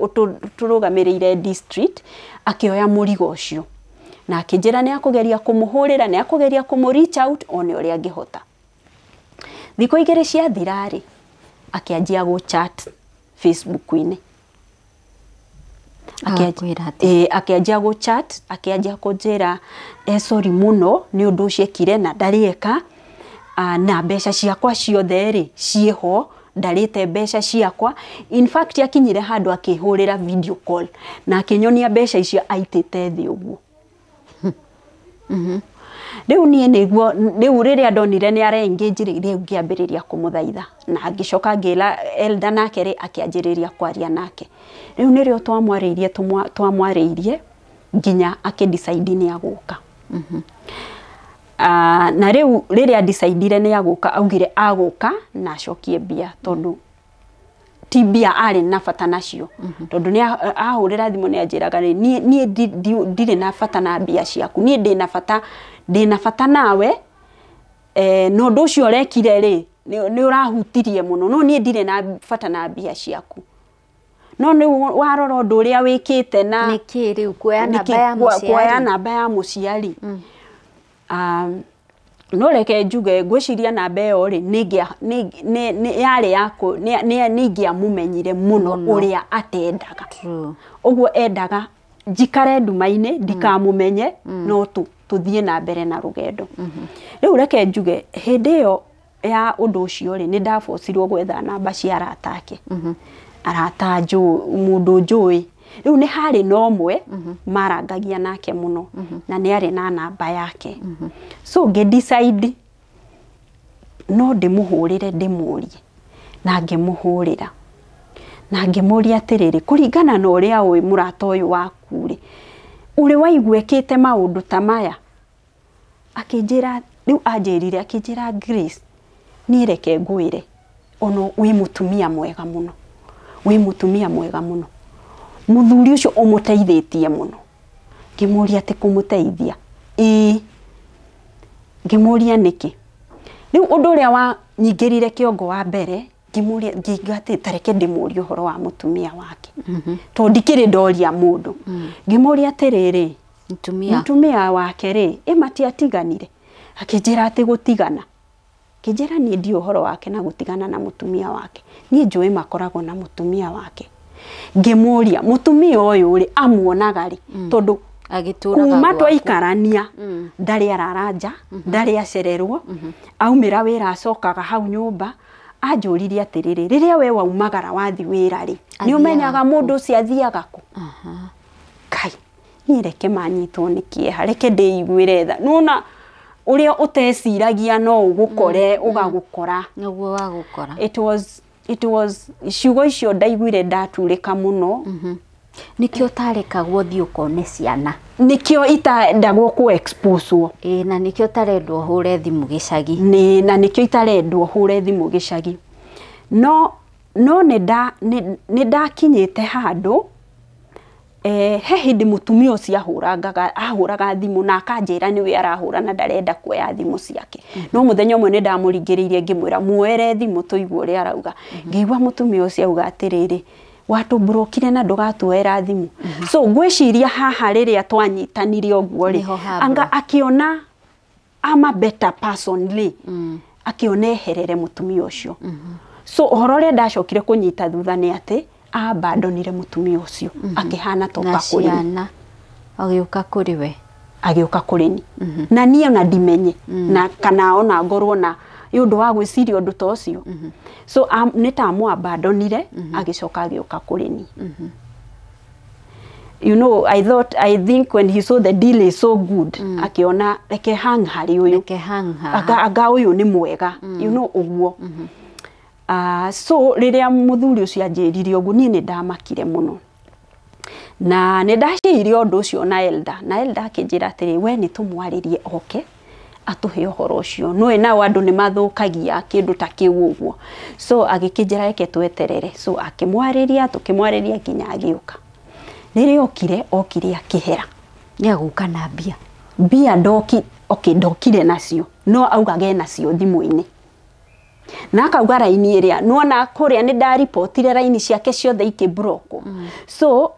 tũrũgamĩrĩire district, akĩoya mũrigo ũcio na akĩnjĩra nĩ akũgeria kũmũhũrĩra, nĩ akũgeria kũmũ reach out one ũrĩa angĩhota. Thikũ 2 ciathira rĩ, akĩanjia gũ chat Facebook-inĩ. Agakwĩra atĩa? Akĩanjia gũ chat, akĩanjia kũnjĩra sorry mũno nĩ ũndũ ũcio ekire na ndarĩeka, na mbeca ciakwa ciothe rĩ ciĩho, ndarĩte mbeca ciakwa. In fact akinyire handũ akĩhũrĩra video call na akĩnyonia mbeca icio aitĩte thĩ ũguo. Rĩu niĩ nĩguo rĩu rĩrĩa ndonire nĩ ara engage rĩ, rĩu ngĩambĩrĩria kũmũthaitha na ngĩcoka ngĩra elder nake rĩ, akĩanjĩrĩria kwaria nake. Rĩu nĩrĩo twamwarĩirie nginya akĩ decide nĩ agũka. Na rĩu rĩrĩa decidire nĩ agũka, augire agũka na acokie mbia tondũ ti mbia arĩ na bata nacio. Tondũ nĩ ahũrĩra thimũ nĩ anjĩraga rĩ, niĩ ndirĩ na bata na mbia ciaku, niĩ ndĩna bata nawe, na ũndũ ũcio ũrekire rĩ, nĩ ũrahutirie mũno, no niĩ ndirĩ na bata na mbia ciaku. No nĩ warora ũndũ ũrĩa wĩkĩte na nĩkĩ rĩu kuoya namba nĩkĩ ya kuoya mũciari? Namba ya mũciari. No reke njuge ngwĩciria namba ĩyo rĩ yarĩ yako nĩ ingĩamũmenyire mũno ũrĩa atendaga. Ũguo endaga njikare nduma-inĩ ndikamũmenye no tũthiĩ na mbere na rũgendo. Rĩu reke njuge hĩndĩ ĩyo ya ũndũ ũcio rĩ nĩ ndabocirwo gwetha namba cia arata ake. Arata mũndũ njũĩ. Rĩu nĩ harĩ na ũmwe marangagia nake mũno na nĩ arĩ na namba yake. So ngĩ decide no ndĩmũhũrĩre ndĩmũrie na ngĩmũhũrĩra na ngĩmũria atĩrĩrĩ kũringana na ũrĩa ũĩ mũrata ũyũ waku rĩ ũrĩ waigua ĩkĩte maũndũ ta maya. Akĩnjĩra rĩu anjĩrire akĩnjĩra Grace niĩ reke ngwĩre ona wĩ mũtumia mwega mũno, wĩ mũtumia mwega mũno, mũthuri ũcio ũmũteithĩtie mũno. Ngĩmũria atĩ kũmũteithia? Ĩĩ. Ngĩmũria nĩkĩ? Rĩu ũndũ ũrĩa wanyingĩrire kĩongo wa mbere ngĩmũria ngĩiga atĩ ta reke ndĩmũrie ũhoro wa mũtumia wake tondũ ndikĩrĩ ndoria mũndũ. Ngĩmũria atĩrĩrĩ mũtumia wake rĩ ĩ matiatiganire? Akĩnjĩra atĩ gũtigana. Akĩnjĩra niĩ ndiũĩ ũhoro wake na gũtigana na mũtumia wake, niĩ njũĩ makoragwo na mũtumia wake. Ngĩmũria mũtumia ũyũ rĩ amuonaga rĩ tondũ kuma twaikarania ndarĩ arara nja, ndarĩ acererwo, aumĩra wĩra acokaga hau nyũmba. Anjũririe atĩrĩrĩ rĩrĩa we waumagara wathi wĩra rĩ nĩ ũmenyaga mũndũ ũcio athiaga kũ? Kai niĩ reke manyitwo nĩ kĩeha, reke ndĩiguĩre tha. Nĩwona ũrĩa ũteciragia no ũgũkore ũgagũkora. Nĩguo wagũkora. It was ciugo icio ndaiguire ndaturĩka mũno. Nĩkĩo ũtarekagwo ũthiĩ ũkone ciana. Nĩkĩo itendagwo kũ expose wo. Ĩĩ na nĩkĩo ũtarendwo ũhũre thimũ gĩcagi. Nĩ na nĩkĩo itarendwo hũre thimũ gĩcagi. No nĩ ndakinyĩte handũ he hĩndĩ mũtumia ũcio ahũraga thimũ na akanjĩra nĩwe arahũra na ndarenda kuoya thimũ ciake. No mũthenya ũmwe nĩ ndamũringĩrĩirie ngĩmwĩra muoere thimũ tũigue ũrĩa arauga. Ngĩigua mũtumia ũcio auga atĩrĩrĩ watũmburokire na ndũgatuoera thimũ. So ngwĩciria haha rĩrĩa twanyitanire ũguo rĩ anga akĩona I'm a better person rĩ akĩona eherere mũtumia ũcio. So ũhoro ũrĩa ndacokire kũnyita thutha nĩ atĩ abandonire mũtumia ũcio akĩhana toka kũrĩ ciana agĩũka kũrĩ we agĩũka kũrĩ ni na niĩ ona ndimenye na kana ona ngorwo na ũndũ wa gwĩciria ũndũ ta ũcio. So nĩ ta amũabandonire agĩcoka agĩũka kũrĩ ni. You know, I think when he saw the deal is so good akiona reke hang harĩ ũyũ, reke hang haha anga ũyũ nĩ mwega, you know ũguo. So rĩrĩa mũthuri ũcio anjĩrire ũguo niĩ nĩ ndamakire mũno na nĩ ndacirie ũndũ ũcio na elder, na elder akĩnjĩra atĩrĩ we nĩ tũmwarĩrie oke atũhe ũhoro ũcio, nĩũĩ nao andũ nĩ mathũkagia kĩndũ ta kĩu ũguo. So agĩkĩnjĩra reke tweterere. So akĩmwarĩria tũkĩmwarĩria nginya agĩũka. Rĩrĩa okire okire akĩhera. Nĩ agũka na mbia mbia ndokire nacio no augage nacio thimũ-inĩ na akauga raini ĩrĩa nĩwona kũrĩa nĩ ndaripotire raini ciake ciothe ikĩmburokwo. So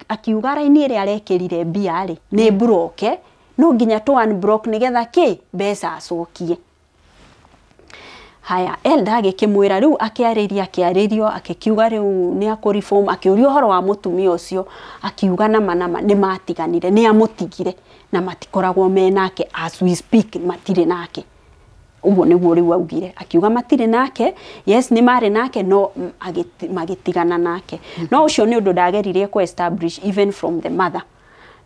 akiuga raini ĩrĩa arekĩrire mbia rĩ nĩ mburoke no nginya tũ unblock nĩgetha kĩ mbeca acokie. Haya elder agĩkĩmwĩra rĩu akĩarĩria akĩarĩrio akĩkiuga rĩu nĩ akũreform akĩũria ũhoro wa mũtumia ũcio akiuga nama nama nĩ matiganire nĩ amũtigire na matikoragwo me nake as we speak matirĩ nake. Ũguo nĩguo rĩu augire akiuga matirĩ nake, yes nĩ marĩ nake no magĩtigana nake. No ũcio nĩ ũndũ ndageririe kũ establish even from the mother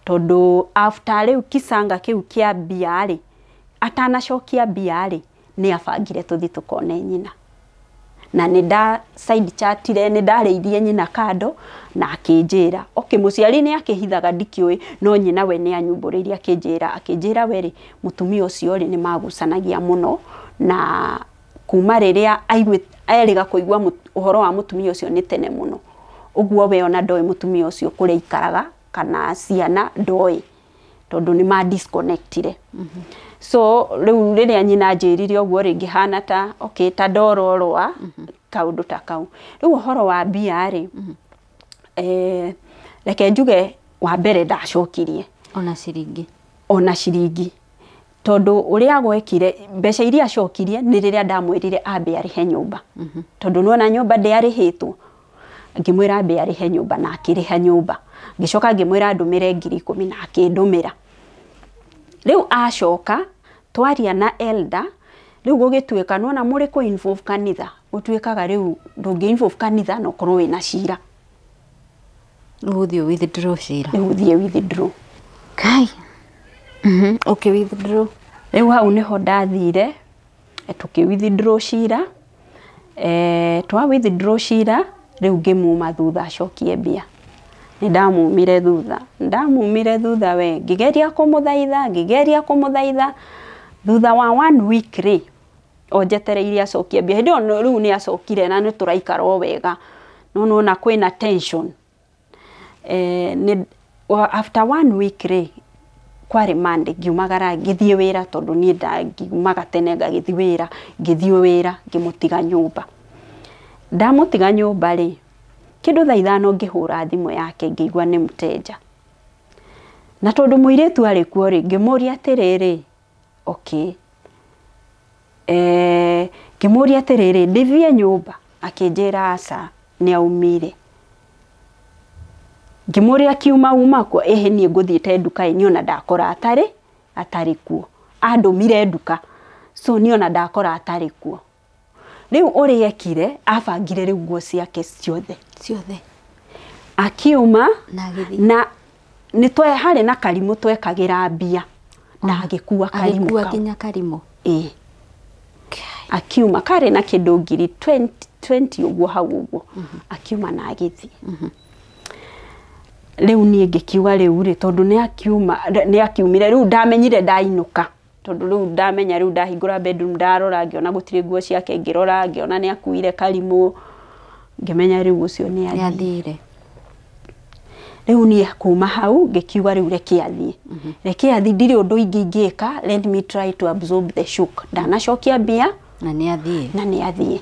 tondũ after rĩu kisanga kĩu kĩa mbia rĩ atanacokia mbia rĩ nĩ abangire tũthiĩ tũkone nyina na nĩ nda side chatire nĩ ndarĩirie nyina kando na akĩnjĩra okay mũciari nĩ akĩhithaga ndikĩũĩ no nyina we nĩ anyumbũrĩirie akĩnjĩra we rĩ mũtumia ũcio rĩ nĩ magucanagia mũno na kuma rĩrĩa erĩga kũigua ũhoro wa mũtumia ũcio nĩ tene mũno ũguo we ona ndoĩ mũtumia ũcio kũrĩa aikaraga kana ciana ndoĩ tondũ nĩ ma disconnectire. So rĩu rĩrĩa nyina anjĩrire ũguo rĩ ngĩhana ta okay ta ndororwa kaũndũ ta kau. Rĩu ũhoro wa mbia rĩ reke njuge wa mbere ndacokirie ona ciringi Tondu uria gwekire mbeca iria acokirie ni riria ndamwirire ambe arihe nyumba. Tondu nona nyumba ndiarihitwo. Ngimwira ambe arihe nyumba na akiriha nyumba. Ngicoka ngimwira ndumire 10,000 na akindumira. Riu acoka twaria na elder riu gugituika nona muri ku involve kanitha gutuikaga riu ndungi involve kanitha no korwo wina cira. Uthie withdraw cira. Uthie withdraw. Kai. Okay, withdraw. Riu hau niho ndathire tuki withdraw cira. Twa withdraw cira riu ngimuma thutha acokie mbia. Ni ndamumire thutha. Ndamumire thutha we ngigeria kumuthaitha, ngigeria kumuthaitha. Thutha wa 1 week ri o njetereire acokie mbia. Hindi ono riu ni acokire na ni turaikara o wega. No nona kwina tension. Ni after 1 week ri kwari Monday ngiumagara ngithie wira tondu nie ngiumaga tene ngagithie wira, ngithie wira ngimutiga nyumba. Ndamutiga nyumba ri kindu thaa 5 ngihura thimu yake ngiigua ni muteja. Na tondu muiritu ari kuo ri ngimuria atiriri, okay, ngimuria atiriri ndithie nyumba, akinjira aca ni aumire. Ngimuria kiuma uma kuo, ehe nie nguthiite nduka ni ona ndakora atari kuo. Andumire nduka so ni ona ndakora atari kuo. Riu uria ekire abangire riu nguo ciake ciothe ciothe akiuma na ni twe hari na karimu twekagira mbia na agikua karimu agikua kinya karimu akiuma kari na kindu ngiri 20 uguo hau uguo akiuma na agithi. Riu nie ngikiuga riu ri tondu ni akiuma ni akiumire riu ndamenyire ndainuka tondu riu ndamenya riu ndahingura bedroom ndarora ngiona gutiri nguo ciake ngirora ngiona ni akuire karimu ngimenya riu ucio ni athire. Riu nie kuma hau ngikiuga riu reke athie. Reke athie ndiri undu ingi ingika, let me try to absorb the shock. Ndanacokia mbia na ni athie na ni athie.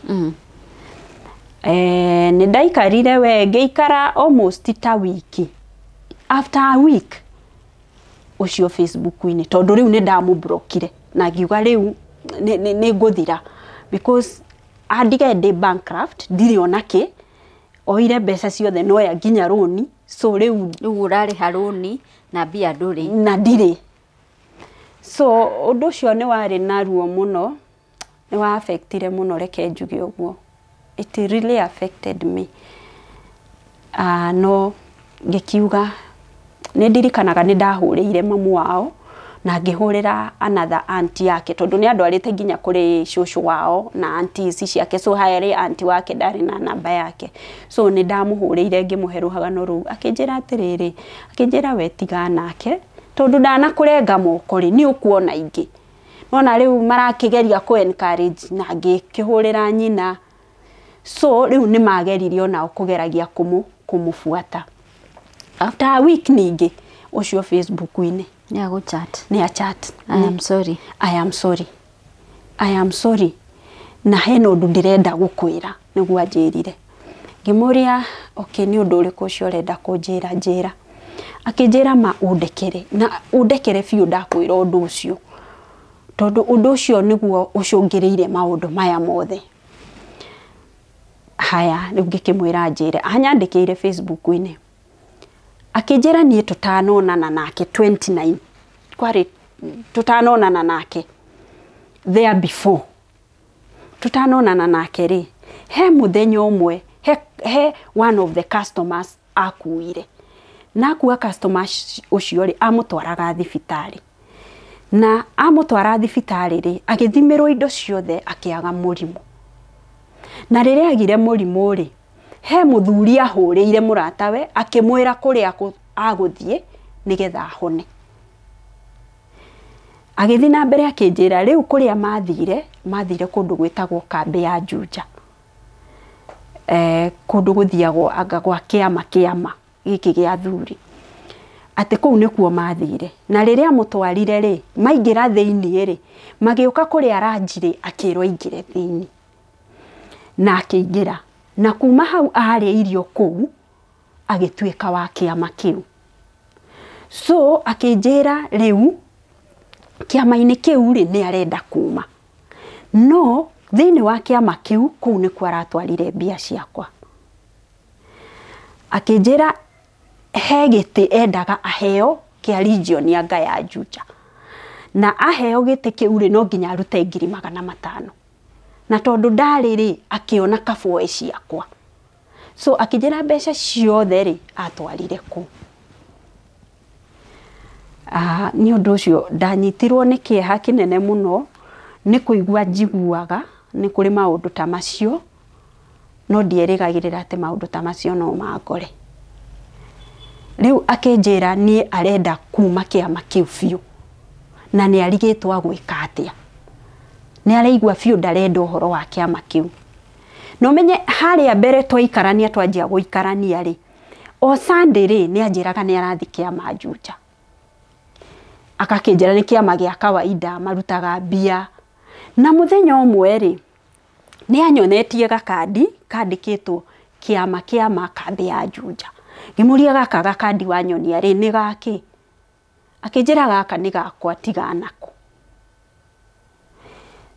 Ni ndaikarire we ngiikara almost ta wiki. After a week ucio Facebook-inĩ tondu riu ni ndamublokire na ngiuga riu ni nguthira because andige ndi bankrupt ndiri ona ki oire mbeca ciothe noya nginya roni so riu urariha roni na mbia nduri na ndiri. So undu ucio ni wari na ruo muno, ni wa affectire muno, reke njuge uguo. It really affected me. No ngikiuga ni ndirikanaga ni ndahuriire mamu wao na ngihurira another auntie yake tondu ni andwarite nginya kuri cucu wao na auntie ici ciake so hayari auntie wake ndari na namba yake so ni ndamuhuriire ngimuhe ruhagano ruu akinjira atiriri akinjira we tiga nake tondu ndanakurenga moko ri ni ukuona ingi nona riu marakigeria ku encourage na ngikihurira nyina so riu ni mageririe onao kugeragia kumufuata. After a week ningi ucio Facebook-inĩ ni agu chat ni a chat I am sorry, I am sorry, I am sorry na hena undu ndirenda gukwira niguo anjirire. Ngimuria okay ni undu uriku ucio urenda kunjira njira. Akinjira ma undekere na undekere biũ ndakwira undu ucio tondu undu ucio niguo ucungiriire maundu maya mothe. Haya riu ngikimwira njire anyandikiire Facebook-inĩ akinjira nie tutanonana nake 29 kwari tutanonana nake there before tutanonana nake ri he muthenya umwe he one of the customers akuire na akua customer ucio ri amutwaraga thibitari na amutwara thibitari ri agithimirwo indo ciothe akiaga murimu na riria agire murimu ri he muthuri ahuriire muratawe akimwira kuria aguthie nigetha ahone. Agithi na mbere akinjira riu kuria mathire kundu gwitagwo kambi ya Juja, kundu guthiagwo anga gwa kiama kiama giki gia thuri ati kuu nikuo mathire na riria mutwarire ri maingira thiini ri magiuka kuria aranjire akirwo aingire thiini na akiingira na kuma hau aria irio kuu agituika wa kiama kiu. So akinjira riu kĩama-inĩ kĩu rĩ nĩ arenda kuma, no thĩinĩ wa kĩama kĩu kũu nĩkuo aratwarire mbia ciakwa. Akĩnjĩra he gĩtĩ endaga aheo kĩa region ya Ngaya Juja, na aheo gĩtĩ kĩu rĩ no nginya arute 500,000, na tondũ ndarĩ rĩ akĩona kaboe ciakwa, so akĩnjĩra mbeca ciothe rĩ atwarire kũu. Nĩ ũndũ ũcio ndanyitirwo nĩ kĩeha kĩnene mũno nĩ kũigua njiguaga nĩ kũrĩ maũndũ ta macio, no ndierĩgagĩrĩra atĩ maũndũ ta macio no mangore. Rĩu akĩnjĩra niĩ arenda kuma kĩama kĩu biũ, na nĩ arigĩtwo agwĩka atĩa, nĩ araigua biũ ndarenda ũhoro wa kĩama kĩu. Na ũmenye harĩa mbere twaikarania twanjia gũikarania rĩ, o Sunday rĩ nĩ anjĩraga nĩ arathiĩ kĩama Juja, agakĩnjĩra nĩ kĩama gĩa kawaida marutaga mbia. Na mũthenya ũmwe rĩ nĩ anyonetie gakandi kandĩkĩtwo kĩama kĩama kambĩ ya Juja. Ngĩmũria gaka gakandi wanyonia rĩ nĩ gakĩ? Akĩnjĩra gaka nĩ gakwa tiga nako.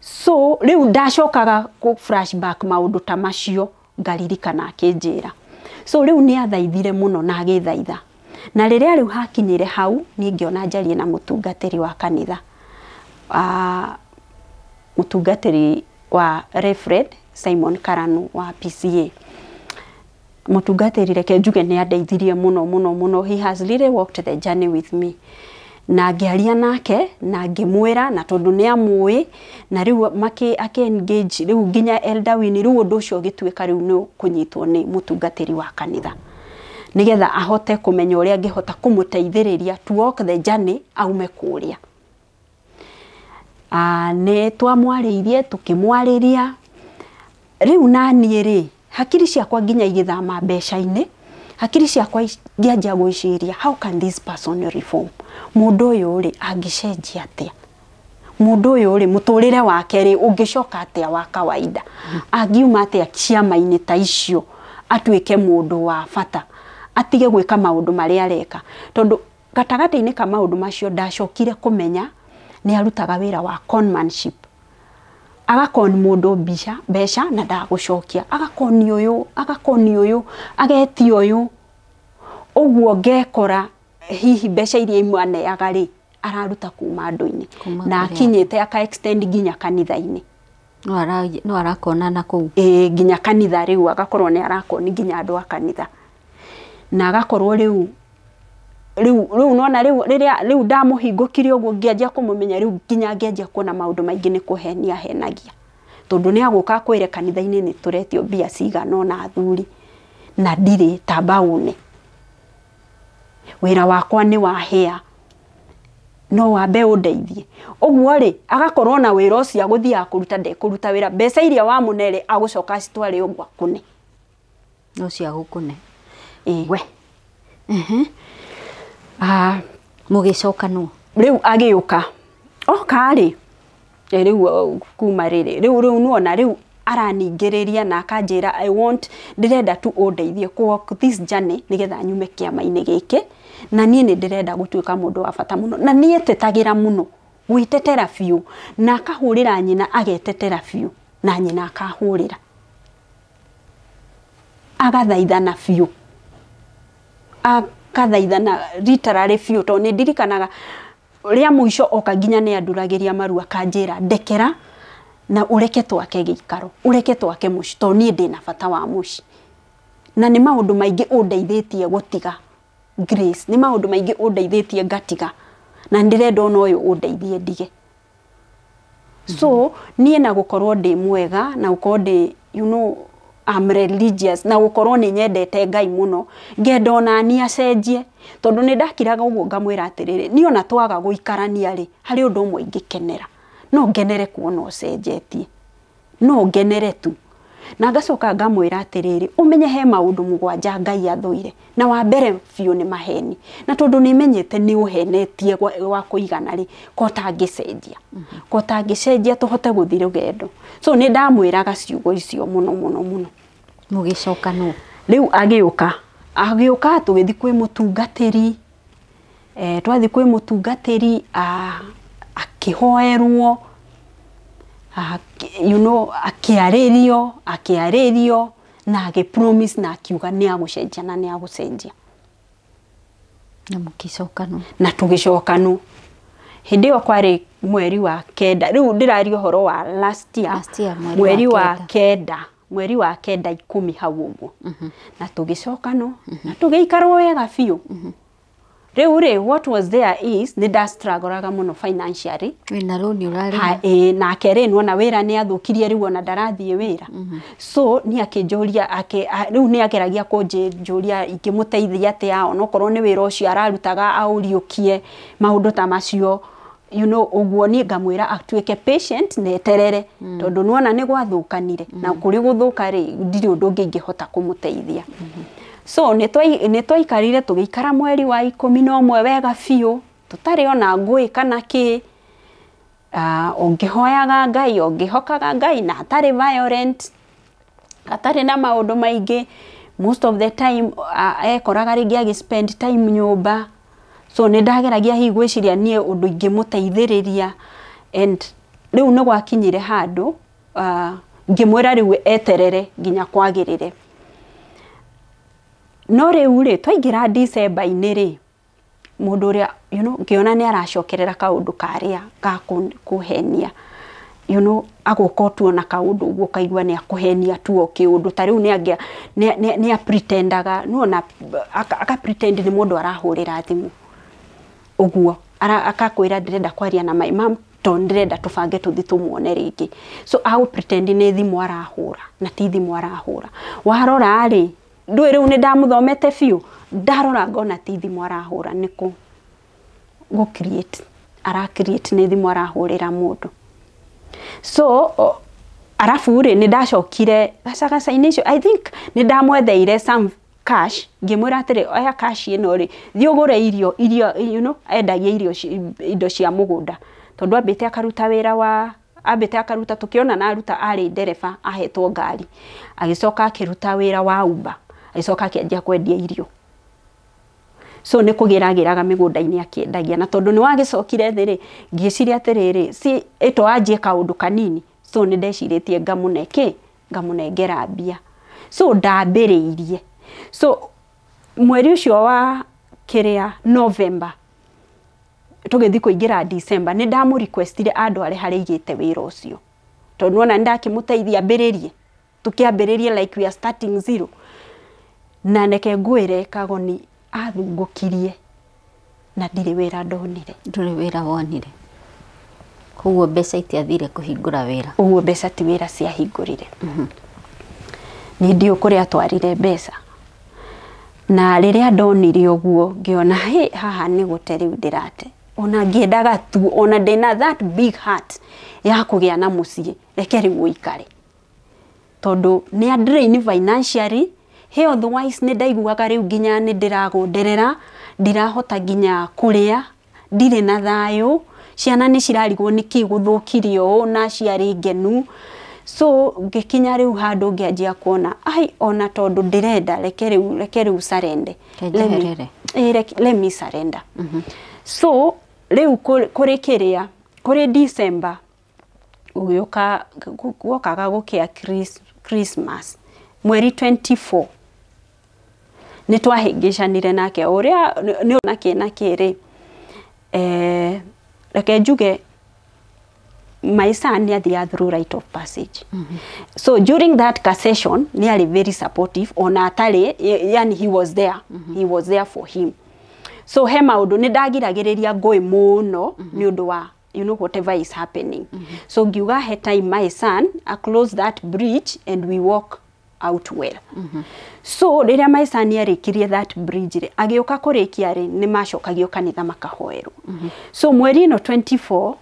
So rĩu ndacokaga kũ flashback maũndũ ta macio ngaririkana akĩnjĩra. So rĩu nĩ athaithire mũno na agĩthaitha. Na rĩrĩa rĩu hakinyire hau niĩ ngĩona njarie na mũtungatĩri wa kanitha, mũtungatĩri wa Reverend Simon Karanu wa PCA. Mũtungatĩri reke njuge nĩ andeithirie mũno mũno mũno, he has really walked the journey with me. Na ngĩaria nake na ngĩmwĩra, na tondũ nĩ amũĩ, na rĩu akĩ engage rĩu nginya Elder Winnie, rĩu ũndũ ũcio ũgĩtuĩka rĩu nĩ kũnyitwo nĩ mũtungatĩri wa kanitha, nĩgetha ahote kũmenya ũrĩa angĩhota kũmũteithĩrĩria to walk the journey aume kũrĩa. Nĩ twamwarĩirie tũkĩmwarĩria. Rĩu naniĩ rĩ hakiri ciakwa nginya igĩthama mbeca-inĩ, hakiri ciakwa ngĩanjia gwĩciria how can this person reform, mũndũ ũyũ rĩ angĩcenjia atĩa, mũndũ ũyũ rĩ mũtũrĩre wake rĩ ũngĩcoka atĩa wa kawaida, angiuma atĩa ciama-inĩ ta icio atuĩke mũndũ wa bata, atige gwĩka maũndũ marĩa areka. Tondũ gatagatĩ-inĩ ka maũndũ macio ndacokire kũmenya nĩ arutaga wĩra wa conmanship, agakoni mũndũ mbeca na ndagũcokia, agakoni ũyũ, agakoni ũyũ, agetia ũyũ, ũguo ngekora hihi mbeca iria imwe aneaga rĩ araruta kuma andũ-inĩ, na akinyĩte aka extend nginya kanitha-inĩ, no arakona na kũu ĩĩ nginya kanitha rĩu agakorwo nĩ arakoni nginya andũ a kanitha, na agakorwo rĩu rĩu nona rĩu rĩrĩa rĩu ndamũhingũkire ũguo ngĩanjia kũmũmenya rĩu nginya ngĩanjia kuona maũndũ maingĩ nĩ kũhenia henagia, tondũ nĩ agũka akwĩre kanitha-inĩ nĩ tũretio mbia cigana ũna athuri na ndirĩ ta mbaũne, wĩra wakwa nĩ wahĩa no wambe ũndeithie. Ũguo rĩ agakorwo na wĩra ũcio agũthiaga kũruta, ndekũruta wĩra, mbeca iria wamũne rĩ agũcoka acitware ũguo akũne, no cia gũkũne. Ĩĩ we mũgĩcoka nũ rĩu agĩũka oka rĩ rĩu kuma rĩrĩ rĩu nĩwona rĩu araningĩrĩria na akanjĩra I want, ndĩrenda tu ũndeithie kũ walk this journey nĩgetha nyume kĩama-inĩ gĩkĩ, na niĩ nĩ ndĩrenda gũtuĩka mũndũ wa bata mũno, na niĩ etetagĩra mũno gwĩtetera biũ, na akahũrĩra nyina agetetera biũ, na nyina akahũrĩra agathaithana biũ, akathaithana literally biũ, tondũ nĩ ndirikanaga rĩa mũico oka nginya nĩ anduragĩria maru akanjĩra ndekera na ũreke twake gĩikaro, ũreke twake mũciĩ, tondũ niĩ ndĩna bata wa mũciĩ, na nĩ maũndũ maingĩ ũndeithĩtie gũtiga Grace, nĩ maũndũ maingĩ ũndeithĩtie ngatiga, na ndĩrenda ona ũyũ ũndeithie ndige. So niĩ na gũkorwo ndĩ mwega, na gũkorwo ndĩ you know I'm religious, na gũkorwo nĩ nyendete Ngai mũno, ngenda ona niĩ acenjie, tondũ nĩ ndakiraga ũguo ngamwĩra atĩrĩrĩ, niĩ ona twaga gũikarania rĩ harĩ ũndũ ũmwe ingĩkenera, no ngenere kuona ũcenjetie, no ngenere tu. Na ngacoka ngamwĩra atĩrĩrĩ, ũmenye he maũndũ 7 Ngai athũire, na wa mbere biũ nĩ maheni, na tondũ nĩ menyete nĩ ũhenetie wa kũigana rĩ, ko tangĩcenjia, ko tangĩcenjia tũhote gũthiĩ rũgendo. So nĩ ndamwĩraga ciugo icio mũno mũno mũno. Mũgĩcoka nũ? Rĩu agĩũka, agĩũka tũgĩthiĩ kwĩ mũtungatĩri, twathiĩ kwĩ mũtungatĩri, Akĩhoerwo, you know, akĩarĩrio na agĩ promise na akiuga nĩ agũcenjia na nĩ agũcenjia. Na mũgĩcokanwo. Na tũgĩcokanwo. Hĩndĩ ĩyo kwarĩ mweri wa 9, rĩu ndĩraria ũhoro wa last year, mweri wa 9, mweri wa 9 10 hau ũguo. Na tũgĩcokanwo na tũgĩikarwo wega biũ. Rĩu rĩ, what was there is nĩ ndastruggleaga mũno financially. Wĩna loan ũrarĩha. Ĩĩ, nake rĩ nĩwona wĩra nĩ athũkirie rĩu ona ndarathiĩ wĩra. So nĩ akĩnjũria, rĩu nĩ ageragia kũnjũria ingĩmũteithia atĩa, onokorwo nĩ wĩra ũcio ararutaga aũriũkie, maũndũ ta macio. You know, ũguo niĩ ngamwĩra atuĩke patient na eterere, tondũ nĩwona nĩ gwathũkanire, na kũrĩ gũthũka rĩ ndirĩ ũndũ ũngĩ ingĩhota kũmũteithia. So nĩ twaikarire tũgĩikara mweri wa 11 wega biũ, tũtarĩ ona ngũĩ kana kĩ. Ũngĩhoyaga Ngai, ũngĩhokaga Ngai, na atarĩ violent, atarĩ na maũndũ maingĩ. Most of the time ekoraga rĩngĩ agĩ spend time nyũmba. So nĩ ndageragia hihi gwĩciria niĩ ũndũ ingĩmũteithĩrĩria, and rĩu nĩ gwakinyire handũ ngĩmwĩra rĩu eterere nginya kwagĩrĩre. No rĩu rĩ twaingĩra December-inĩ rĩ, mũndũ ũrĩa, you know, ngĩona nĩ aracokerera kaũndũ karĩa ga kũhenia, you know, agũka tu ona kaũndũ ũguo kaigua nĩ akũhenia tu o kĩũndũ. Ta rĩu nĩ apretendaga, nĩwona aka pretend nĩ mũndũ arahũrĩra thimũ ũguo, akakwĩra ndĩrenda kwaria na my mom tondũ ndĩrenda tũbange tũthiĩ tũmuone rĩngĩ. So agũ pretend nĩ thimũ arahũra na ti thimũ arahũra. Warora rĩ, ndũĩ rĩu nĩ ndamũthomete biũ, ndarora ngona ti thimũ arahũra, nĩ gũ create ara create nĩ thimũ arahũrĩra mũndũ. So arabu rĩ nĩ ndacokire gacagaca-inĩ icio, I think nĩ ndamwetheire some cash, ngĩmwĩra atĩrĩ, oya cash ĩno rĩ, thiĩ ũgũre irio, you know, endagia irio, indo cia mũgũnda, tondũ ambĩte akaruta wĩra wa, ambĩte akaruta, tũkĩona na aruta arĩ ndereba ahetwo ngari, agĩcoka akĩruta wĩra wa Uber, agĩcoka akĩanjia kwendia irio. So nĩ kũgĩragĩraga mĩgũnda-inĩ akĩendagia, na tondũ nĩ wagĩcokire thĩ rĩ, ngĩciria atĩrĩrĩ, si ĩto anjie kaũndũ kanini. So nĩ ndecirĩtie ngamũne kĩ, ngamũnengera mbia. So ndambĩrĩirie. So mweri ũcio wa kĩrĩa November tũgĩthiĩ kũingĩra December, nĩ ndamũ requestire andware harĩa aigĩte wĩra ũcio, tondũ nĩwona nĩ ndakĩmũteithia ambĩrĩrie, tũkĩambĩrĩrie like we are starting zero. Na reke ngwĩre Kagoni athungũkirie na ndirĩ wĩra ndonire. Ndũrĩ wĩra wonire. Koguo mbeca itiathire kũhingũra wĩra. Ũguo mbeca ti wĩra ciahingũrire. Niĩ ndiũĩ kũrĩa atwarire mbeca. Na rĩrĩa ndonire ũguo ngĩona hĩ, haha nĩ gũte rĩu ndĩrate. Ona ngĩendaga tu, ona ndĩna that big heart ya kũgĩa na mũciĩ, reke rĩu ũikare. Tondũ nĩ a drain financially, health wise nĩ ndaiguaga rĩu nginya nĩ ndĩragonderera, ndirahota nginya kũrĩa, ndirĩ na thayũ, ciana nĩ cirarigwo nĩkĩ gũthũkirie ũũ na aciari ngenu. So ngĩkinya rĩu handũ ngĩanjia kuona ai, ona tondũ ndĩrenda, reke rĩu surrender. Let me surrender. So rĩu kũrĩ kĩrĩa, kũrĩ December gũgĩũka, guokaga gũkĩa Christmas mweri 24 nĩ twahĩngĩcanire nake ũrĩa nĩ na kĩ rĩ, reke njuge my son nĩ athiaga through rite of passage. So during that session nĩ arĩ very supportive, ona atarĩ, yani he was there. He was there for him. So he maũndũ nĩ ndagiragĩrĩria ngũĩ mũno nĩ ũndũ wa, you know, whatever is happening. So ngiuga he time my son I close that bridge and we walk out well. So rĩrĩa my son arĩkirie that bridge rĩ, agĩũka kũrĩkia rĩ, nĩ macokagio kanitha makahoerwo. So mweri ĩno 24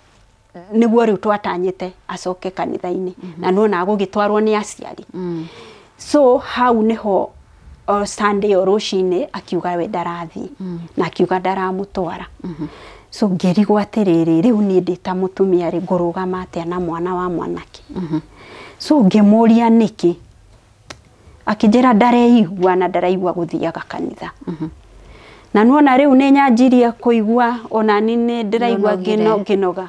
nĩguo rĩu twatanyĩte acoke kanitha-inĩ, na nĩwona agũgĩtwarwo nĩ aciari. So hau nĩho Sunday o rũcinĩ akiuga we ndarathiĩ, na akiuga ndaramũtwara. So ngĩrigwo atĩrĩrĩ, rĩu niĩ ndĩ ta mũtumia rĩ, ngũrũgama atĩa na mwana wa mwanake? So ngĩmũria nĩkĩ, akĩnjĩra ndareigua na ndaraigua gũthiaga kanitha. Na nĩwona rĩu nĩ nyanjirie kũigua ona niĩ nĩ ndĩraigua ngĩnoga.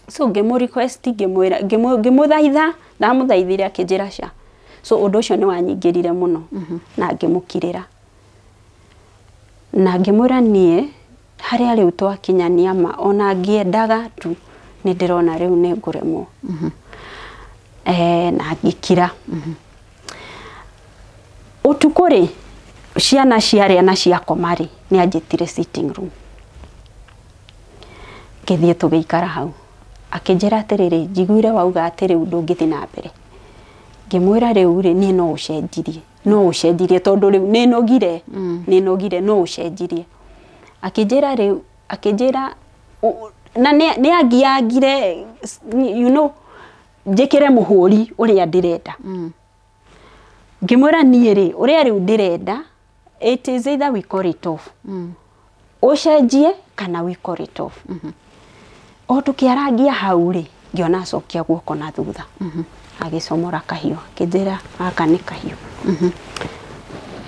So ngĩmũ request, ngĩmwĩra, ngĩmũthaitha, ndamũthaithire akĩnjĩra ca. So ũndũ ũcio nĩ wanyingĩrire mũno na ngĩmũkirĩra na ngĩmwĩra niĩ harĩa rĩu twakinyania ma ona ngĩendaga tu nĩ ndĩrona rĩu nĩ ngũremwo. Na ngĩkira. Ũtukũ rĩ, ciana ciarĩa na ciakoma rĩ, nĩ anjĩtire sitting room. Ngĩthiĩ tũgĩikara hau. Akĩnjĩra atĩrĩrĩ, njiguire wauga atĩ rĩu ndũngĩthiĩ na mbere. Ngĩmwĩra rĩu rĩ, niĩ no ũcenjirie. No ũcenjirie tondũ rĩu nĩ nogire. Nĩ nogire, no ũcenjirie. Akĩnjĩra rĩu, akĩnjĩra na nĩ angiangire, you know, njĩkĩre mũhũri ũrĩa ndĩrenda. Ngĩmwĩra niĩ rĩ, ũrĩa rĩu ndĩrenda, it is either we call it off. Ũcenjie kana we call it off. O tũkĩarangia hau rĩ, ngĩona acokia guoko na thutha. Agĩcomora kahiũ, akĩnjĩra gaka nĩ kahiũ.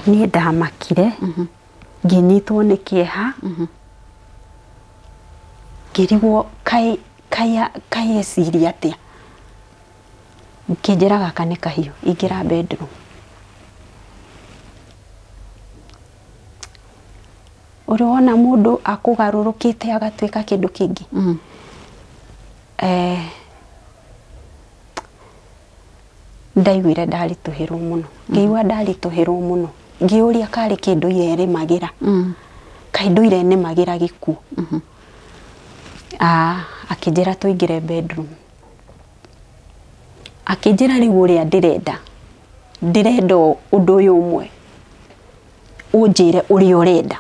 Niĩ ndamakire, ngĩnyitwo nĩ kĩeha, ngĩrigwo kaĩ kaĩ kaĩ eciria atĩa. Ngĩnjĩra gaka nĩ kahiũ, ingĩra bedroom. Ũrĩ wona mũndũ akũgarũrũkĩte agatuĩka kĩndũ kĩngĩ? Ndaiguire ndaritũhĩrwo mũno. Ngĩigua ndaritũhĩrwo mũno. Ngĩũria karĩ kĩndũ irerĩmagĩra. Kaĩ ndũire nĩmagĩra gĩkuũ. Akĩnjĩra tũingĩre bedroom. Akĩnjĩra rĩu ũrĩa ndĩrenda. Ndĩrenda ũndũ ũyũ ũmwe. Ũnjĩre ũrĩa ũrenda.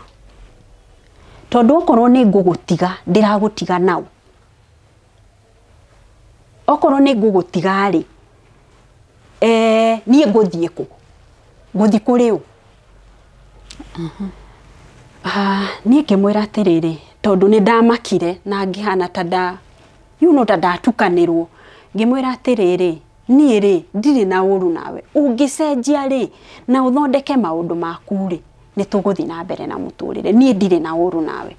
Tondũ okorwo nĩ ngũgũtiga, ndĩragũtiga nau. Okorwo nĩ ngũgũtiga rĩ, niĩ ngũthiĩ kũ? Ngũthiĩ kũrĩ ũ? Niĩ ngĩmwĩra atĩrĩrĩ, tondũ nĩ ndamakire na ngĩhana ta nda, you know, ta ndatukanĩrwo. Ngĩmwĩra atĩrĩrĩ, niĩ rĩ, ndirĩ na ũru nawe. Ũngĩcenjia rĩ, na ũthondeke maũndũ maku rĩ, nĩ tũgũthiĩ na mbere na mũtũrĩre. Niĩ ndirĩ na ũru nawe.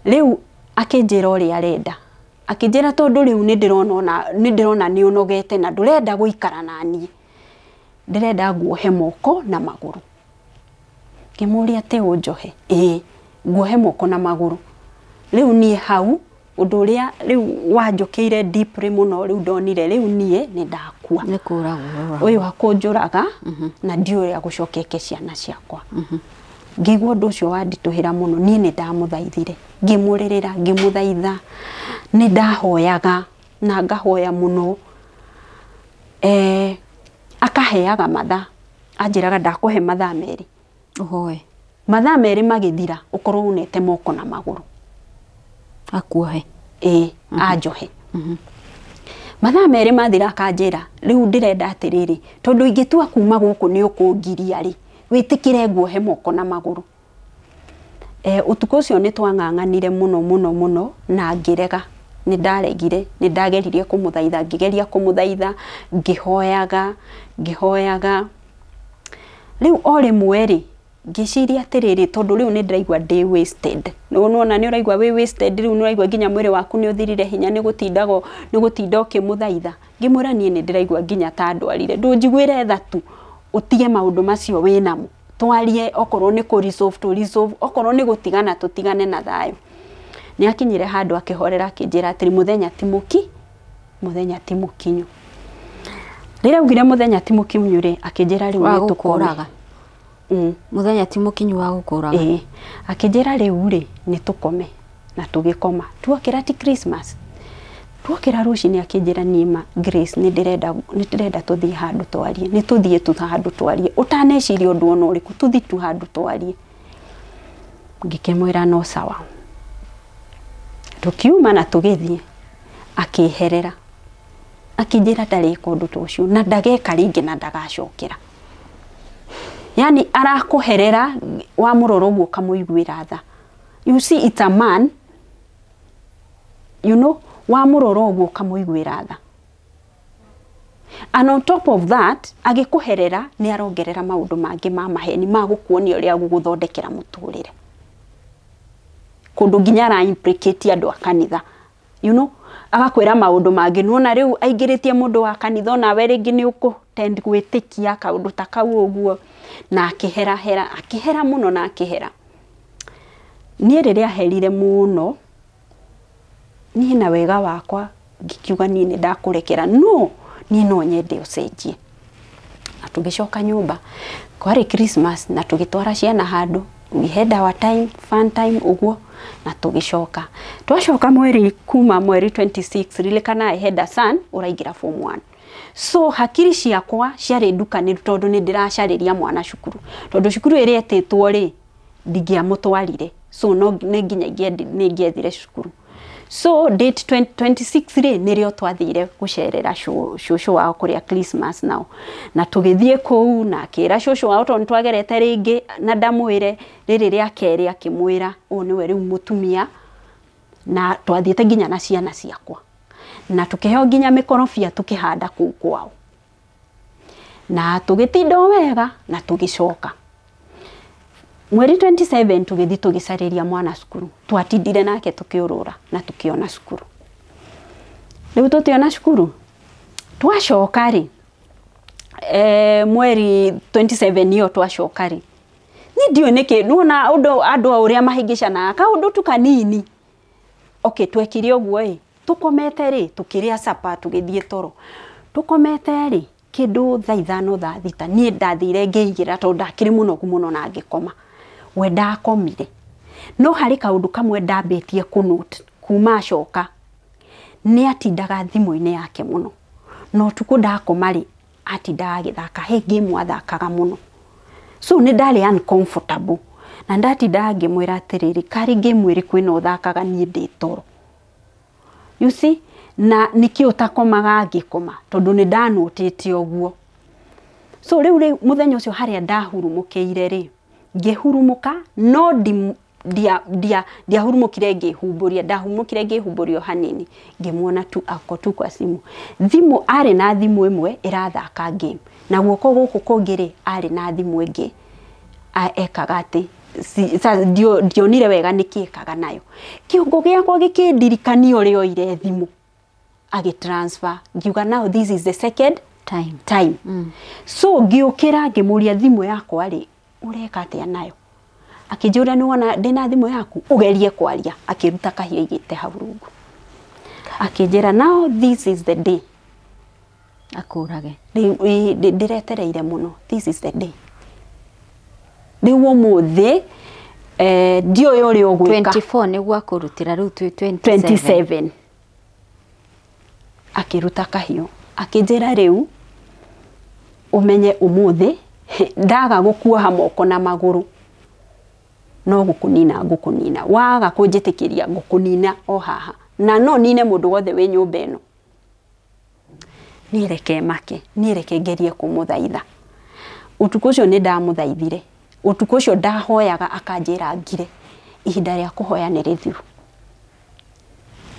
Rĩu akĩnjĩra ũrĩa arenda. Akĩnjĩra tondũ rĩu nĩ ndĩrona nĩ ũnogete na ndũrenda gũikara na niĩ. Ndĩrenda nguohe moko na magũrũ. Ngĩmũũria atĩ ũnjohe? Ĩĩ, nguohe moko na magũrũ. Rĩu niĩ hau, ũndũ ũrĩa rĩu wanjũkĩire deeply mũno, rĩu ndonire rĩu niĩ nĩ ndakua. Nĩ kũragwo. Ũyũ akũnjũraga na ndiũĩ ũrĩa gũcoka eke ciana ciakwa. Ngĩigua ũndũ ũcio wanditũhĩra mũno, niĩ nĩ ndamũthaithire. Ngĩmũrĩrĩra, ngĩmũthaitha. Nĩ ndahoyaga na ngahoya mũno. Akaheaga mathaa. Anjĩraga ndakũhe mathaa merĩ. Ũhoe. Mathaa merĩ magĩthira, ũkorwo unete moko na magũrũ. Akuohe. Ĩĩ, anjohe. Mathaa merĩ mathira akanjĩra, rĩu ndĩrenda atĩrĩrĩ, tondũ ingĩtua kuma gũkũ nĩ ũkũngiria rĩ, wĩtĩkĩre nguohe moko na magũrũ. Ũtukũ ũcio nĩ twang'ang'anire mũno mũno mũno na ngĩrega. Nĩ ndaregire, nĩ ndageririe kũmũthaitha, ngĩgeria kũmũthaitha, ngĩhoyaga, ngĩhoyaga. Rĩu o rĩmwe rĩ, ngĩciria atĩrĩrĩ, tondũ rĩu nĩ ndĩraigua ndĩ wasted. Nĩwona nĩ ũraigua wĩ wasted, rĩu nĩ ũraigua nginya mwĩrĩ waku nĩ ũthirire hinya nĩ gũtinda ũkĩmũthaitha. Ngĩmwĩra niĩ nĩ ndĩraigua nginya ta ndwarire. Ndũnjiguĩre tha tu, ũtige maũndũ macio wĩnamo. Twarie okorwo nĩ kũ resolve tũ resolve, okorwo nĩ gũtigana tũtigane na thayũ. Nĩ akinyire handũ akĩhorera akĩnjĩra atĩrĩ, mũthenya ti mũki, mũthenya ti mũkinyu. Rĩrĩa augire mũthenya ti mũkinyu rĩ, akĩnjĩra rĩu nĩ tũkome. Mũthenya ti mũkinyu wa gũkũraga. Ĩĩ, akĩnjĩra rĩu rĩ, nĩ tũkome na tũgĩkoma. Tuokĩra ti Christmas. Tuokĩra rũcinĩ akĩnjĩra niĩ ma Grace, nĩ ndĩrenda tũthiĩ handũ twarie. Nĩ tũthiĩ tu handũ twarie. Ũtaneciria ũndũ ona ũrĩkũ, tũthiĩ tu handũ twarie. Ngĩkĩmwĩra no sawa. Tũkiuma na tũgĩthiĩ, akĩherera. Akĩnjĩra ndarĩka ũndũ ta ũcio na ndageka rĩngĩ na ndagacokera. Yani arakũherera wamũrora ũguo ũkamũiguĩra tha. You see it's a man, you know, wamũrora ũguo ũkamũiguĩra tha. And on top of that, agĩkũherera nĩ arongerera maũndũ mangĩ ma maheni ma gũkuonia ũrĩa gũgũthondekera mũtũrĩre. Kũndũ nginya ara implicate andũ a kanitha. You know, agakwĩra maũndũ mangĩ. Nĩwona rĩu aingĩrĩtie mũndũ wa kanitha, onawe rĩngĩ nĩ ũkũ-tend gwĩtĩkia kaũndũ ta kau ũguo. Na akĩherahera, akĩhera mũno na akĩhera. Niĩ rĩrĩa aherire mũno, niĩ na wega wakwa ngĩkiuga niĩ nĩ ndakũrekera, no niĩ no nyende ũcenjie. Na tũgĩcoka nyũmba, kwarĩ Christmas, na tũgĩtwara ciana handũ, we had our time, fun time ũguo, na tũgĩcoka. Twacoka mweri kuma mweri 26, ririkana I had a son ũraingĩra form 1. So hakiri ciakwa ciarĩ ndukanĩru tondũ nĩ ndĩracarĩria mwana cukuru, tondũ cukuru ĩrĩa ĩtĩtwo rĩ ndingĩamũtwarire, so no nĩ nginya nĩ ingĩethire cukuru. So date 26 rĩ nĩrĩo twathire gũcerera cũcũ wao kũrĩa Christmas nao, na tũgĩthiĩ kũu na akĩra cũcũ wao tondũ nĩtwagerete rĩngĩ na ndamwĩre rĩrĩ rĩa kerĩ, akĩmwĩra ũyũ nĩwe rĩu mũtumia, na twathiĩte nginya na ciana ciakwa, na tũkĩheo nginya mĩkorobia tũkĩhanda kũu kwao, na tũgĩtinda o wega na tũgĩcoka. Mweri 27 tũgĩthiĩ tũgĩcarĩria mwana cukuru, twatindire nake tũkĩũrũra na tũkĩona cukuru. Rĩu tũtiona cukuru, twacoka rĩ, mweri 27 iyo twacoka rĩ, niĩ ndiũĩ nĩkĩ, nĩwona ũndũ andũ ũrĩa mahĩngĩcanaga kaũndũ tu kanini. Okay, twekire ũguo ĩ, tũkomete rĩ, tũkĩrĩa sapa tũgĩthiĩ toro, tũkomete rĩ kĩndũ thaa 5 thaa 6, niĩ ndathire ngĩigĩra tondũ ndakĩrĩ mũnogu mũno na ngĩkoma. We ndakomire, no harĩ kaũndũ kamwe ndambĩtie kũ-note kuma acoka, nĩ atindaga thimũ-inĩ yake mũno, na ũtukũ ndakoma rĩ atindaga agĩthaka, he game athakaga mũno. So nĩ ndarĩ uncomfortable, na ndatindaga ngĩmwĩra atĩrĩrĩ, karĩ game ĩrĩkũ ĩno ũthakaga niĩ ndĩ toro? You see, na nĩkĩ ũtakomaga ngĩkoma, tondũ nĩ ndanotĩte ũguo. So rĩu rĩ mũthenya ũcio harĩa ndahurumũkĩire rĩ, ngĩhurumũka, no ndiahurumũkire ngĩhumbũria, ndahurumũkire ngĩhumbũria o hanini, ngĩmuona tu ako tu kwa simu. Thimũ arĩ na thimũ ĩmwe ĩrathaka game, na guoko gũkũ kũngĩ rĩ arĩ na thimũ ĩngĩ ekaga atĩ ndionire wega nĩkĩ ekaga nayo. Kĩongo gĩakwa gĩkĩndirikania ũrĩa oire thimũ agĩtransfer, ngiuga now this is the second time. So ngĩũkĩra ngĩmũria thimũ yakwa rĩ ũreka atĩa nayo? Akĩnjũria nĩwona ndĩna thimũ yaku, ũgerie kwaria. Akĩruta kahiũ aigĩte hau rungu, akĩnjĩra now this is the day akũrage, ndĩretereire mũno, this is the day. Rĩu ũmũthĩ ndiũĩ ũrĩa ũgwĩka. 24 nĩguo akũrutĩra, rĩu twĩ 27. Akĩruta kahiũ akĩnjĩra rĩu ũmenye ũmũthĩ ndaga gũkuoha moko na magũrũ no gũkũnina ngũkũnina, waga kũnjĩtĩkĩria ngũkũnina o haha, na no nine mũndũ wothe wĩ nyũmba ĩno. Niĩ reke make, niĩ reke ngerie kũmũthaitha. Ũtukũ ũcio nĩ ndamũthaithire, ũtukũ ũcio ndahoyaga akanjĩra ngire, ihinda rĩa kũhoya nĩ rĩthiru.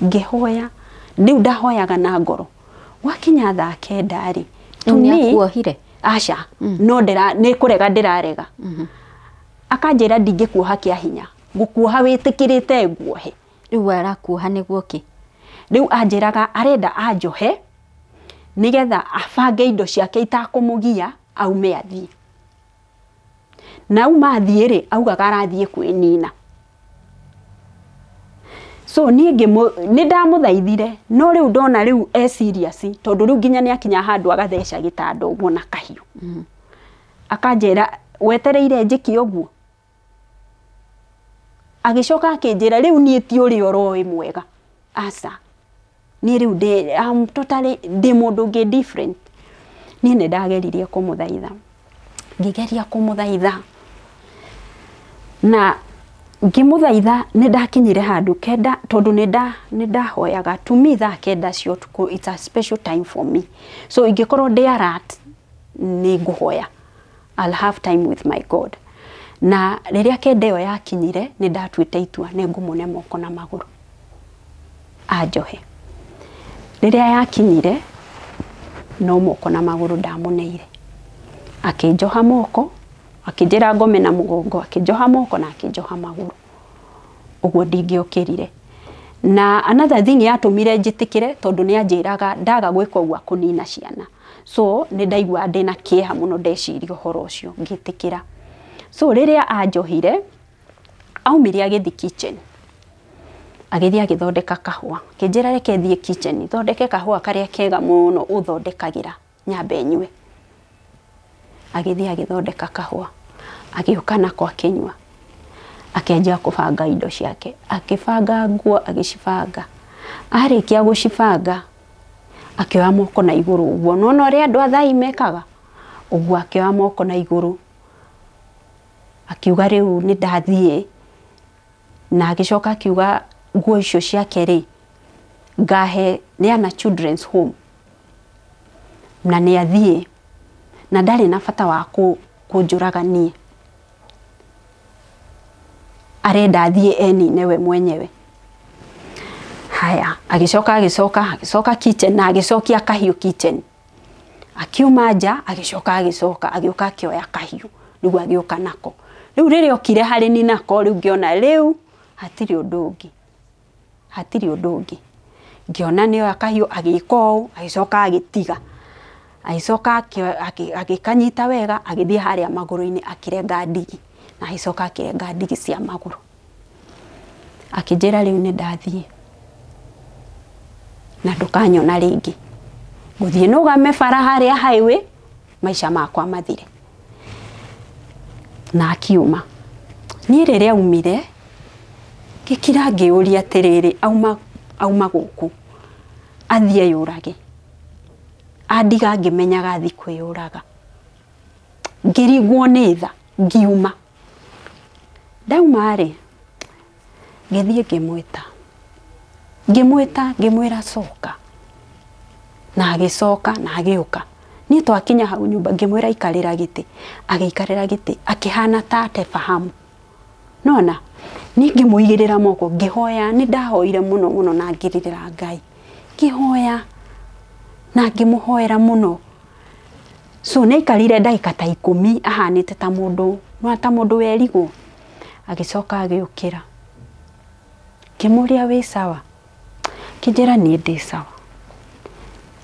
Ngĩhoya, rĩu ndahoyaga na ngoro. Gwakinya thaa 9 rĩ, nĩakuohire? Aca, no nĩ kũrega ndĩrarega. Akanjĩra ndingĩkuoha kĩa hinya, ngũkuoha wĩtĩkĩrĩte nguohe. Rĩu arakuoha nĩguo kĩ? Rĩu anjĩraga arenda anjohe nĩgetha abange indo ciake itakũmũgia aume athiĩ. Na auma athiĩ rĩ, augaga arathiĩ kwĩnina. So niĩ nĩ ndamũthaithire, no rĩu ndona rĩu e serious, tondũ rĩu nginya nĩakinya handũ agatheca gĩtanda ũguo na kahiũ. Akanjĩra wetereire njĩke ũguo. Agĩcoka akĩnjĩra rĩu niĩ ti ũrĩa ũroĩ mwega, aca, niĩ rĩu ndĩ totally ndĩ mũndũ ũngĩ different. Niĩ nĩ ndageririe kũmũthaitha, ngĩgeria kũmũthaitha, na ngĩmũthaitha nĩ ndakinyire handũ 9, tondũ nĩ ndahoyaga. To me thaa 9 cia ũtukũ it's a special time for me, so ingĩkorwo ndĩ alert nĩ ngũhoya, I'll have time with my God. Na rĩrĩa 9 ĩyo yakinyire nĩ ndatuĩte itua nĩ ngũmũne moko na magũrũ anjohe. Rĩrĩa yakinyire no moko na magũrũ ndamũneire, akĩnjoha moko, akĩnjĩra ngome na mũgongo, akĩnjoha moko na akĩnjoha magũrũ, ũguo ndingĩokĩrire. Na another thing yatũmire njĩtĩkĩre tondũ nĩ anjĩraga ndaga gwĩka ũguo kũnina ciana. So nĩ ndaigua ndĩna kĩeha mũno ndeciria ũhoro ũcio ngĩtĩkĩra. So rĩrĩa anjohire aumire agĩthiĩ kitchen, agĩthiĩ agĩthondeka kahũa, akĩnjĩra reke thiĩ kitchen thondeke kahũa karĩa kega mũno ũthondekagĩra nyambe nyue. Agĩthiĩ agĩthondeka kahũa, agĩũka nako akĩnyua, akĩanjia kũbanga indo ciake, akĩbanga nguo agĩcibanga. Arĩkia gũcibanga akĩoya moko na igũrũ ũguo, nĩwona ũrĩa andũ a Thai mekaga ũguo, akĩoya moko na igũrũ akiuga rĩu nĩ ndathiĩ. Na agĩcoka akiuga nguo icio ciake rĩ ngahe Liana Children's Home, na nĩ athiĩ na ndarĩ na bata wa kũnjũraga niĩ, arenda athiĩ enine we mwenyewe. Haya, agĩcoka agĩcoka kitchen na agĩcokia kahiũ kitchen, akiuma nja agĩcoka agĩcoka agĩũka akĩoya kahiũ nĩguo agĩũka nako. Rĩu rĩrĩa okire harĩ ni nako rĩu ngĩona rĩu hatirĩ ũndũ ũngĩ, hatirĩ ũndũ ũngĩ. Ngĩona nĩoya kahiũ agĩka ũũ, agĩcoka agĩtiga, agĩcoka agĩkanyita wega, agĩthiĩ harĩa magũrũ-inĩ akĩrenga ndigi, na agĩcoka akĩrenga ndigi cia magũrũ. Akĩnjĩra rĩu nĩ ndathiĩ na ndũkanyona rĩngĩ, ngũthiĩ nũgame bara harĩa highway maica makwa mathire. Na akiuma. Niĩ rĩrĩa aumire ngĩkira ngĩũria atĩrĩrĩ, auma gũkũ athiĩ eyũrage, andiga ngĩmenyaga athiĩ kwĩyũraga. Ngĩrigwo nĩ tha ngiuma. Ndauma rĩ ngĩthiĩ ngĩmwĩta, ngĩmwĩra coka, na agĩcoka na agĩũka. Niĩ twakinya hau nyũmba ngĩmwĩra ikarĩra gĩtĩ, agĩikarĩra gĩtĩ akĩhana ta atefahamu. Nona niĩ ngĩmũigĩrĩra moko ngĩhoya, nĩ ndahoire mũno mũno na ngĩrĩrĩra Ngai, ngĩhoya na ngĩmũhoera mũno. So nĩ aikarire ndagĩka ta 10 ahanĩte ta mũndũ, no ta mũndũ werigwo. Agĩcoka agĩũkĩra, ngĩmũria wĩ sawa, akĩnjĩra niĩ ndĩ sawa.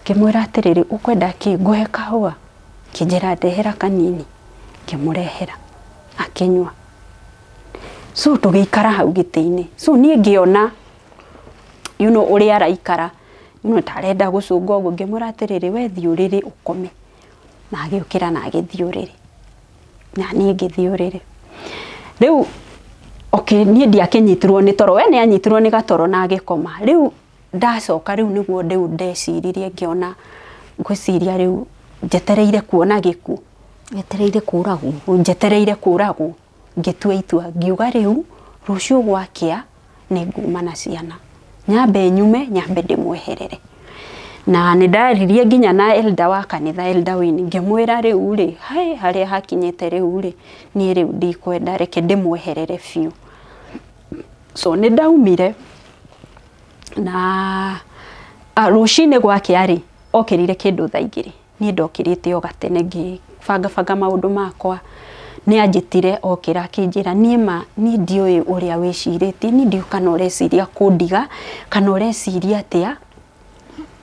Ngĩmwĩra atĩrĩrĩ ũkwenda kĩ, ngũhe kahũa? Akĩnjĩra ndehera kanini, ngĩmũrehera akĩnyua. So tũgĩikara hau gĩtĩ-inĩ. So niĩ ngĩona you know ũrĩa araikara, you know ta arenda gũcũnga ũguo, ngĩmwĩra atĩrĩrĩ we thiĩ ũrĩrĩ ũkome. Na agĩũkĩra na agĩthiĩ ũrĩrĩ, na niĩ ngĩthiĩ ũrĩrĩ. Rĩu okay, niĩ ndiakĩnyitirwo nĩ toro, we nĩ anyitirwo nĩ gatoro na agĩkoma. Rĩu ndacoka rĩu nĩguo rĩu ndeciririe ngĩona ngwĩciria rĩu njetereire kuona gĩkuũ, njetereire kũragwo, njetereire kũragwo. Ngĩtua itua ngiuga rĩu rũciũ gwakĩa nĩ nguma na ciana, nyambe nyume nyambe ndĩmweherere. Na nĩ ndaririe nginya na elder wa kanitha, Elder Wayne, ngĩmwĩra rĩu rĩ hai harĩa hakinyĩte rĩu rĩ niĩ rĩu ndikwenda, reke ndĩmweherere biũ. So nĩ ndaumire na rũcinĩ gwakĩa rĩ okĩrire kĩndũ thaa 2, niĩ ndokĩrĩte o gatene ngĩbangabanga maũndũ makwa. Nĩ anjĩtire okĩra akĩnjĩra niĩ ma niĩ ndiũĩ ũrĩa wĩcirĩtie, niĩ ndiũĩ kana ũreciria kũndiga kana ũreciria atĩa,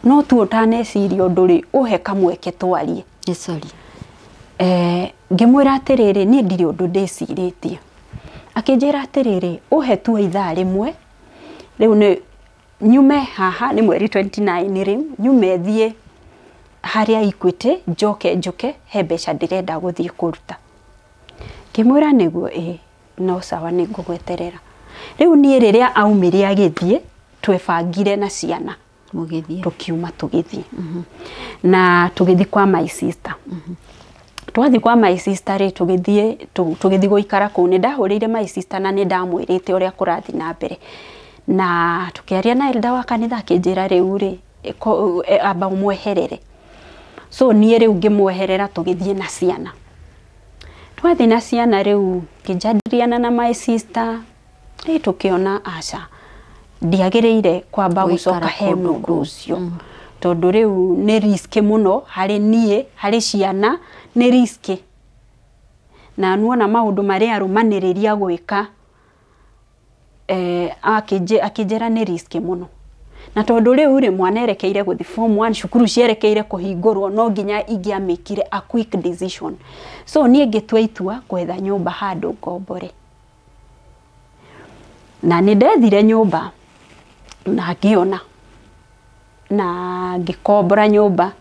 no tu ũtaneciria ũndũ rĩ ũhe kamweke twarie. Sorry. Ngĩmwĩra atĩrĩrĩ niĩ ndirĩ ũndũ ndĩcirĩtie. Akĩnjĩra atĩrĩrĩ ũhe tu ithaa rĩmwe rĩu nĩ nyume haha, nĩ mweri 29 rĩu nyume thiĩ harĩa Equity njoke njũke he mbeca ndĩrenda gũthiĩ kũruta. Ngĩmwĩra nĩguo ĩĩ no sawa nĩ ngũgweterera. Rĩu niĩ rĩrĩa aumire agĩthiĩ twebangire na ciana mũgĩthiĩ, tũkiuma tũgĩthiĩ. Na tũgĩthiĩ kwa my sister. Twathiĩ kwa my sister rĩ tũgĩthiĩ tũgĩthiĩ gũikara kũu. Nĩ ndahũrĩire my sister na nĩ ndamwĩrĩte ũrĩa kũrathiĩ na mbere, na tũkĩaria na elder wa kanitha akĩnjĩra rĩu rĩ amba ũmweherere. So niĩ rĩu ngĩmweherera tũgĩthiĩ na ciana. Twathiĩ na ciana rĩu ngĩnjadiriana na my sister, rĩ tũkĩona aca ndiagĩrĩire kwamba gũcoka he mũndũ ũcio, tondũ rĩu nĩ risk mũno harĩ niĩ, harĩ ciana nĩ risk. Na nuona maũndũ marĩa arũmanĩrĩria gwĩka Akĩnjĩra nĩ risk mũno na tondũ rĩu rĩ mwana erekeire gũthiĩ form 1, cukuru cierekeire kũhingũrwo, no nginya ingĩamĩkire a quick decision. So niĩ ngĩtua itua gwetha nyũmba handũ ngombore, na nĩ ndethire nyũmba na ngĩona na ngĩkombora nyũmba.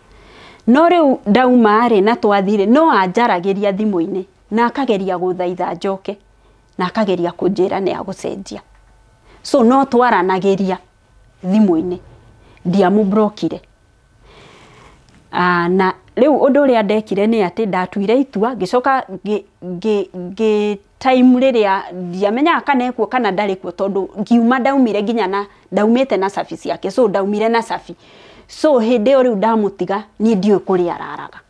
No rĩu ndauma rĩ na twathire, no anjaragĩria thimũ-inĩ na akageria gũthaitha njoke na akageria kũnjĩra nĩ agũcenjia. So no twaranagĩria thimũ-inĩ, ndiamũbrokire. Na rĩu ũndũ ũrĩa ndekire nĩ atĩ ndatuire itua, ngĩcoka ngĩ time rĩrĩa ndiamenyaga kana ekuo kana ndarĩ kuo, tondũ ngiuma ndaumire nginya na ndaumĩte na cabi ciake, so ndaumire na cabi. So hĩndĩ ĩyo rĩu ndamũtiga niĩ ndiũĩ kũrĩa araraga.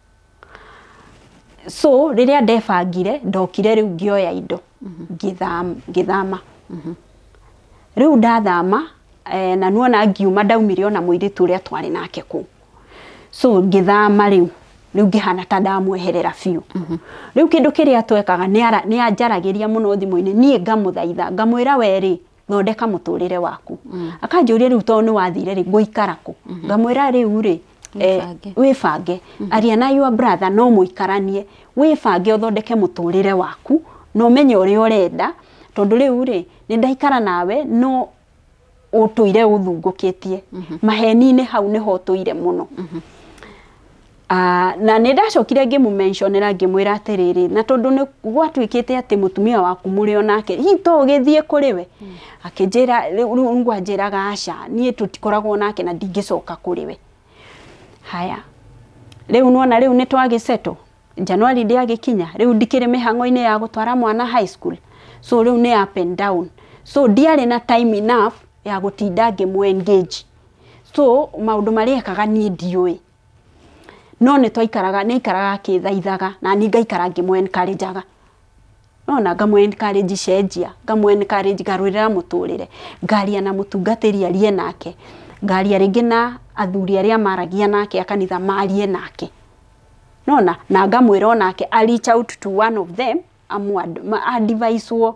So rĩrĩa ndebangire ndokire rĩu ngĩoya indo ngĩthama. Rĩu ndathama na nuona ngiuma ndaumire ona mũirĩtu ũrĩa twarĩ nake kũu. So ngĩthama rĩu ngĩhana ta ndamweherera biũ. Rĩu kĩndũ kĩrĩa twekaga nĩ anjaragĩria mũno thimũ-inĩ, niĩ ngamũthaitha ngamwĩra we rĩ thondeka mũtũrĩre waku. Akanjũria rĩu tondũ nĩ wathire rĩ ngũikara kũ? Ngamwĩra rĩu rĩ wĩbange, aria na your brother no mũikaranie, wĩbange ũthondeke mũtũrĩre waku na ũmenye ũrĩa ũrenda, tondũ rĩu rĩ nĩ ndaikara nawe no ũtũire ũthungũkĩtie maheni-inĩ, hau nĩho ũtũire mũno. Na nĩ ndacokire ngĩmũmentionera ngĩmwĩra atĩrĩrĩ, na tondũ nĩ gwatuĩkĩte atĩ mũtumia waku mũrĩ onake hihi to ũgĩthiĩ kũrĩ we? Akĩnjĩra rĩu ngwanjĩraga aca, niĩ tũtikoragwo nake na ndingĩcoka kũrĩ we. Haya, rĩu nĩwona rĩu nĩ twagĩsettle, January ndĩagĩkinya, rĩu ndikĩrĩ mĩhang'o-inĩ ya gũtwara mwana high school, so rĩu nĩ up and down. So ndiarĩ na time enough ya gũtinda ngĩmũ engage. So maũndũ marĩa ekaga niĩ ndiũĩ, no nĩ twaikaraga, nĩ aikaraga akĩthaithaga na niĩ ngaikara ngĩmũ encourageaga. Nona ngamũ encourage cenjia, ngamũ encourage ngarũĩrĩra mũtũrĩre, ngaria na mũtungatĩri arie nake, ngaria rĩngĩ na athuri arĩa maragia nake a kanitha marie nake. Nona na ngamwĩra onake a reach out to one of them, advicewo,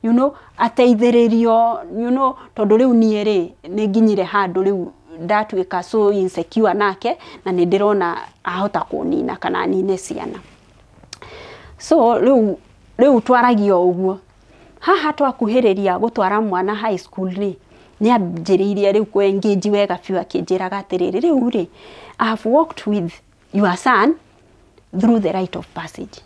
you know, ateithĩrĩrio, you know, tondũ rĩu niĩ rĩ nĩ nginyire handũ rĩu ndatuĩka so insecure nake na nĩ ndĩrona ahota kũnina kana anine ciana. So rĩu twaragia o ũguo. Haha twakuhĩrĩria gũtwara mwana high school rĩ, nĩ anjĩrĩirie rĩu kũ engage wega biũ, akĩnjĩraga atĩrĩrĩ, rĩu rĩ I have walked with your son through the rite of passage.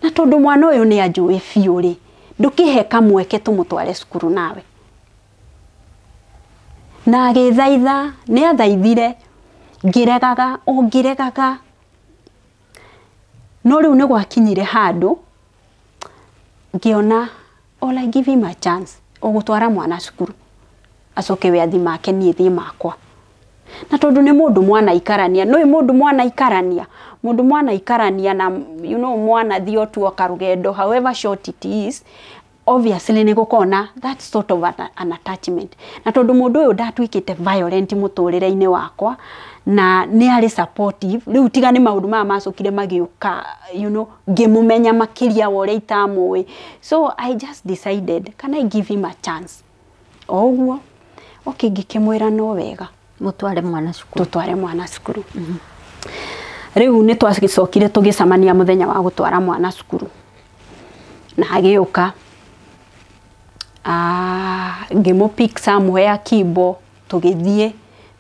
Na tondũ mwana ũyũ nĩ anjũĩ biũ rĩ, ndũkĩhe kamweke tũmũtware cukuru nawe. Na agĩthaitha, nĩ athaithire, ngĩregaga o ngĩregaga. No rĩu nĩ gwakinyire handũ ngĩona all I give him a chance ũgũtwara mwana cukuru acoke we athi make niĩ thiĩ makwa. Na tondũ nĩ mũndũ mwana ikarania, nĩ mũndũ mwana ikarania, mũndũ mwana ikarania na you know mwana thiĩ o karũgendo however short it is, obviously nĩ gũkorwo na that sort of an attachment. Na tondũ mũndũ ũyũ ndatuĩkĩte violent mũtũrĩre-inĩ wakwa na nĩ arĩ supportive, rĩu tiga nĩ maũndũ maya macokire magĩũka, you know, ngĩmũmenya makĩria wa ũrĩa itamũĩ. So I just decided, can I give him a chance? O ũguo, okay, ngĩkĩmwĩra no wega mũtware mwana cukuru, tũtware mwana cukuru. Rĩu nĩ twacokire tũgĩcemania mũthenya wa gũtwara mwana cukuru na agĩũka, ngĩmũ pick somewhere Kimbo, tũgĩthiĩ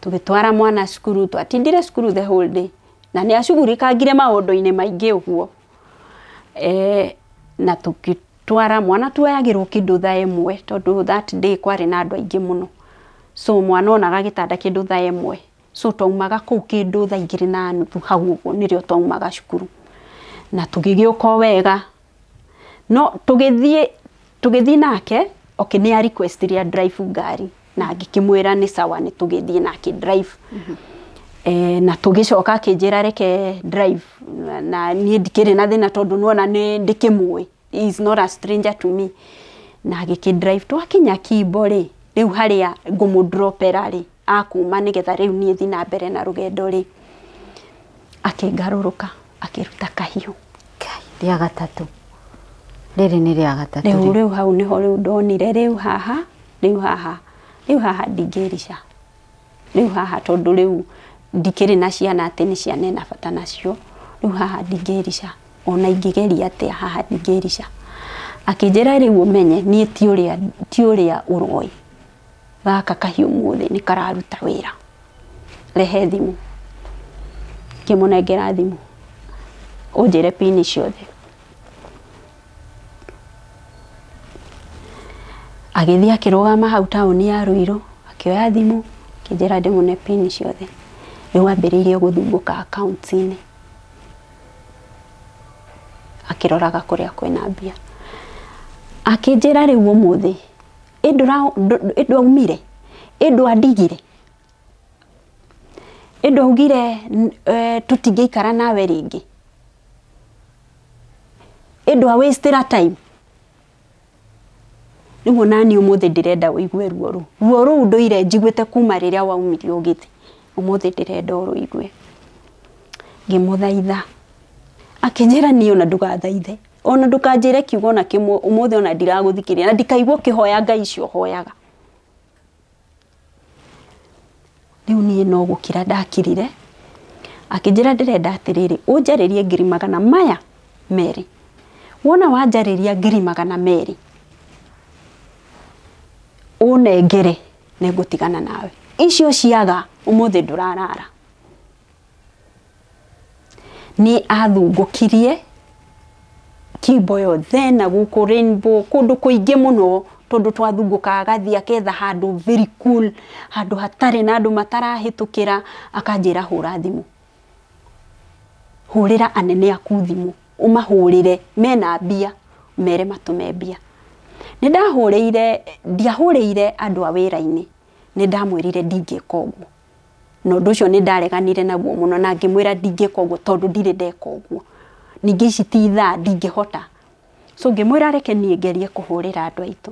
tũgĩtwara mwana cukuru. Twatindire cukuru the whole day na nĩ acugurikangire maũndũ-inĩ maingĩ ũguo. Na tũgĩtwara mwana, tuoyagĩrwo kĩndũ thaa ĩmwe tondũ that day kwarĩ na andũ aingĩ mũno. So mwana onaga gĩtanda kĩndũ thaa ĩmwe, so twaumaga kũu kĩndũ thaa 2:30 hau ũguo nĩrĩo twaumaga cukuru na tũgĩgĩũka o wega. No tũgĩthiĩ nake, okay, nĩ a request ria drive ngari na ngĩkĩmwĩra nĩ sawa, nĩ tũgĩthiĩ nake drive. Na tũgĩcoka akĩnjĩra reke drive na niĩ ndikĩrĩ na thĩna tondũ nĩwona nĩ ndĩkĩmũĩ, he is not a stranger to me. Na agĩkĩ drive twakinya Kimbo rĩ, rĩu harĩa ngũmũdropera rĩ akuma nĩgetha rĩu niĩ thiĩ na mbere na rũgendo rĩ, akĩngarũrũka akĩruta kahiũ rĩa gatatũ. Rĩrĩ nĩ rĩa gatatũ. Rĩu rĩu hau nĩho rĩu ndonire rĩu haha rĩu haha rĩu haha ndingĩrica rĩu haha tondũ rĩu ndikĩrĩ na ciana atĩ nĩ ciana ena bata nacio rĩu haha ndingĩrica ona ingĩgeria atĩa haha ndingĩrica. Akĩnjĩra rĩu ũmenye niĩ ti ũrĩa ũroĩ gaka kahiũ mũthĩ nĩ kararuta wĩra rehe thimũ. Ngĩmũnengera thimũ ũnjĩre pini ciothe. Agĩthiĩ akĩrũgama hau taũni ya Ruiru akĩoya thimũ akĩnjĩra ndĩmũne pini ciothe. Rĩu ambĩrĩirie gũthumbũka accounts-inĩ akĩroraga kũrĩa kwĩna mbia. Akĩnjĩra rĩu ũmũthĩ ĩndwaumire ĩndwandigire ĩndwaugire tũtingĩikara nawe rĩngĩ ĩndwa wastera time. Rĩu onani ũmũthĩ ndĩrenda ũigue ruo rũu ruo rũu ndũire njiguĩte kuma rĩrĩa waumire ũgĩthiĩ ũmũthĩ ndĩrenda ũrũigue. Ngĩmũthaitha akĩnjĩra niĩ ona ndũgathaithe ona ndũkanjĩre kiugo ona kĩmwe ũmũthĩ ona ndiragũthikĩrĩria na ndikaigua ũkĩhoya Ngai icio hoyaga. Rĩu niĩ no gũkira ndakirire. Akĩnjĩra ndĩrenda atĩrĩrĩ ũnjarĩrie 200,000 wona wanjarĩria 200,000 ũnengere nĩngũtigana nawe icio ciaga ũmũthĩ ndũrarara. Nĩ athungũkirie Kimbo yothe na gũkũ Rainbow kũndũ kũingĩ mũno tondũ twathungũkaga agathiĩ aketha handũ very cool handũ hatarĩ na andũ matarahĩtũkĩra akanjĩra hũra thimũ hũrĩra anene aku thimũ ũmahũrĩre mena mbia mere matũme mbia. Nĩ ndahũrĩire ndiahũrĩire andũ a wĩra-inĩ nĩ ndamwĩrire ndingĩka ũguo na ũndũ ũcio nĩ ndareganire naguo mũno na ngĩmwĩra ndingĩka ũguo tondũ ndirĩ ndeka ũguo ningĩ ici ti ithaa ndingĩhota. So ngĩmwĩra reke niĩ ngerie kũhũrĩra andũ aitũ.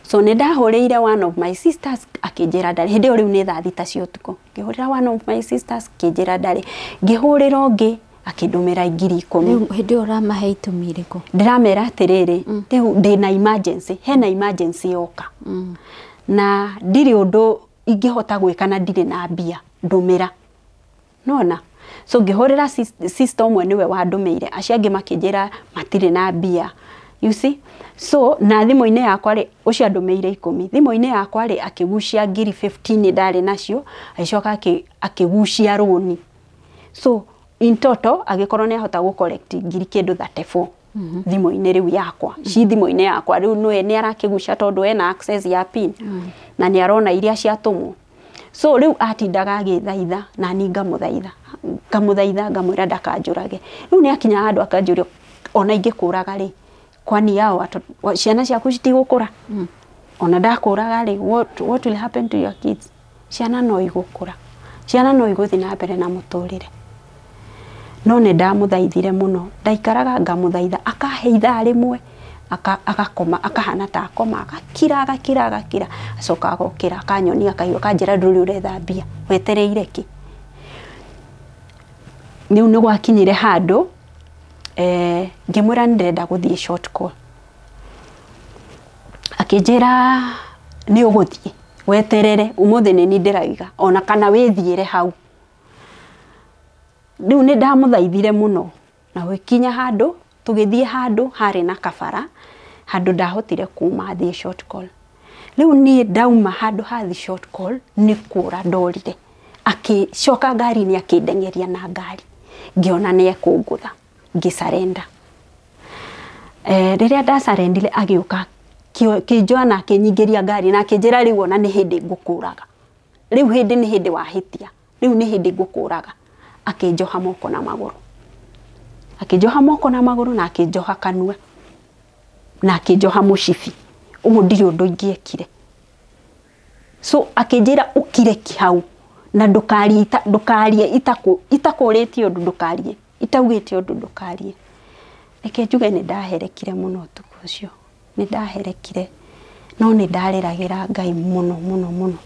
So nĩ ndahũrĩire one of my sisters akĩnjĩra ndarĩ hĩndĩ ĩyo rĩu nĩ thaa 6 cia ũtukũ. Ngĩhũrĩra one of my sisters akĩnjĩra ndarĩ ngĩhũrĩra ũngĩ akĩndũmĩra 10,000. Rĩu hĩndĩ ĩyo ũramahe itũmi irĩkũ? Ndĩramera atĩrĩrĩ rĩu ndĩna emergency hena emergency yoka na ndirĩ ũndũ ingĩhota gwĩka na ndirĩ na mbia ndũmĩra nona. So ngĩhũrĩra sister ũmwe nĩwe wandũmĩire acio angĩ makĩnjĩra matirĩ na mbia you see. So na thimũ-inĩ yakwa rĩ ũcio andũmĩire 10 thimũ-inĩ yakwa rĩ akĩgucia 15,000 ndarĩ nacio agĩcoka akĩgucia rũni. So in total agĩkorwo nĩ ahota gũ collect ngiri kĩndũ 34 thimũ-inĩ rĩu yakwa ci thimũ-inĩ yakwa rĩu nĩwe nĩ arakĩgucia tondũ ena access ya pin na nĩ arona iria ciatũmwo. So rĩu atindaga agĩthaitha na niĩ ngamũthaitha ngamũthaitha ngamwĩra ndakanjũrage. Rĩu nĩ akinya handũ akanjũria ona ingĩkũraga rĩ kwani yao ciana ciaku citigũkũra ona ndakũraga rĩ what will happen to your kids? Ciana no igũkũra ciana no igũthiĩ na mbere na mũtũrĩre. No nĩ ndamũthaithire mũno ndaikaraga ngamũthaitha akahe ithaa rĩmwe agakoma akahana ta akoma agakira agakira agakira acoka agokĩra akanyonia kahiũ akanjĩra ndũrĩ ũretha mbia wetereire kĩ. Rĩu nĩ gwakinyire handũ ngĩmwĩra nĩ ndĩrenda gũthiĩ short call. Akĩnjĩra nĩ ũgũthiĩ weterere ũmũthĩ nĩ niĩ ndĩraiga ona kana wĩthiĩre hau. Rĩu nĩ ndamũthaithire mũno na gũkinya handũ tũgĩthiĩ handũ harĩ na kabara handũ ndahotire kuma thiĩ short call. Rĩu niĩ ndauma handũ hathi short call nĩ kũra ndorire akĩcoka ngari-inĩ akĩndeng'eria na ngari ngĩona nĩ ekũngũtha ngĩcarenda. Rĩrĩa ndacarendire agĩũka kĩnjoa na akĩnyingĩria ngari na akĩnjĩra rĩu ona nĩ hĩndĩ ngũkũraga rĩu hĩndĩ nĩ hĩndĩ wahĩtia rĩu nĩ hĩndĩ ngũkũraga. Akĩnjoha moko na magũrũ akĩnjoha moko na magũrũ na akĩnjoha kanua na akĩnjoha mũcibi ũguo ndirĩ ũndũ ingĩekire. So akĩnjĩra ũkire hau na ndũkarie ndũkarie itakũrĩtie ũndũ ndũkarie itaugĩte ũndũ ndũkarie. Reke njuge nĩ ndaherekire mũno ũtukũ ũcio nĩ ndaherekire no nĩ ndarĩragĩra Ngai mũno mũno mũno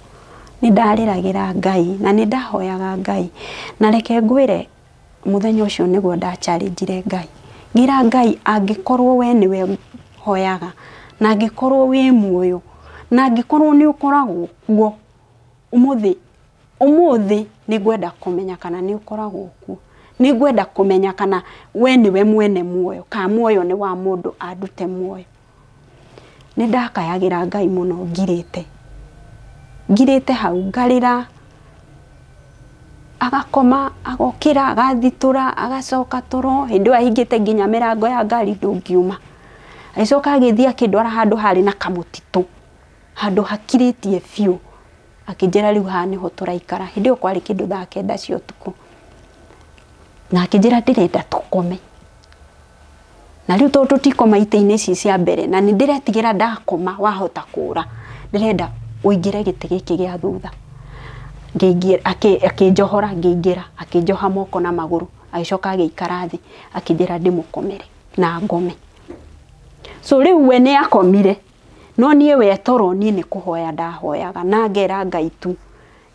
nĩ ndarĩragĩra Ngai na nĩ ndahoyaga Ngai na reke ngwĩre mũthenya ũcio nĩguo ndacharĩnjire Ngai. Ngira Ngai angĩkorwo we nĩwe hoyaga na angĩkorwo wĩ muoyo na angĩkorwo nĩ ũkoragwo kuo ũmũthĩ ũmũthĩ nĩngwenda kũmenya kana nĩ ũkoragwo kuo, nĩngwenda kũmenya kana we nĩwe mwene muoyo kana muoyo nĩ wa mũndũ andute muoyo. Nĩ ndakayagĩra Ngai mũno ngirĩte ngirĩte hau ngarĩra, agakoma agokĩra agathitũra agacoka toro. Hĩndĩ ĩyo ahingĩte nginya mĩrango ya ngari ndũngiuma. Agĩcoka agĩthiĩ akĩndwara handũ harĩ na kamũtitũ, handũ hakirĩtie biũ, akĩnjĩra rĩu haha nĩho tũraikara. Hĩndĩ ĩyo kwarĩ kĩndũ thaa 9 cia ũtukũ, na akĩnjĩra ndĩrenda tũkome na rĩu tondũ tũtikoma itĩ-inĩ ici cia mbere na nĩ ndĩretigĩra ndakoma wahota kũra, ndĩrenda ũingĩre gĩtĩ gĩkĩ gĩa thutha. Akĩnjohora ngĩingĩra, akĩnjoha moko na magũrũ, agĩcoka agĩikara thĩ akĩnjĩra ndĩmũkomere na ngome. So rĩu we nĩ akomire, no niĩ we toro niĩ nĩ kũhoya ndahoyaga na ngera Ngai tu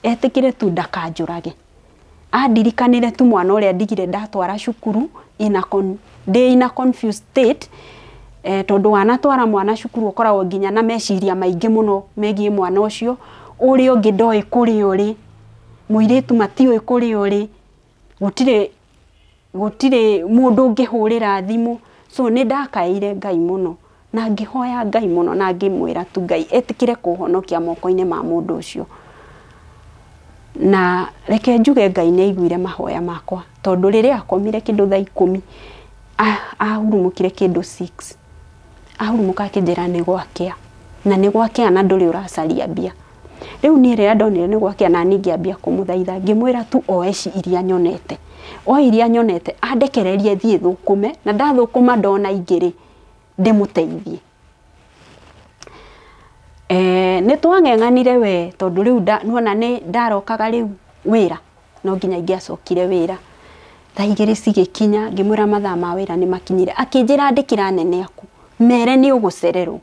etĩkĩre tu ndakanjũrage, andirikanĩre tu mwana ũrĩa ndigire ndatwara cukuru ndĩ in a confused state, tondũ wanatwara mwana cukuru ũkoragwo nginya na meciria maingĩ mũno megiĩ mwana ũcio, ũrĩa ũngĩ ndoĩ kũrĩa ũrĩ, mũirĩtu matiũĩ kũrĩa ũrĩ, gũtirĩ mũndũ ũngĩhũrĩra thimũ. So nĩ ndakaĩire Ngai mũno na ngĩhoya Ngai mũno na ngĩmwĩra tu Ngai etĩkĩre kũhonokia moko-inĩ ma mũndũ ũcio. Na reke njuge Ngai nĩ aiguire mahoya makwa, tondũ rĩrĩa akomire kĩndũ thaa 10 ahurumũkire kĩndũ 6, ahurumũka akĩnjĩra nĩ gwakĩa, na nĩ gwakĩa na ndũrĩ ũracaria mbia. Rĩu niĩ rĩrĩa ndonire nĩ gwakĩa na niĩ ngĩambia kũmũthaitha ngĩmwĩra tu oe ici iria nyonete, oe iria nyonete andekererie thiĩ thũkũme, na ndathũkũma ndona ingĩ rĩ ndĩmũteithie. Nĩ twang'eng'anire we tondũ rĩu nĩwona nĩ ndarokaga rĩu wĩra, no nginya ingĩacokire wĩra. Thaa 2 cigĩkinya ngĩmwĩra mathaa ma wĩra nĩ makinyire, akĩnjĩra andĩkĩra anene aku mere nĩ ũgũcererwo.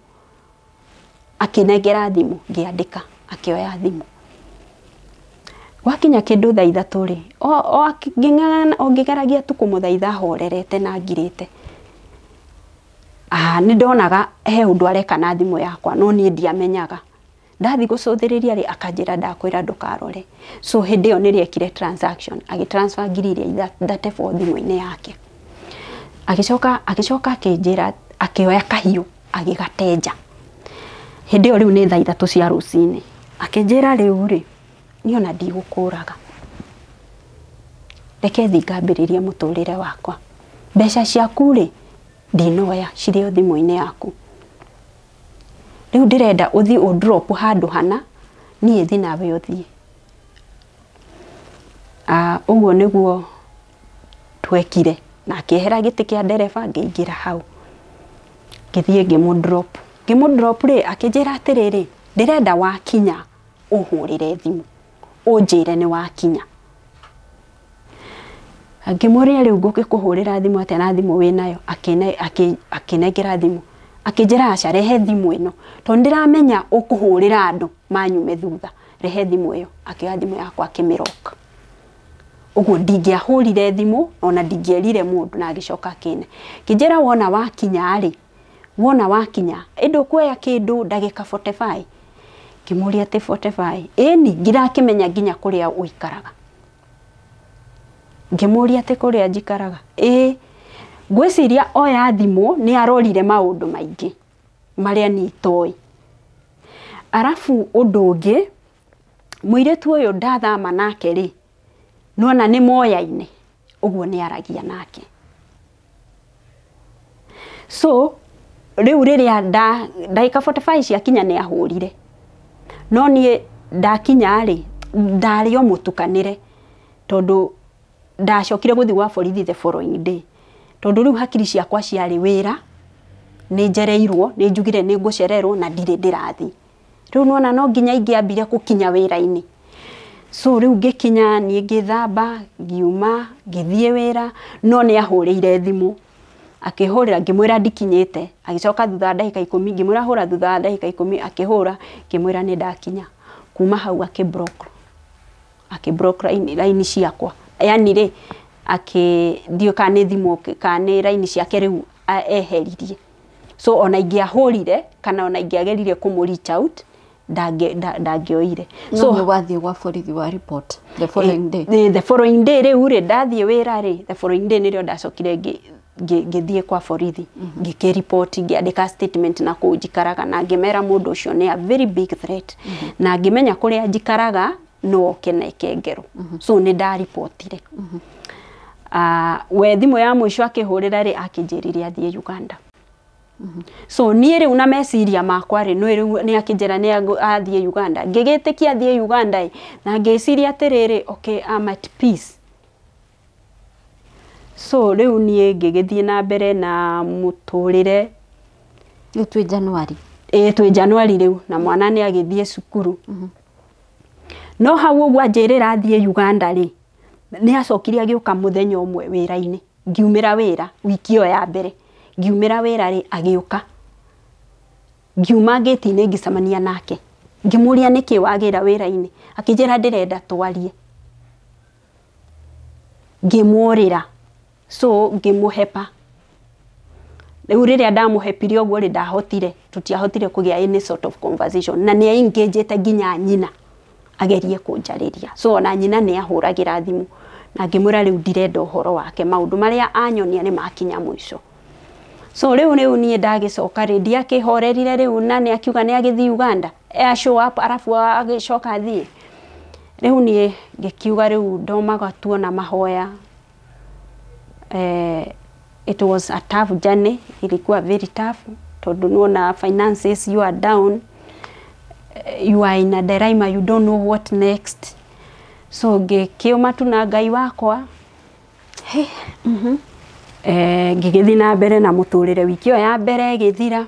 Akĩnengera thimũ ngĩandĩka, akĩoya thimũ. Gwakinya kĩndũ thaa 3 rĩ, o ngĩgeragia tu kũmũthaitha horerete na ngirĩte. Nĩ ndonaga he ũndũ areka na thimũ yakwa no niĩ ndiamenyaga. Ndathi gũcũthĩrĩria rĩ akanjĩra ndakwĩra ndũkarore. So hĩndĩ ĩyo nĩrĩo ekire transaction, agĩtransfer ngiri iria 34 thimũ-inĩ yake. Agĩcoka akĩnjĩra, akĩoya kahiũ agĩgatenja. Hĩndĩ ĩyo rĩu nĩ thaa 3 cia rũcinĩ. Akĩnjĩra rĩu rĩ niĩ ona ndigũkũraga, reke thiĩ ngambĩrĩrie mũtũrĩre wakwa, mbeca ciaku rĩ ndinoya cirĩ o thimũ-inĩ yaku, rĩu ndĩrenda ũthiĩ ũndrop handũ hana niĩ thiĩ nawe ũthiĩ. Ũguo nĩguo twekire, na akĩehera gĩtĩ kĩa ndereba ngĩingĩra hau ngĩthiĩ ngĩmũdrop. Ngĩmũdrop rĩ akĩnjĩra atĩrĩrĩ, ndĩrenda wakinya ũhũrĩre thimũ ũnjĩre nĩ wakinya. Ngĩmũria rĩu ngũkĩkũhũrĩra thimũ atĩa na thimũ wĩnayo? Akĩnengera thimũ akĩnjĩra aca rehe thimũ ĩno tondũ ndĩramenya ũkũhũrĩra andũ manyume thutha, rehe thimũ ĩyo. Akĩoya thimũ yakwa akĩmĩroka. Ũguo ndingĩahũrire thimũ ona ndingĩerire mũndũ, na agĩcoka akĩne kĩnjĩra wona wakinya rĩ, wona wakinya ĩndũ ũkuoya kĩndũ ndagĩka 45. Ngĩmũria atĩ 45? Ĩni, ngirakĩmenya nginya kũrĩa ũikaraga. Ngĩmũria atĩ kũrĩa njikaraga? Ĩĩ. Ngwĩciria oya thimũ nĩ arorire maũndũ maingĩ marĩa niĩ itoĩ. Arabu ũndũ ũngĩ, mũirĩtu ũyũ ndathama nake rĩ, nĩwona nĩ moyaine, ũguo nĩ aragia nake. So rĩu rĩrĩa ndagĩka 45 ciakinya nĩ ahũrire, no niĩ ndakinya rĩ ndarĩ o mũtukanĩre, tondũ ndacokire gũthiĩ gwa borithi the following day, tondũ rĩu hakiri ciakwa ciarĩ wĩra, nĩ njereirwo, nĩ njugire nĩ ngũcererwo na ndirĩ ndĩrathiĩ. Rĩu nĩwona no nginya ingĩambire gũkinya wĩra-inĩ. So rĩu ngĩkinya niĩ ngĩthamba ngiuma ngĩthiĩ wĩra, no nĩ ahũrĩire thimũ akĩhũrĩra ngĩmwĩra ndikinyĩte. Agĩcoka thutha wa ndagĩka 10 ngĩmwĩra hũra thutha wa ndagĩka 10, akĩhũra ngĩmwĩra nĩ ndakinya. Kuma hau akĩblock line ciakwa, yani rĩ akĩ ndiũ kana nĩ thimũ kana nĩ raini ciake rĩu eheririe. So ona ingĩahũrire kana ona ingĩageririe kũmũ reach out ndangĩoire. So nĩ wathiĩ gwa borithi wa report the following day. The following day rĩu rĩ ndathiĩ wĩra rĩ, the following day nĩrĩo ndacokire ngĩthiĩ kwa borithi, ngĩkĩripoti, ngĩandĩka statement na kũu njikaraga, na ngĩmera mũndũ ũcio nĩ a very big threat, na ngĩmenya kũrĩa njikaraga no oke na eke ngero. So nĩ ndaripotire. We thimũ ya mũico akĩhũrĩra rĩ, akĩnjĩrire athiĩ Uganda. So niĩ rĩu na meciria makwa rĩ, nĩ rĩu nĩ akĩnjĩra nĩ athiĩ Uganda, ngĩgĩtĩkia athiĩ Uganda ĩ, na ngĩciria atĩrĩrĩ, okay, I'm at peace. So rĩu niĩ ngĩgĩthiĩ na mbere na mũtũrĩre. Rĩu twĩ January. Ĩĩ twĩ January rĩu, na mwana nĩ agĩthiĩ cukuru. No hau ũguo anjĩrĩra athiĩ Uganda rĩ, nĩ acokire agĩũka mũthenya ũmwe wĩra-inĩ. Ngiumĩra wĩra wiki ĩyo ya mbere, ngiumĩra wĩra rĩ, agĩũka. Ngiuma ngĩti-inĩ ngĩcemania nake, ngĩmũria nĩkĩ wagĩra wĩra-inĩ, akĩnjĩra ndĩrenda twarie. Ngĩmũrĩra, so ngĩmũhepa. Rĩu rĩrĩa ndamũhepire ũguo rĩ, ndahotire, tũtiahotire kũgĩa any sort of conversation, na nĩ aingĩnjĩte nginya nyina agerie kũnjarĩria. So ona nyina nĩ ahũragĩra thimũ na ngĩmwĩra rĩu ndirenda ũhoro wake, maũndũ marĩa anyonia nĩ makinya mũico. So rĩu niĩ ndagĩcoka rĩ, ndiakĩhorerire rĩu, na nĩ akiuga nĩ agĩthiĩ Uganda, e show up arabu agĩcoka athiĩ. Rĩu niĩ ngĩkiuga rĩu ndomaga tuona mahoya. It was a tough journey, ilikuwa very tough tondũ nĩwona finances you are down, you are in a dilemma, you don't know what next. So ngĩkĩũma tu na Ngai wakwa. Ngĩgĩthiĩ na mbere na mũtũrĩre. Wiki ĩyo ya mbere ĩgĩthira.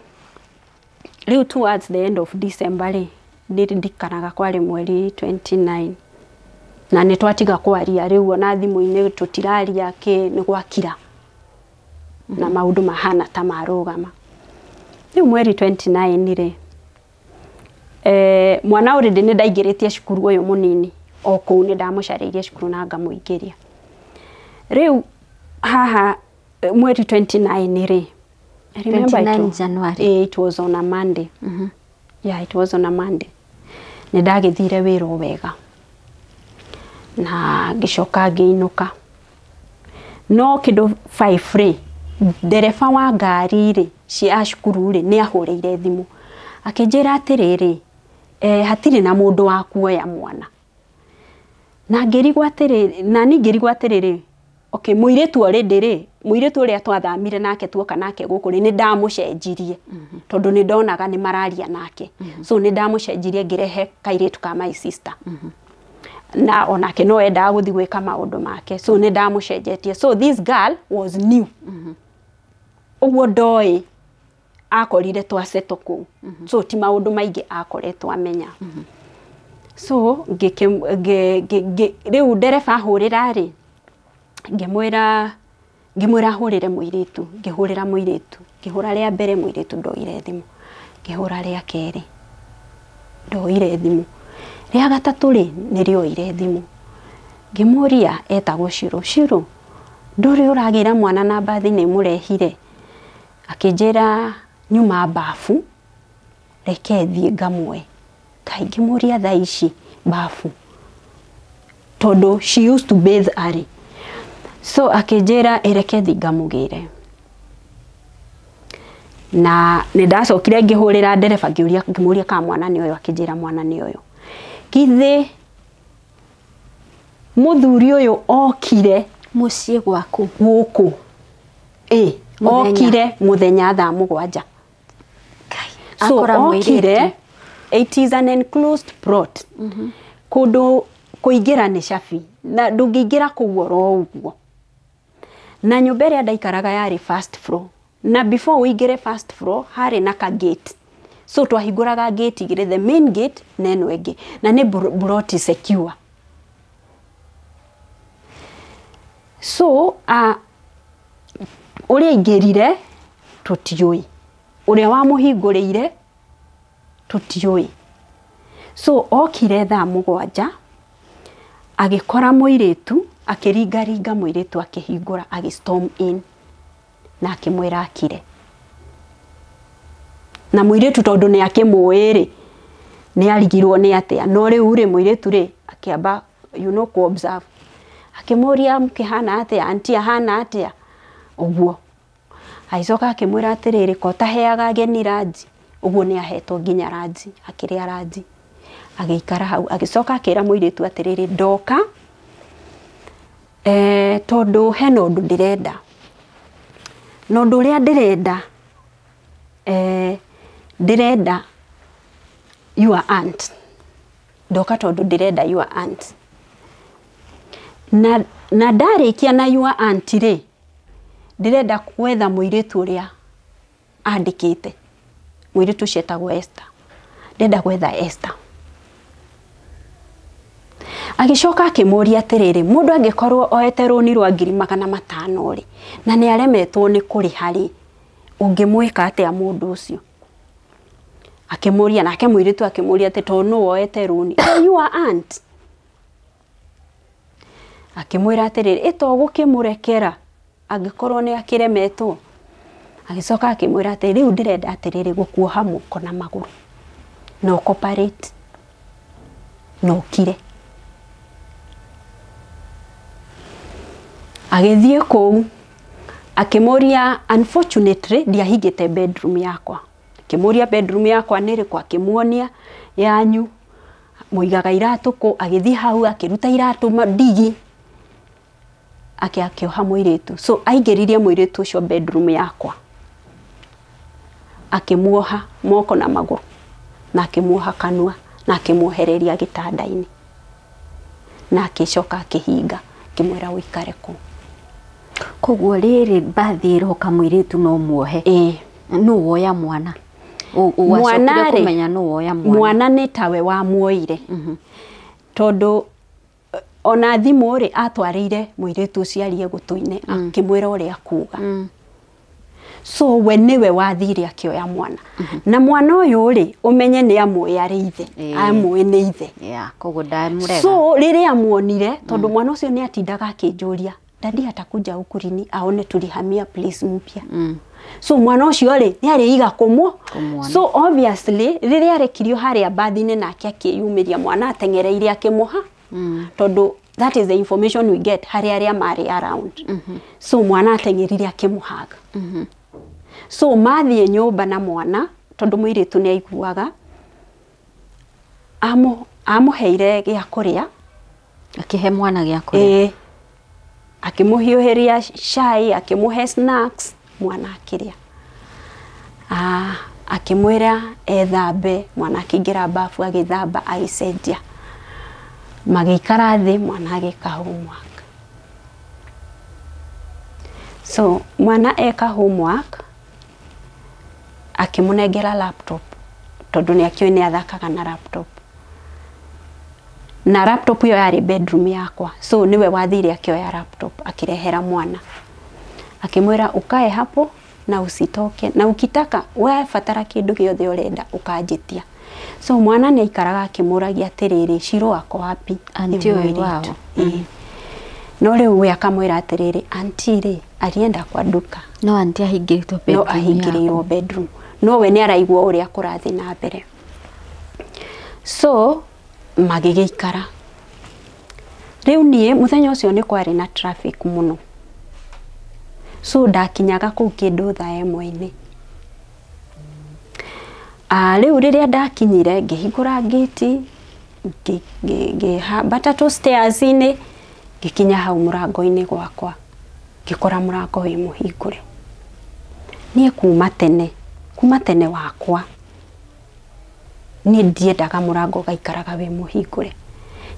Rĩu towards the end of December rĩ, ndirikanaga kwarĩ mweri 29, na nĩ twatiga kwaria rĩu, ona thimũ-inĩ tũtiraria kĩ, nĩ gwakira na maũndũ mahana ta marũgama. Rĩu mweri 29 rĩ, mwana already nĩ ndaingĩrĩtie cukuru ũyũ mũnini, o kũu nĩ ndamũcarĩirie cukuru na ngamũingĩria. Rĩu haha mweri 29 rĩ, I remember 29 January. It was on a Monday. Yeah, it was on a Monday. Nĩ ndagĩthire wĩra o wega na ngĩcoka ngĩinũka. No kĩndũ 5 rĩ, ndereba wa ngari rĩ cia cukuru rĩ, nĩ ahũrĩire thimũ akĩnjĩra atĩrĩrĩ, hatirĩ na mũndũ wa kuoya mwana. Na ngĩrigwo atĩrĩrĩ, na niĩ ngĩrigwo atĩrĩrĩ, okay, mũirĩtu already rĩ, mũirĩtu ũrĩa twathamire nake tuoka nake gũkũ rĩ, nĩ ndamũcenjirie tondũ nĩ ndonaga nĩ mararia nake. So nĩ ndamũcenjirie ngĩrehe kairĩtu ka my sister, na onake no endaga gũthiĩ gwĩka maũndũ make, so nĩ ndamũcenjetie. So this girl was new, ũguo ndoĩ akorire twasettle kũu, so ti maũndũ maingĩ akoretwo amenya. So rĩu ndereba ahũrĩra rĩ, ngĩmwĩra ahũrĩre mũirĩtu, ngĩhũrĩra mũirĩtu, ngĩhũra rĩa mbere mũirĩtu ndoire thimũ, ngĩhũra rĩa kerĩ ndoire thimũ, rĩa gatatũ rĩ nĩrĩoire thimũ. Ngĩmũria etagwo Shiro, Shiro ndũrĩ ũragĩra mwana na mbathi nĩ mũrehire? Akĩnjĩra nyuma bafu, reke thiĩ ngamuoe. Kaĩ ngĩmũria thaa ici bafu, tondũ she used to bathe early. So akĩnjĩra ĩreke thiĩ ngamũgĩre. Na nĩ ndacokire ngĩhũrĩra ndereba ngĩmũria kana mwana nĩ ũyũ, akĩnjĩra mwana nĩ ũyũ. Githĩ mũthuri ũyũ okire mũciĩ gwaku gũkũ, ĩ okire mũthenya thaa 7. So okire, it is an enclosed plot. Kũndũ kũingĩra nĩ cabi, na ndũngĩingĩra kũu oro ũguo. Na nyũmba ĩrĩa ndaikaraga yarĩ first floor, na before ũingĩre first floor harĩ na ka gate. So twahingũraga gate igĩrĩ, the main gate na ĩno ĩngĩ, na nĩ plot secure. So ũrĩa aingĩrire tũtiũĩ, ũrĩa wamũhingũrĩire tũtiũĩ. So okire thaa 7 agĩkora mũirĩtu Akĩringaringa mũirĩtu akĩhingũra, agĩ storm in na akĩmwĩra akire. Na mũirĩtu tondũ nĩ akĩmũĩ rĩ, nĩ arigirwo nĩ atĩa. No rĩu rĩ, mũirĩtu rĩ akĩamba you know ku observe, akĩmũria mũkĩhana atĩa, auntie ahana atĩa ũguo. Agĩcoka akĩmwĩra atĩrĩrĩ, ko taheaga ageni ranji ũguo, nĩ ahetwo nginya ranji, akĩrĩa ranji, agĩikara hau. Agĩcoka akĩra mũirĩtu atĩrĩrĩ, ndoka tondũ hena ũndũ ndĩrenda, na ũndũ ũrĩa ndĩrenda, ndĩrenda your aunt. Ndoka tondũ ndĩrenda your aunt, na ndarĩkia na your aunt rĩ, ndĩrenda gwetha mũirĩtu ũrĩa andĩkĩte. Mũirĩtu ũcio etagwo Esther. Ndĩrenda gwetha Esther. Agĩcoka akĩmũria atĩrĩrĩ, mũndũ angĩkorwo oete rũni rwa 500,000 rĩ, na nĩ aremetwo nĩ kũrĩha rĩ, ũngĩmwĩka atĩa mũndũ ũcio? Akĩmũria, nake mũirĩtu akĩmũria atĩ tondũ nũ woete rũni? "Oh, your aunt." Akĩmwĩra atĩrĩrĩ, ĩ to gũkĩmũrekera angĩkorwo nĩ akĩremetwo. Agĩcoka akĩmwĩra atĩ rĩu ndĩrenda atĩrĩrĩ, gũkuoha moko na magũrũ na ũcooperate na ũkire. Agĩthiĩ kũu akĩmũria, unfortunately ndiahingĩte bedroom yakwa. Akĩmũria bedroom yakwa nĩ ĩrĩkũ, akĩmuonia yanyu mũigaga iratũ kũ. Agĩthiĩ hau akĩruta iratũ ndigi, akĩoha mũirĩtu. So aingĩririe mũirĩtu ũcio bedroom yakwa, akĩmuoha moko na magũrũ na akĩmuoha kanua na akĩmuohereria gĩtanda-inĩ, na akĩcoka akĩhinga, akĩmwĩra ũikare kũu. Koguo rĩrĩ mbathi ĩroka mũirĩtu no muohe? Ĩĩ. Nũ woya mwana? Mwana rĩ, kũmenya nũ woya mwana? Mwana nĩ tawe wamuoire, tondũ ona thimũ rĩ, atwarĩire mũirĩtu ũcio arie gũtũ-inĩ, akĩmwĩra ũrĩa kuga. So we nĩwe wathire akĩoya mwana. Na mwana ũyũ rĩ, ũmenye nĩ amũĩ arĩ ithe, amũĩ nĩ ithe. Yeah, koguo ndamũrega. So rĩrĩa amuonire, tondũ mwana ũcio nĩ atindaga akĩnjũria, "Daddy atakuja huku lini aone tulihamia place mpya?" So mwana ũcio rĩ, nĩ arĩiga kũmwo. Kũmuona. So obviously rĩrĩa arekirio harĩa mbathi-inĩ nake akĩyumĩria, mwana ateng'ereire akĩmũha, tondũ that is the information we get harĩ arĩa marĩ around. So mwana ateng'erire akĩmũhaga. So mathiĩ nyũmba na mwana, tondũ mũirĩtu nĩ aiguaga, amũheire gĩa kũrĩa. Akĩhe mwana gĩa kũrĩa? Ĩĩ, akĩmũhiũhĩria cai, akĩmũhe snacks, mwana akĩrĩa. Ah, akĩmwĩra ethambe, mwana akĩingĩra bafu agĩthamba, agĩcenjia, magĩikara thĩ, mwana agĩka homework. So mwana eka homework, akĩmũnengera laptop, tondũ nĩ akĩũĩ nĩ athakaga na laptop, na laptop ĩyo yarĩ bedroom yakwa. So nĩwe wathire akĩoya laptop, akĩrehera mwana, akĩmwĩra ukae hapo na usitoke, na ukitaka wabatara kĩndũ gĩothe ũrenda ũkanjĩtia. So mwana nĩ aikaraga akĩmũragia atĩrĩrĩ, "Shiro ako wapi?" Auntie Nĩ ũyũ mũirĩtu. wao. Ĩĩ. No rĩu we akamwĩra atĩrĩrĩ, auntie rĩ alienda kwa duka. No auntie ahingĩrĩtwo No bedroom ahingĩrĩirwo yaku. Bedroom, no we nĩ araigua ũrĩa kũrathiĩ na mbere. So magĩgĩikara. Rĩu niĩ mũthenya ũcio nĩ kwarĩ na traffic mũno, so ndakinyaga kũu kĩndũ thaa ĩmwe-inĩ. Ah, rĩu rĩrĩa ndakinyire, ngĩhingũra ngĩti, ngĩhambata tũ stairs-inĩ, ngĩkinya hau mũrango-inĩ gwakwa, ngĩkora mũrango wĩ mũhingũre. Niĩ kuma tene wakwa niĩ ndiendaga mũrango ũgaikaraga wĩ mũhingũre,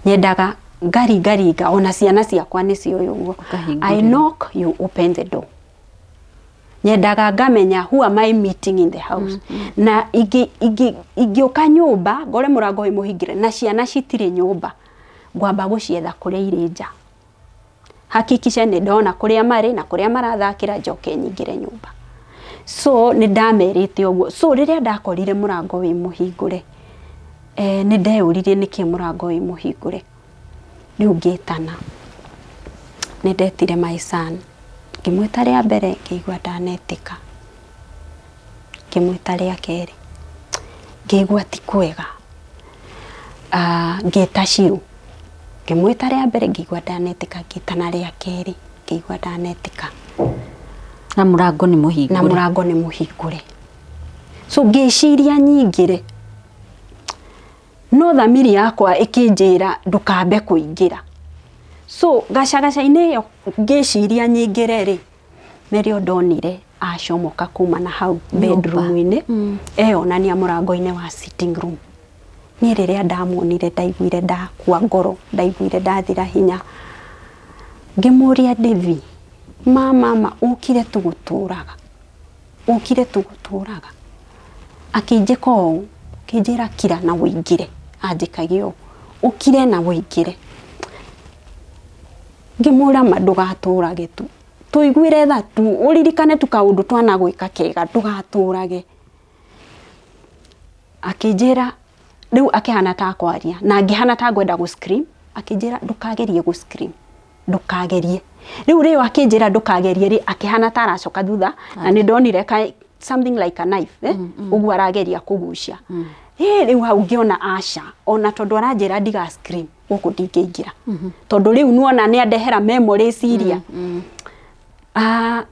nyendaga ngaringaringa. Ona ciana ciakwa nĩ ciũĩ ũguo. I Ũkahingũrĩrwo. knock, you open the door. Nyendaga ngamenya who am I meeting in the house. Na ingĩũka nyũmba ngore mũrango wĩ mũhingĩre na ciana citirĩ nyũmba, ngwamba gũcietha kũrĩa irĩ nja, hakikisha nĩ ndona kũrĩa marĩ na kũrĩa marathakĩra, njoke nyingĩre nyũmba. So nĩ ndamerĩte ũguo. So rĩrĩa ndakorire mũrango wĩ mũhingũre, nĩ ndeyũririe nĩkĩ mũrango wĩ mũhingũre. Rĩu ngĩtana. Nĩ ndetire my son, ngĩmwĩta rĩa mbere ngĩigua ndanetĩka, ngĩmwĩta rĩa kerĩ ngĩigua ti kwega. Ngĩta Shiru, ngĩmwĩta rĩa mbere ngĩigua ndanetĩka, ngĩta na rĩa kerĩ ngĩigua ndanetĩka. Na mũrango nĩ mũhingũre. Na mũrango nĩ mũhingũre. So ngĩciria nyingĩre, no thamiri yakwa ĩkĩnjĩra ndũkambe kũingĩra. So gacagaca-inĩ ĩyo ngĩciria nyingĩre rĩ, nĩrĩo ndonire acomoka kuma na hau bedroom-inĩ, eyonania mũrango-inĩ wa sitting room. Niĩ rĩrĩa ndamuonire ndaiguire ndakua ngoro, ndaiguire ndathira hinya. Ngĩmũria Devi, mama ũkire tũgũtũraga, ũkire tũgũtũraga. Akĩnjĩka ũũ, akĩnjĩra kira na ũingĩre, anjĩkagia ũũ, ũkire na ũingĩre. Ngĩmwĩra ma ndũgatũrage tu, tũiguire tha tu, ũririkane tu kaũndũ twanagwĩka kega, ndũgatũrage. Akĩnjĩra rĩu akĩhana ta kwaria na ngĩhana ta ngwenda gũ scream, akĩnjĩra ndũkagerie gũ scream, ndũkagerie. Rĩu rĩo akĩnjĩra ndũkagerie rĩ, akĩhana ta aracoka thutha, na nĩ ndonire something like a knife, ũguo arageria kũgucia. Rĩu hau ngĩona aca, ona tondũ aranjĩra ndiga scream, gũkũ ndingĩingĩra. Tondũ rĩu nĩwona nĩ andehera memories iria.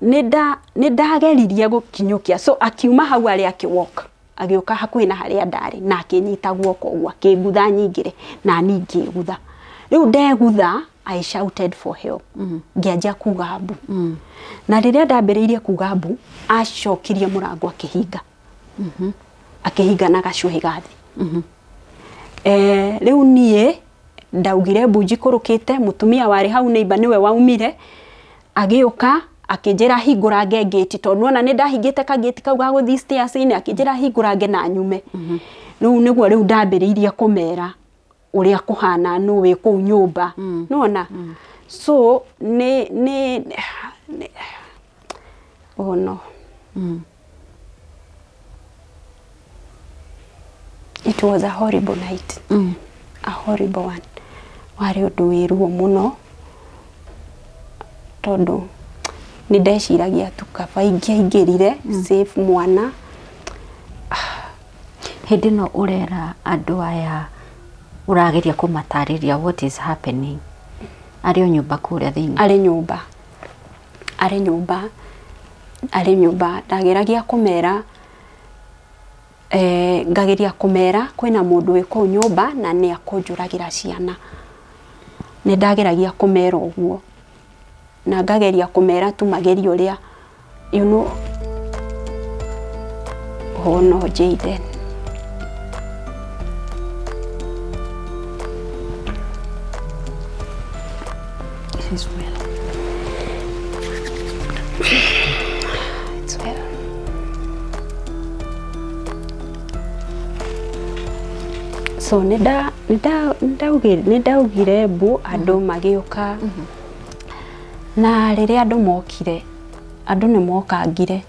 Nĩ ndageririe gũkinyũkia. So akiuma hau arĩ akĩwalk, agĩũka hakuhĩ na harĩa ndarĩ, na akĩnyita guoko ũguo, akĩngutha nyingĩre, na niĩ ngĩgutha. Rĩu ndegutha, I shouted for help. Ngĩanjia kuga mbu. Na rĩrĩa ndambĩrĩirie kuga mbu, acokirie mũrango akĩhinga. Akĩhinga na gacuhĩ ga thĩ. Rĩu niĩ ndaugire mbu njikũrũkĩte, mũtumia warĩ hau neighbor nĩwe waumire, agĩũka akĩnjĩra hingũrange ngĩti, tondũ nĩwona nĩ ndahingĩte kagĩti kau ga gũthiĩ stairs-inĩ, akĩnjĩra hingũrange na nyume. Rĩu nĩguo rĩu ndambĩrĩirie kũmera ũrĩa kũhana, nũ wĩ kũu nyũmba. Nĩwona? So nĩ oh no. It was a horrible night. A horrible one. Warĩ ũndũ wĩ ruo mũno, tondũ nĩ ndeciragia tu kaba ingĩaingĩrire save mwana. Hĩndĩ ĩno ũrera andũ aya, ũrageria kũmatarĩria what is happening, arĩ o nyũmba kũrĩa thĩinĩ? Arĩ nyũmba, arĩ nyũmba, arĩ nyũmba. Ndageragia kũmera, ngageria kũmera kwĩna mũndũ wĩ kũu nyũmba na nĩ akũnjũragĩra ciana. Nĩ ndageragia kũmera ũguo, na ngageria kũmera tu magerie ũrĩa, you know. Oh no, Jaden. It is well. It's well. So nĩ ndaugire mbu, andũ magĩũka. Na rĩrĩa andũ mokire, andũ nĩ mokangire.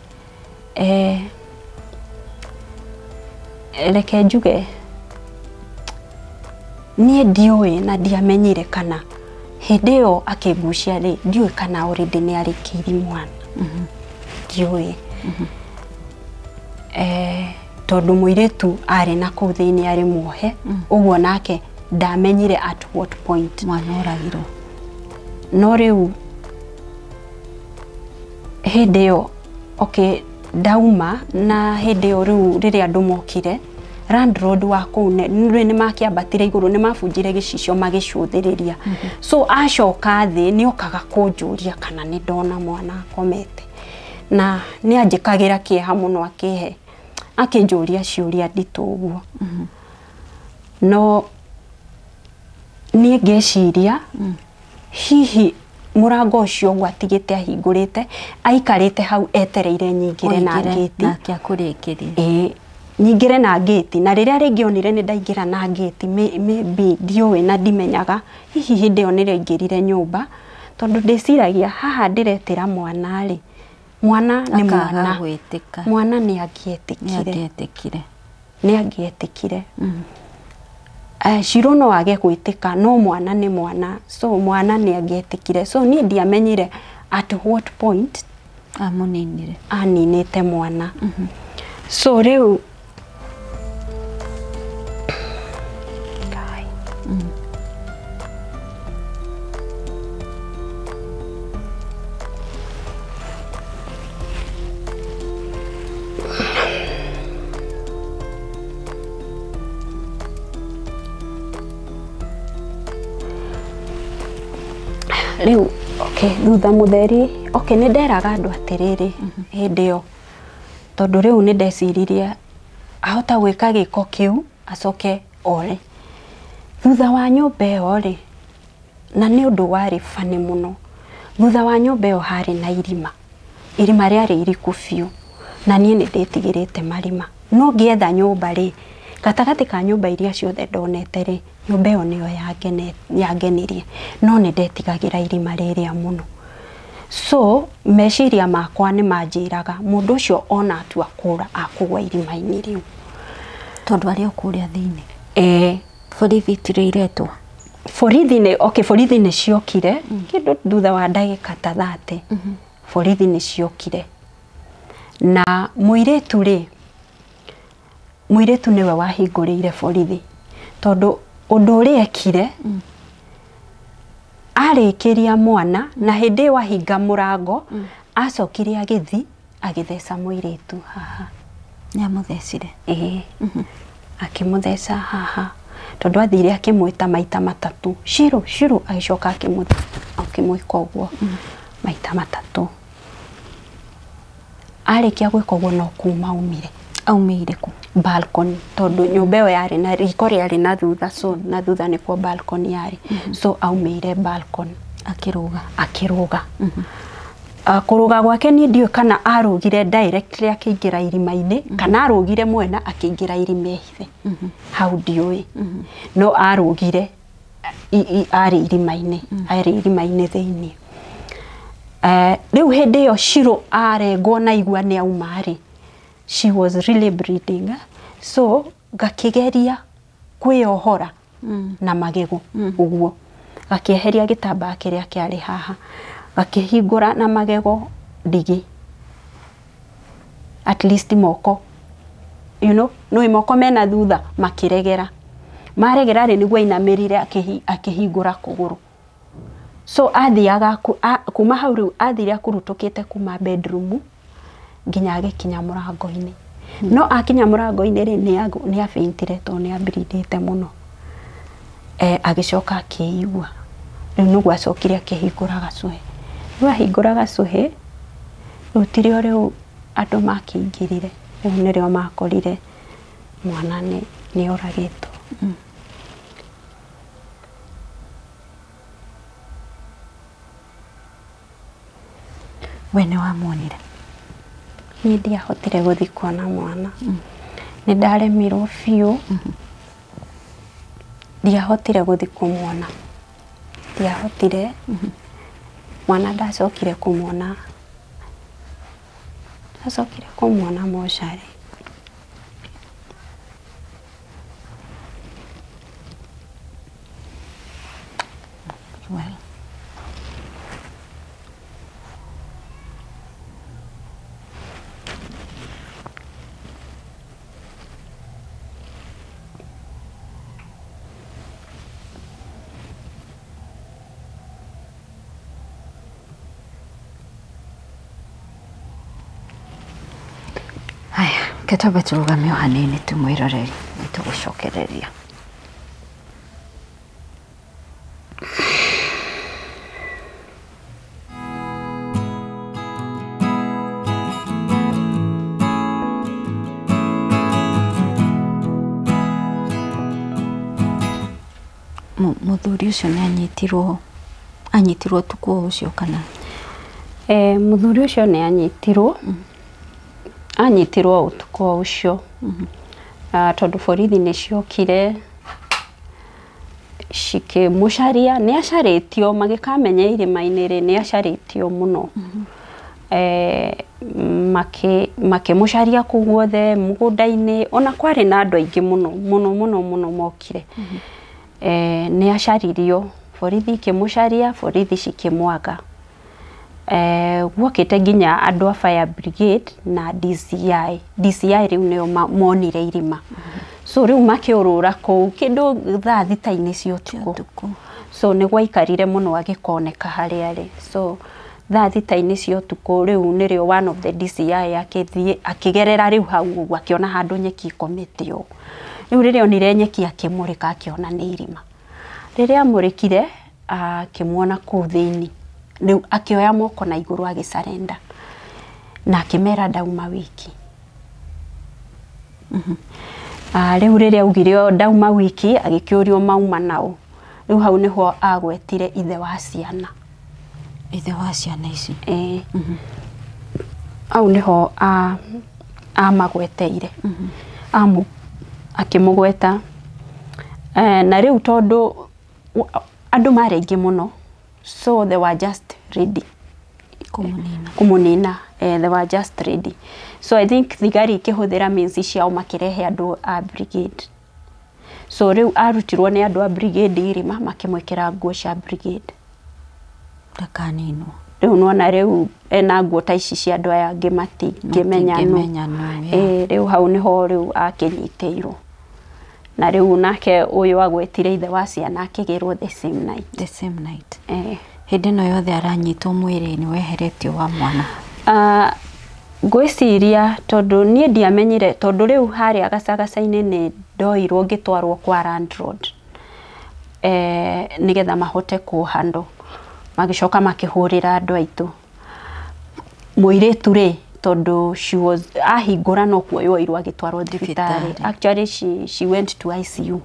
Reke njuge niĩ ndiũĩ na ndiamenyire kana hĩndĩ ĩyo akĩngucia rĩ, ndiũĩ kana already nĩ arĩkĩirie mwana. Ndiũĩ. Tondũ mũirĩtu arĩ na kũu thĩinĩ arĩ muohe, ũguo nake ndamenyire at what point mwana oragirwo. No rĩu hĩndĩ ĩyo, okay, ndauma na hĩndĩ ĩyo rĩu rĩrĩa andũ mokire, landlord wa kũu nĩ makĩambatire igũrũ, nĩ mabunjire gĩcicio magĩcũthĩrĩria. So acoka thĩ nĩ okaga kũnjũria kana nĩ ndona mwana akomete, na nĩ anjĩkagĩra kĩeha mũno, akĩhe akĩnjũria ciũria nditũ ũguo. No niĩ ngĩciria hihi mũrango ũcio ũguo atigĩte ahingũrĩte, aikarĩte hau etereire nyingĩre na ngĩti, nake akũrĩkĩrie. Ĩĩ, nyingĩre na ngĩti. Na rĩrĩa rĩngĩ onire nĩ ndaingĩra na ngĩti, maybe ndiũĩ na ndimenyaga, hihi hĩndĩ ĩyo nĩrĩo aingĩrire nyũmba, tondũ ndĩciragia haha ndĩretĩra mwana rĩ, mwana nĩ mwana, mwana nĩ angĩetĩkire, nĩ angĩetĩkire. Shiro no age gwĩtĩka no mwana nĩ mwana, so mwana nĩ angĩetĩkire. So niĩ ndiamenyire at what point amũninire, aninĩte mwana. So rĩu rĩu okay, thutha mũtheri okay, nĩ nderaga andũ atĩrĩrĩ hĩndĩ ĩyo, tondũ rĩu nĩ ndeciririe ahota gwĩka gĩko kĩu acoke ore. Thutha wa nyũmba ĩyo rĩ, na nĩ ũndũ warĩ bani mũno, thutha wa nyũmba ĩyo harĩ na irima, irima rĩarĩ iriku biũ, na niĩ nĩ ndĩtigĩrĩte marima. No ngĩetha nyũmba rĩ, gatagatĩ ka nyũmba iria ciothe ndonete rĩ, nyũmba ĩyo nĩyo yangenirie, no nĩ ndetigagĩra irima rĩrĩa mũno. So meciria makwa nĩ manjĩraga mũndũ ũcio ona atua kũra akũgwa irima-inĩ rĩu, tondũ arĩ o kũrĩa thĩinĩ. Borithi itirĩ iretwo? Borithi nĩ okay, borithi nĩ ciokire kĩndũ thutha wa ndagĩka ta 30. Borithi nĩ ciokire na mũirĩtu rĩ, mũirĩtu nĩwe wahingũrĩire borithi, tondũ ũndũ ũrĩa ekire arĩkĩria mwana, na hĩndĩ ĩyo ahinga mũrango acokire agĩthi agĩtheca mũirĩtu haha. Nĩamũthecire? Ĩĩ, akĩmũtheca haha, tondũ athire akĩmwĩta maita matatũ, Shiro Shiro, agĩcoka akĩmwĩka ũguo maita matatũ. Arĩkia gwĩka ũguo no kuma aumire. Aumĩire kũ? Balcony, tondũ nyũmba ĩyo yarĩ na riko rĩarĩ na thutha, so na thutha nĩkuo balcony yarĩ. So aumĩire balcony akĩrũga. Akĩrũga. Kũrũga gwake niĩ ndiũĩ kana arũgire directly akĩingĩra irima-inĩ, kana arũgire mwena akĩingĩra irima ehithe, hau ndiũĩ, no arũgire arĩ irima-inĩ, arĩ irima-inĩ thĩinĩ. Rĩu hĩndĩ ĩyo Shiro arengwo na igua nĩ auma rĩ, she was really bleeding, so ngakĩgeria kwĩyohora na magego ũguo, gakĩeheria gĩtambaya kĩrĩa kĩarĩ haha, gakĩhingũra na magego ndigi, at least moko, you know, nĩ moko mena thutha makĩregera, maregera rĩ nĩguo ainamĩrire akĩhingũra kũgũrũ. So athiaga kuma hau rĩu athire akurutũkĩte kuma bedroom nginya agĩkinya mũrango-inĩ. No akinya mũrango-inĩ rĩ, nĩ afaintire tondũ nĩ ableedĩte mũno. Agĩcoka akĩigua. Rĩu nĩguo acokire akĩhingũra gacũhĩ. Rĩu ahingũra gacũhĩ, rĩu tirĩo rĩu andũ makĩingĩrire. Rĩu nĩrĩo makorire mwana nĩ oragĩtwo. We nĩ wamuonire? Niĩ ndiahotire gũthiĩ kuona mwana. Nĩ ndaremirwo biũ. Ndiahotire gũthiĩ kũmuona. Ndiahotire. Mwana ndacokire kũmuona. Ndacokire kũmuona mocarĩ. Well. Haya, ketwambe tũrũgame o hanini tu mwĩroreri, nĩtũgũcokereria. Mũthuri ũcio nĩ anyitirwo ũtukũ ũcio kana? Mũthuri ũcio nĩ anyitirwo. Anyitirwo ũtukũ ũcio. Tondũ borithi nĩ ciokire cikĩmũcaria, nĩ acarĩtio magĩkamenya irĩma-inĩ rĩ, nĩ acarĩtio mũno. Makĩmũcaria kũu guothe mũgũnda-inĩ, ona kwarĩ na andũ aingĩ mũno mũno mũno mũno mokire. Nĩ acaririo, borithi ikĩmũcaria, borithi cikĩmwaga. Guokĩte nginya andũ a fire brigade na DCI. DCI rĩu nĩo monire irima. So rĩu makĩũrũra kũu kĩndũ thaa thita-inĩ cia ũtukũ. So nĩ gwaikarire mũno agĩkoneka harĩa arĩ. So thaa thita-inĩ cia ũtukũ rĩu nĩrĩo one of the DCI akĩthiĩ akĩgerera rĩu hau ũguo, akĩona handũ nyeki ĩkomete ũũ. Rĩu rĩrĩa onire nyeki akĩmũrĩka, akĩona nĩ irima. Rĩrĩa amũrĩkire akĩmuona kũu thĩinĩ, rĩu akĩoya moko na igũrũ agĩcarenda na akĩmera ndauma wiki. Rĩu rĩrĩa augire ndauma wiki, agĩkĩũrio mauma nao. Rĩu hau nĩho agwetire ithe wa ciana. Ithe wa ciana ici? Ĩĩ. Hau nĩho amagweteire. Akĩmũgweta. Na rĩu tondũ andũ marĩ aingĩ mũno, so they were just ready kũmũnina. Kũmũnina. They were just ready. So I think thigari ikĩhũthĩra means ciao makĩrehe andũ a brigade. So rĩu arutirwo nĩ andũ a brigade irima, makĩmwĩkĩra nguo cia brigade. Ndakaninwo. Rĩu nĩwona rĩu ena nguo ta ici cia andũ aya angĩ, matingĩmenya nũ. Matingĩmenya nũ, yeah. Ĩĩ, rĩu hau nĩho rĩu akĩnyitĩirwo. Na rĩu nake ũyũ agwetire ithe wa ciana akĩgĩrwo the same night. The same night. Eh. Hĩndĩ ĩno yothe aranyitwo, mwĩrĩ nĩ weheretio wa mwana? Ngwĩciria tondũ niĩ ndiamenyire, tondũ rĩu harĩa gacagaca-inĩ nĩ ndoirwo ngĩtwarwo kwa landlord, nĩgetha mahote kũhandle. Magĩcoka makĩhũrĩra andũ aitũ. Mũirĩtu rĩ, tondũ she was ahingũra no kuoywo oirwo agĩtwarwo thibitarĩ. Thibitarĩ. Actually she went to ICU.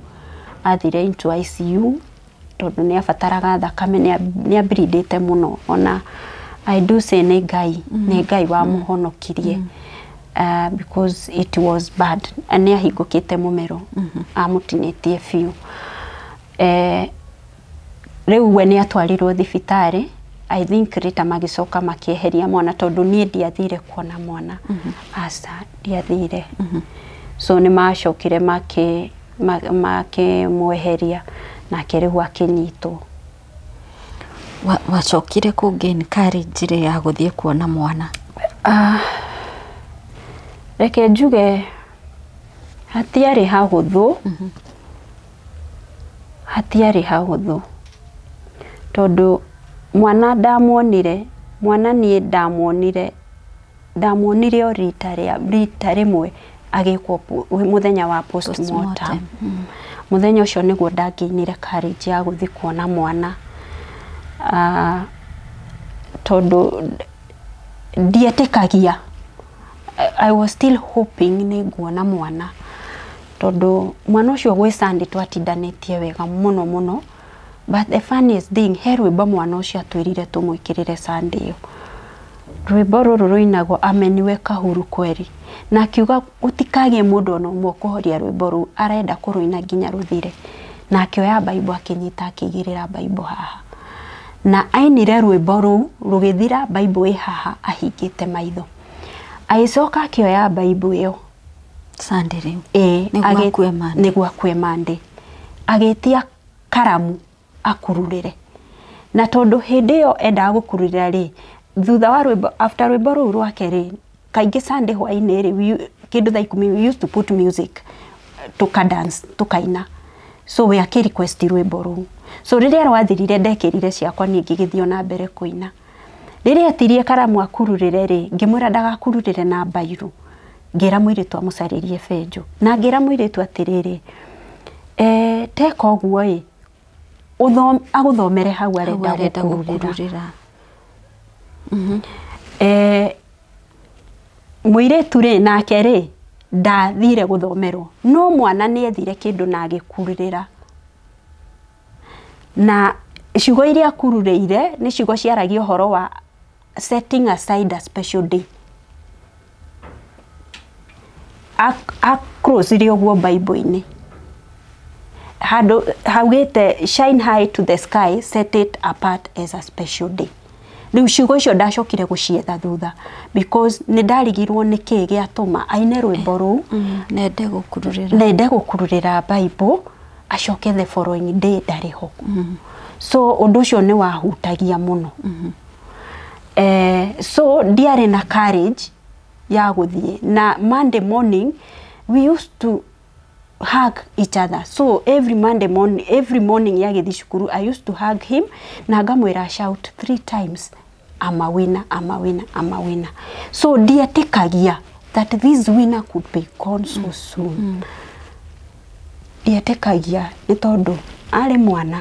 Athire into ICU tondũ nĩ abataraga thakame, nĩ ableedĩte mũno. Ona I do say nĩ Ngai, nĩ Ngai wamũhonokirie. Because it was bad. Nĩ ahingũkĩte mũmero, amũtinĩtie biũ. Rĩu we nĩ atwarirwo thibitarĩ. I think later magĩcoka makĩeheria mwana, tondũ niĩ ndiathire kuona mwana. Aca, ndiathire. So nĩ macokire makĩmweheria, nake rĩu akĩnyitwo. Wacokire kũ gain courage rĩ ya gũthiĩ kuona mwana? Reke njuge hatiarĩ hahũthũ, hatiarĩ hahũthũ, tondũ mwana ndamuonire, mwana niĩ ndamuonire, ndamuonire o rita rĩa rita rĩmwe agĩkwo mũthenya wa postmortem. Postmortem. Mũthenya ũcio nĩguo ndangĩinire courage ya gũthiĩ kuona mwana, tondũ ndietĩkagia. I was still hoping nĩ nguona mwana, tondũ mwana ũcio gwĩ Sunday twatindanĩtie wega mũno mũno. But the funniest thing, he rwĩmbo mwana ũcio atwĩrire tũmwĩkĩrĩre Sunday ĩyo. Rwĩmbo rũrũ rũinagwo "Ameniweka huru kweli", na akiuga gũtikagĩe mũndũ ona ũmwe ũkũhoria rwĩmbo rũu, arenda kũrũina nginya rũthire. Na akĩoya Bible, akĩnyita, akĩigĩrĩra Bible haha, na ainire rwĩmbo rũu rũgĩthira, Bible ĩ haha ahingĩte maitho. Agĩcoka akĩoya Bible ĩyo. Sunday rĩu? Ĩĩ. Nĩguo akue Monday. Nĩguo akue Monday. Agĩtia karamu akururĩre, na tondũ hĩndĩ ĩyo endaga gũkururĩra rĩ, thutha wa rwĩmbo, after rwĩmbo rũu rwake rĩ, kaingĩ Sunday hwaĩ-inĩ rĩ, kĩndũ thaa 10 we used to put music, tuka dance, tukaina. So we akĩ request rwĩmbo rũu. So rĩrĩa rwathirire, ndekĩrire ciakwa, niĩ ngĩgĩthiĩ ona mbere kũina. Rĩrĩa etirie karamu akururĩre rĩ, ngĩmwĩra ndagakururĩre na mbairũ. Ngĩra mũirĩtu amũcarĩrie benjũ, na ngĩra mũirĩtu atĩrĩrĩ, teka ũguo ĩ, agũthomere hau arenda Hau arenda gũkururĩra. Gũkururĩra. Mũirĩtu rĩ, nake rĩ, ndathire gũthomerwo, no mwana nĩ ethire kĩndũ na agĩkururĩra, na ciugo iria akururĩire nĩ ciugo ciaragia ũhoro wa setting aside a special day. Acrosire ũguo Bible-inĩ handũ haugĩte, "Shine high to the sky, set it apart as a special day." Rĩu ciugo icio ndacokire gũcietha thutha because nĩ ndarigirwo nĩ kĩĩ gĩatũma aine rwĩmbo rũu. Nende gũkururĩra. Nende gũkururĩra Bible acoke the following day ndarĩ ho. So ũndũ ũcio nĩ wahutagia mũno. So ndiarĩ na courage ya gũthiĩ na Monday morning we used to hug each other. So every Monday morning, every morning yagĩthiĩ cukuru I used to hug him na ngamwĩra shout 3 times, I'm a winner, I'm a winner, I'm a winner. So ndietĩkagia that this winner could be gone so soon. Ndietĩkagia nĩ tondũ arĩ mwana,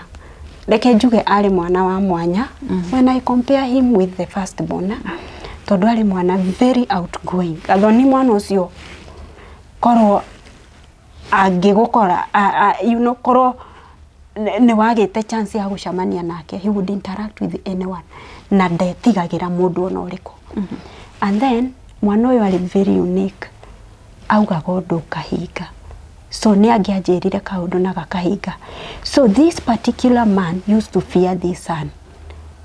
reke njuge arĩ mwana wa mwanya. When I compare him with the first born, tondũ arĩ mwana very outgoing. Gathoni mwana ũcio korwo angĩgũkora, you know, korwo nĩ wagĩte chance ya gũcemania nake, he would interact with anyone na ndetigagĩra mũndũ ona ũrĩkũ. And then mwana ũyũ arĩ very unique, augaga ũndũ ũkahinga. So nĩ angĩanjĩrire kaũndũ na gakahinga. So this particular man used to fear this son.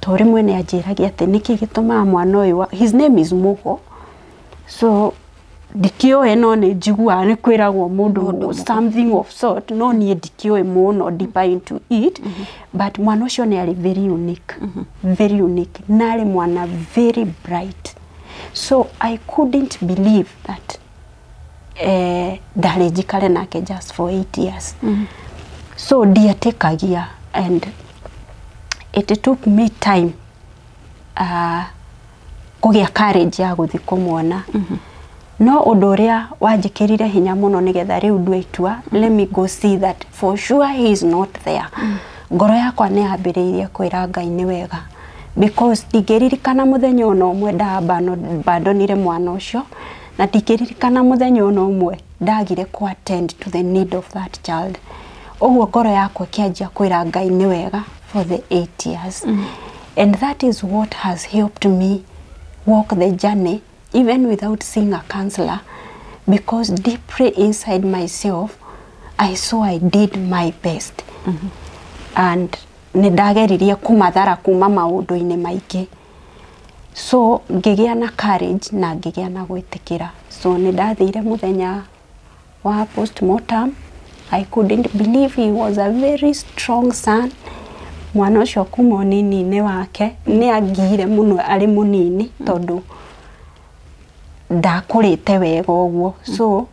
To rĩmwe nĩ anjĩragia atĩ nĩkĩ gĩtũmaga mwana ũyũ, his name is Mugo. So ndikĩũĩ no nĩ njiguaga nĩ kwĩragwo mũndũ something of sort, no niĩ ndikĩũĩ mũno deeper into it. But mwana ũcio nĩ arĩ very unique, very unique, na arĩ mwana very bright. So I couldn't believe that ndarĩ njikare nake just for 8 years. So ndietĩkagia, and it took me time kũgĩa courage ya gũthiĩ kũmuona. No ũndũ ũrĩa wanjĩkĩrire hinya mũno nĩgetha rĩu ndue itua, let me go see that for sure he is not there. Ngoro yakwa nĩ yambĩrĩirie kwĩra Ngai nĩ wega, because ndingĩririkana mũthenya ona ũmwe ndabandonire mwana ũcio, na ndingĩririkana mũthenya ona ũmwe ndagire ku attend to the need of that child. Ũguo ngoro yakwa ĩkĩanjia kwĩra Ngai nĩ wega for the 8 years. And that is what has helped me walk the journey even without seeing a counselor, because deeply inside myself I saw I did my best. And nĩ ndageririe kũmathara kuma maũndũ-inĩ maingĩ. So ngĩgĩa na courage na ngĩgĩa na gwĩtĩkĩra. So nĩ ndathire mũthenya wa postmortem. I couldn't believe he was a very strong son. Mwana ũcio kuma ũnini-inĩ wake nĩ angire mũno arĩ mũnini tondũ ndakũrĩte wega ũguo. So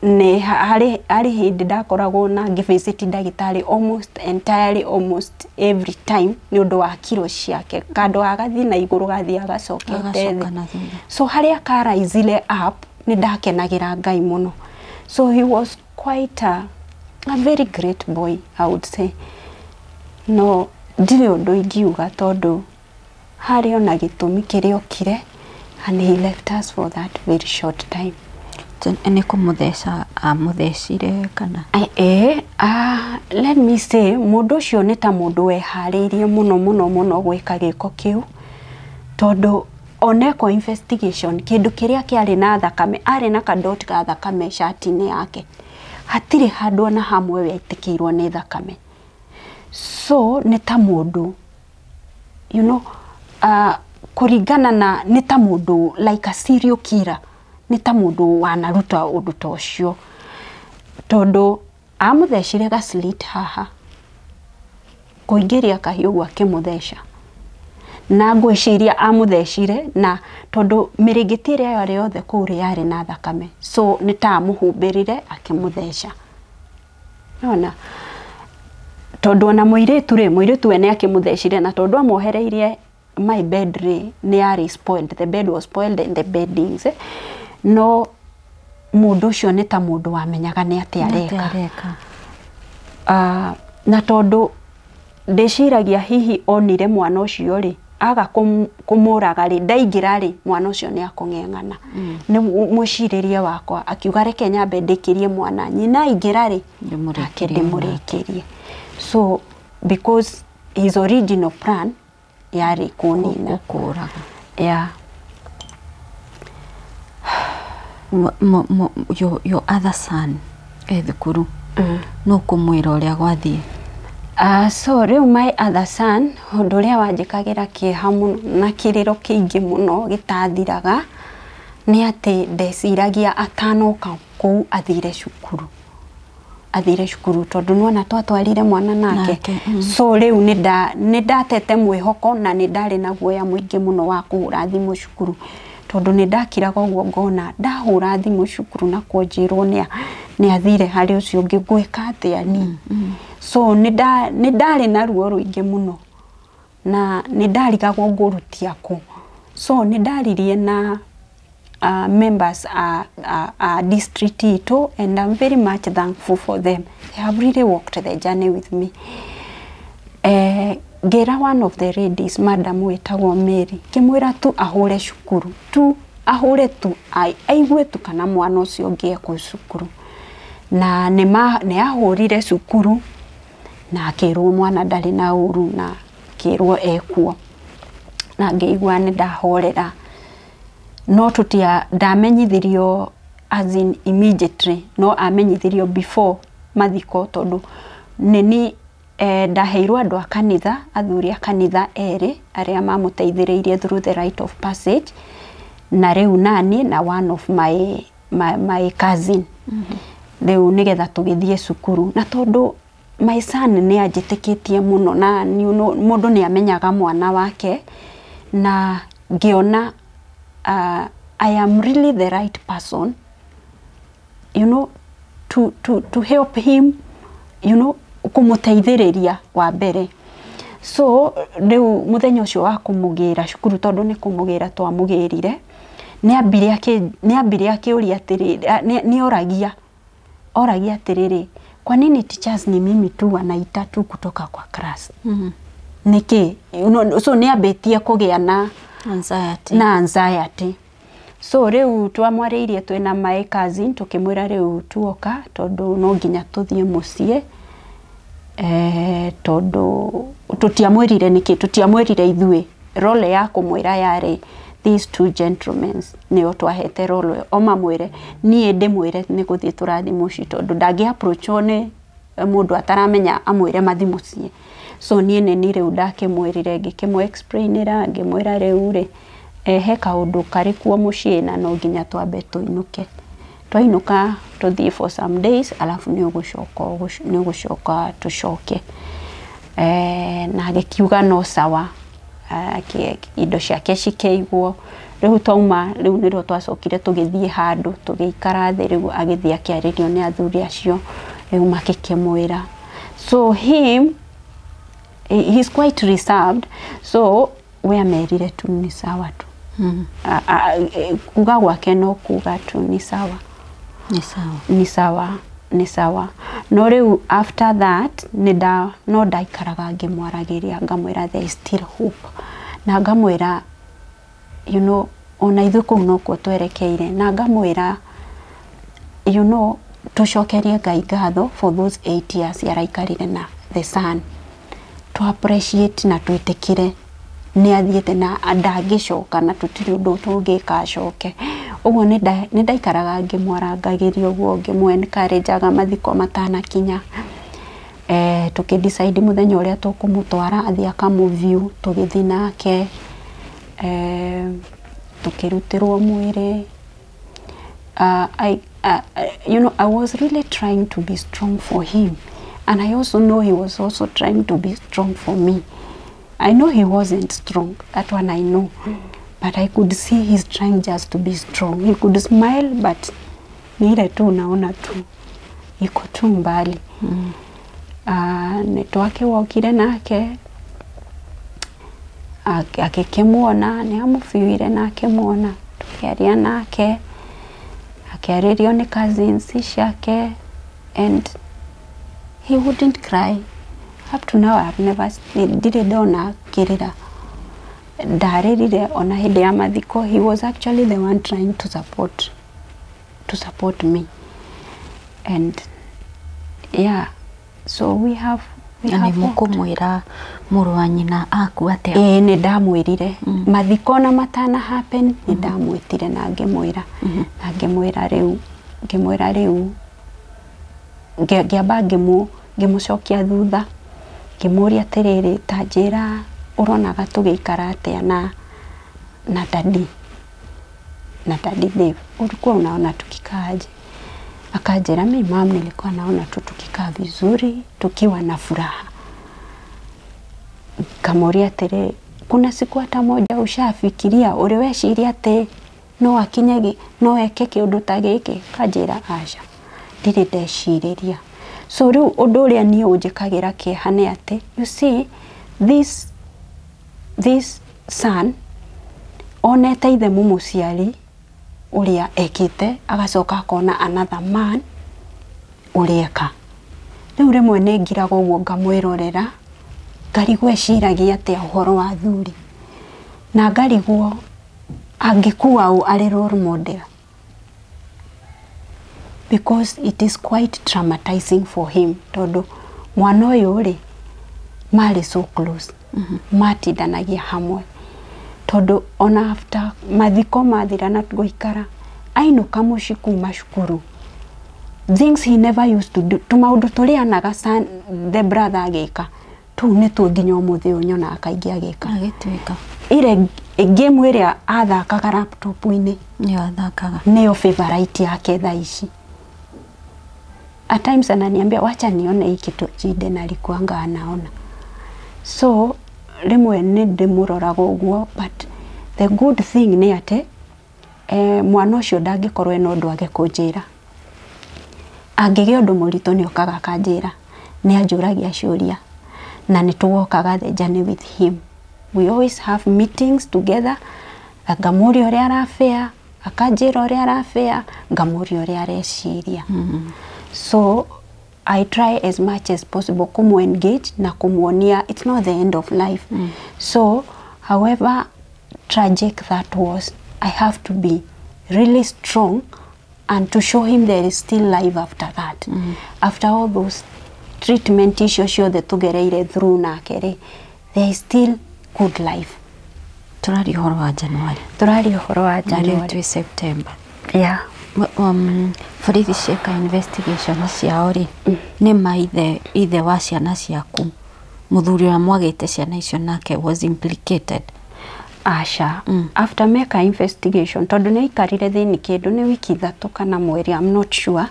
nĩ harĩ hĩndĩ ndakoragwo na ngĩvisit ndagĩtarĩ almost entirely, almost every time nĩ ũndũ wa kiro ciake. Kando agathiĩ na igũrũ gathiĩ agacokete thĩ. So harĩa karaizile up nĩ ndakenagĩra Ngai mũno. So he was quite a very great boy, I would say. No ndirĩ ũndũ ingiuga tondũ harĩ ona gĩtũmi kĩrĩa okire, and he left us for that very short time. Nĩ kũmũtheca amũthecire kana? Let me say mũndũ ũcio nĩ ta mũndũ weharĩirie mũno mũno mũno gwĩka gĩko kĩu, tondũ oneko investigation kĩndũ kĩrĩa kĩarĩ na thakame, arĩ na kadot ga thakame cati-inĩ yake, hatirĩ handũ ona hamwe wetĩkĩirwo nĩ thakame. So nĩ ta mũndũ, you know, kũringana na nĩ ta mũndũ like a serial killer, nĩ ta mũndũ wanaruta ũndũ ta ũcio, tondũ amũthecire ga slit haha kũingĩria kahiũ ũguo akĩmũtheca, na ngwĩciria amũthecire na tondũ mĩrĩngĩti ĩrĩa yarĩ yothe kũu yarĩ na thakame, so nĩ ta amũhumbĩrire akĩmũtheca. Nona tondũ ona mũirĩtu rĩ, mũirĩtu we nĩ akĩmũthecire, na tondũ amwohereirie my bed rĩ, nĩ yarĩ spoiled, the bed was spoiled and the beddings. No mũndũ ũcio nĩ ta mũndũ wamenyaga nĩ atĩa areka. Na tondũ ndĩciragia hihi onire mwana ũcio rĩ, aga kũmũraga rĩ, ndaingĩra rĩ, mwana ũcio nĩ akũng'eng'ana. Nĩ mwĩcirĩrie wakwa, akiuga reke nyambe ndĩkĩrie mwana, nyina aingĩra rĩ, nake ndĩmũrĩkĩrie. So because his original plan yarĩ kũnina, kũraga. Yeah. Your other son e thukuru, no kũmwĩra ũrĩa gwathiĩ? So rĩu my other son, ũndũ ũrĩa wanjĩkagĩra kĩeha mũno na kĩrĩro kĩingĩ mũno gĩtathiraga nĩ atĩ ndeciragia atanoka kũu athire cukuru, athire cukuru tondũ nĩwona twatwarire mwana nake, Nake, So rĩu nĩ ndatete mwĩhoko na nĩ ndarĩ na guoya mũingĩ mũno wa kũhũra thimũ cukuru, tondũ nĩ ndakiraga ũguo ngona ndahũra thimũ cukuru na kwanjĩrwo nĩ athire harĩ ũcio ũngĩ, ngwĩka atĩa niĩ? So nĩ ndarĩ na ruo rũingĩ mũno na nĩ ndarigagwo ngũrutia kũ. So nĩ ndaririe na members a district itũ, and I'm very much thankful for them. They have really walked the journey with me. Ngĩra one of the ladies, madam wĩtagwo Mary, ngĩmwĩra tu ahũre cukuru, tu ahũre tu aigue tu kana mwana ũcio ũngĩ ekũ cukuru. Na nĩ ahũrire cukuru na akĩrwo mwana ndarĩ na ũru na akĩrwo ekuo, na ngĩigua nĩ ndahorera. No tutia ndamenyithirio as in immediately, no amenyithirio before mathiko, tondũ nĩni ndaheirwo andũ a kanitha, athuri a kanitha erĩ arĩa mamũteithĩrĩirie through the rite of passage, na rĩu nani na one of my cousin. Rĩu nĩgetha tũgĩthiĩ cukuru, na tondũ my son nĩ anjĩtĩkĩtie mũno na you know, mũndũ nĩ amenyaga mwana wake, na ngĩona I am really the right person, you know, to help him, you know, kũmũteithĩrĩria wa mbere. So rĩu mũthenya ũcio wa kũmũgĩra cukuru, tondũ nĩ kũmũgĩra twamũgĩrire, nĩ ambire akĩũria atĩrĩrĩ, nĩ oragia atĩrĩrĩ, kwa nini teachers ni mimi tu wanaita tu kutoka kwa class? Nĩkĩ? You know, so nĩ ambĩtie kũgĩa na anxiety. Na anxiety. So rĩu twamwarĩirie twĩna my cousin, tũkĩmwĩra rĩu tuoka tondũ no nginya tũthiĩ mũciĩ, tondũ tũtiamwĩrire nĩkĩ, tũtiamwĩrire ithuĩ. Role ya kũmwĩra yarĩ these two gentlemen nĩo twahete role o mamwĩre, niĩ ndĩmwĩre nĩ gũthiĩ tũrathiĩ mũciĩ, tondũ ndangĩ approachwo nĩ mũndũ ataramenya amwĩre mathiĩ mũciĩ. So niĩ nĩ rĩu ndakĩmwĩrire, ngĩkĩmũ explainĩra, ngĩmwĩra rĩu rĩ, he kaũndũ karĩ kuo mũciĩ na no nginya twambe tũinũke. Twainũka tũthiĩ for some days, alafu nĩ ũgũcoka tũcoke. Na agĩkiuga no sawa, indo ciake cikĩigwo. Rĩu twauma, rĩu nĩrĩo twacokire tũgĩthiĩ handũ tũgĩikara thĩ, rĩu agĩthiĩ akĩarĩrio nĩ athuri acio, rĩu makĩkĩmwĩra. So him, he's quite reserved, so we amerire tu ni sawa tu. Kuga gwake no kuga tu ni sawa. Ni sawa. Ni sawa, ni sawa. No rĩu after that no ndaikaraga ngĩmwaragĩria, ngamwĩra there is still hope, na ngamwĩra you know, ona ithuĩ kũu nokuo twerekeire, na ngamwĩra you know, tũcokerie Ngai ngatho for those 8 years araikarire na the son, to appreciate na twĩtĩkĩre nĩ athiĩte na ndangĩcoka na tũtirĩ ũndũ tũngĩka acoke. Ũguo nĩ ndaikaraga ngĩmwarangagĩria ũguo, ngĩmũ encourage-aga mathiko matanakinya. Tũkĩ decide mũthenya ũrĩa tũkũmũtwara athiĩ akamũ-view, tũgĩthiĩ nake, tũkĩrutĩrwo mwĩrĩ. You know, I was really trying to be strong for him, and I also know he was also trying to be strong for me. I know he wasn't strong, that one I know, but I could see he's trying just to be strong. He could smile, but ni ile tu unaona tu iko tu mbali. Nĩ twakĩwokire nake akĩkĩmuona, nĩ amũbiuire na akĩmuona, tũkĩaria nake, akĩarĩrio nĩ cousins ciake, and he wouldn't cry. Up to now I have never, ndirĩ ndona akĩrĩra. Ndarĩrire ona hĩndĩ ya mathiko, he was actually the one trying to support me, and yeah, so we have Na nĩ mũkũmwĩra mũrũ wa nyina akua atĩa? Ĩĩ, nĩ ndamwĩrire mathiko na matana happen, nĩ ndamwĩtire na ngĩmwĩra, na ngĩmwĩra rĩu, ngĩmwĩra rĩu, ngĩamba ngĩmũcokia thutha, Ngĩmũria atĩrĩrĩ, ta njĩra ũronaga tũgĩikara atĩa na daddy, na daddy Dave, ulikuwa unaona tukikaa aje? Akanjĩra, mi mum, nilikuwa naona tu tukikaa vizuri, tukiwa na furaha. Ngamũria atĩrĩrĩ, kuna siku hata moja ushafikiria ũrĩ weciria atĩ no akinye no eke kĩũndũ ta gĩkĩ? Kanjĩra aca, ndirĩ ndecirĩria. So rĩu ũndũ ũrĩa niĩ ũnjĩkagĩra kĩeha nĩ atĩ, you see, this son onete ithe mũmũciari ũrĩa ekĩte, agacoka akona another man ũrĩa eka. Rĩu rĩmwe nĩ ngiraga ũguo ngamwĩrorera, ngarigwo eciragia atĩa ũhoro wa athuri, na ngarigwo angĩkua ũ arĩ role model, because it is quite traumatizing for him, tondũ mwana ũyũ rĩ, marĩ so close, matindanagia hamwe, tondũ ona after mathiko mathira na gũikara, ainũka mũciĩ kuma cukuru, things he never used to do, tũmaũndũ tũrĩa anaga the brother agĩka, tũu nĩtuo nginya ũmũthĩ ũyũ nyonaga kaingĩ agĩka. Agĩtuĩka Ile game ĩrĩa athakaga laptop-inĩ nĩyo athakaga, nĩyo favorite yake thaa ici. At times ananiambia, wacha nione hii kitu Jiden alikuanga anaona. So rĩmwe nĩ ndĩmũroraga ũguo, but the good thing nĩ atĩ mwana ũcio ndangĩkorwo ena ũndũ age kũnjĩra. Angĩgĩa ũndũ mũritũ nĩ okaga akanjĩra, nĩ anjũragia ciũria, na nĩ tũwokaga the journey with him. We always have meetings together, ngamũria ũrĩa arabĩa, akanjĩra ũrĩa arabĩa, ngamũria ũrĩa areciria. So I try as much as possible kũmũ engage na kũmuonia it's not the end of life. So however tragic that was, I have to be really strong and to show him there is still life after that. After all those treatment icio ciothe tũgereire through nake rĩ, there is still good life. Tũraria ũhoro wa January. Tũraria ũhoro wa Na rĩu January. Twĩ September. Yeah. Borithi cieka investigation ciao rĩ, nĩ ma ithe wa ciana ciaku, mũthuri ũrĩa mwagĩte ciana icio nake, was implicated? Aca. After meka investigation, tondũ nĩ aikarire thĩinĩ kĩndũ nĩ wiki 3 kana mweri, I'm not sure,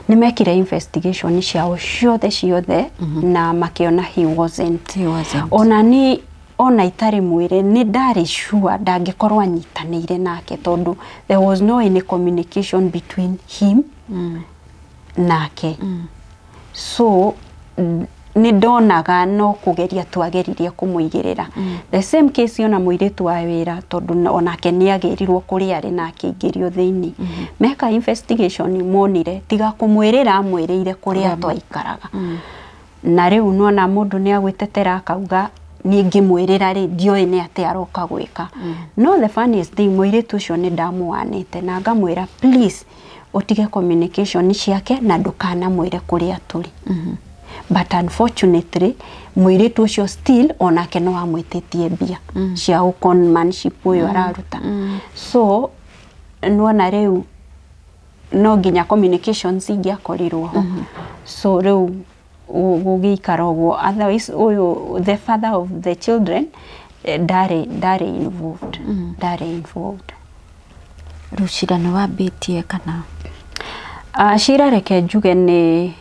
nĩ mekire investigation ciao ciothe ciothe na makĩona he wasn't. He wasn't. Ona ni ona itarĩ mwĩre, nĩ ndarĩ sure ndangĩkorwo anyitanĩire nake, tondũ there was no any communication between him nake. So nĩ ndonaga no kũgeria twageririe kũmũigĩrĩra. The same case ona mũirĩtu wa wĩra, tondũ onake nĩ agĩrirwo kũrĩa arĩ na akĩingĩrio thĩinĩ. Meka investigation monire tiga kũmwĩrĩra amwĩrĩire kũrĩa twaikaraga. Na rĩu nona mũndũ nĩ agwĩtetera akauga, niĩ ngĩmwĩrĩra rĩ, ndioĩ nĩ atĩa aroka gwĩka. No the funniest thing, mũirĩtu ũcio nĩ ndamũanĩte na ngamwĩra, please ũtige communication ciake na ndũkanamwĩre kũrĩa tũrĩ. But unfortunately mũirĩtu ũcio still onake no amwĩtĩtie mbia cia conmanship ũyũ araruta. So nĩwona rĩu no nginya communications ingĩakorirwo ho. So rĩu gũgĩikara ũguo. Otherwise ũyũ the father of the children, ndarĩ involved, ndarĩ involved. Rĩu cira nĩ wambĩtie kana? Cira reke njuge nĩ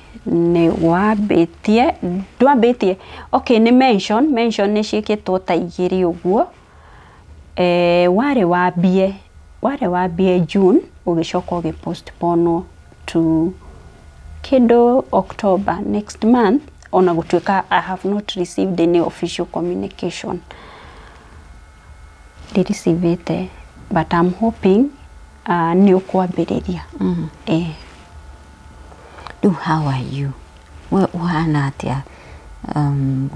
wambĩtie, ndwambĩtie, okay, nĩ mention nĩ ciĩkĩtwo ta 2 ũguo. Warĩ wambie June, ũgĩcoka ũgĩ postpone to kĩndũ October next month, ona gũtuĩka I have not received any official communication, ndirecivĩte, but I'm hoping nĩ ũkwambĩrĩria. Rĩu how are you? We ũhana atĩa,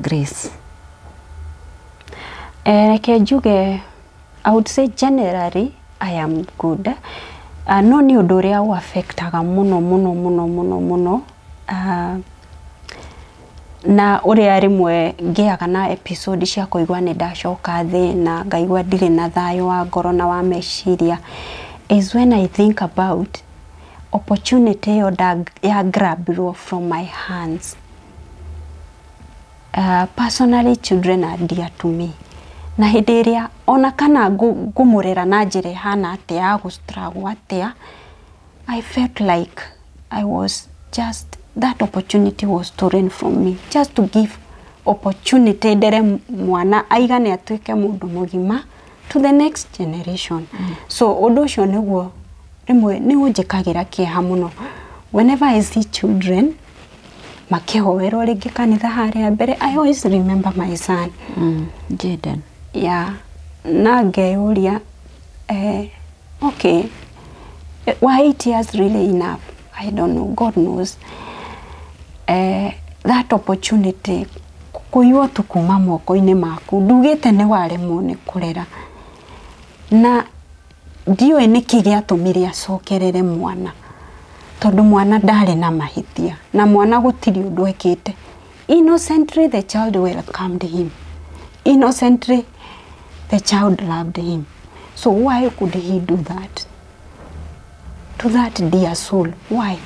Grace? Reke njuge, I would say generally I am good. No nĩ ũndũ ũrĩa ũ affectaga mũno mũno mũno mũno mũno, na ũrĩa rĩmwe ngĩaga na episode cia kũigua nĩ ndacoka thĩ na ngaigua ndirĩ na thayũ wa ngoro na wa meciria, is when I think about opportunity ĩyo ya grabirwo from my hands. Personally, children are dear to me. Na hĩndĩ ĩrĩa ona kana ngũmũrera na njĩra ĩhana atĩa ya gũ-struggle atĩa, I felt like I was just, that opportunity was stolen from me. Just to give opportunity ndere mwana aigane atuĩke mũndũ mũgima to the next generation. So ũndũ ũcio nĩguo rĩmwe nĩ ũnjĩkagĩra kĩeha mũno. Whenever I see children makĩhoerwo rĩngĩ kanitha harĩa mbere, I always remember my son. Jaden. Yeah. Na ngeyũria, okay, were 8 years really enough? I don't know, God knows. That opportunity kũiywo tu kuma moko-inĩ maku, ndugĩte nĩ waremwo nĩ kũrera, na ndiũĩ nĩkĩ gĩatũmire acokerere mwana, tondũ mwana ndarĩ na mahĩtia na mwana gũtirĩ ũndũ ekĩte. Innocently the child welcomed him, innocently the child loved him. So why could he do that to that dear soul? Why?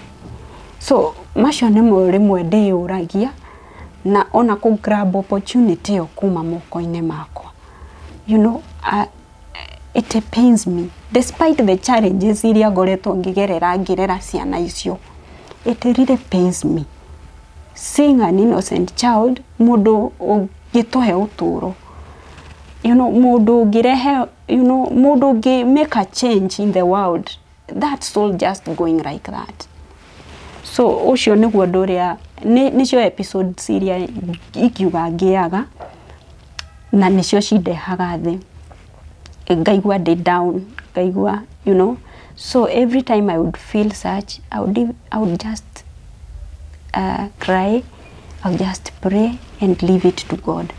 So macio nĩmo rĩmwe ndĩyũragia, na ona kũ grab opportunity ĩyo kuma moko-inĩ makwa, it pains me despite the challenges iria ngoretwo ngĩgerera ngĩrera ciana icio. It really pains me seeing an innocent child, mũndũ ũngĩtũhe ũtũũro, mũndũ ũngĩrehe, mũndũ ũngĩ make a change in the world, that soul just going like that. So ũcio nĩguo ũndũ ũrĩa nĩcio episodes iria ingiuga ngĩaga, na nĩcio cindehaga thĩ, ngaigua ndĩ down, ngaigua, so every time I would feel such, I would just cry, I would just pray and leave it to God.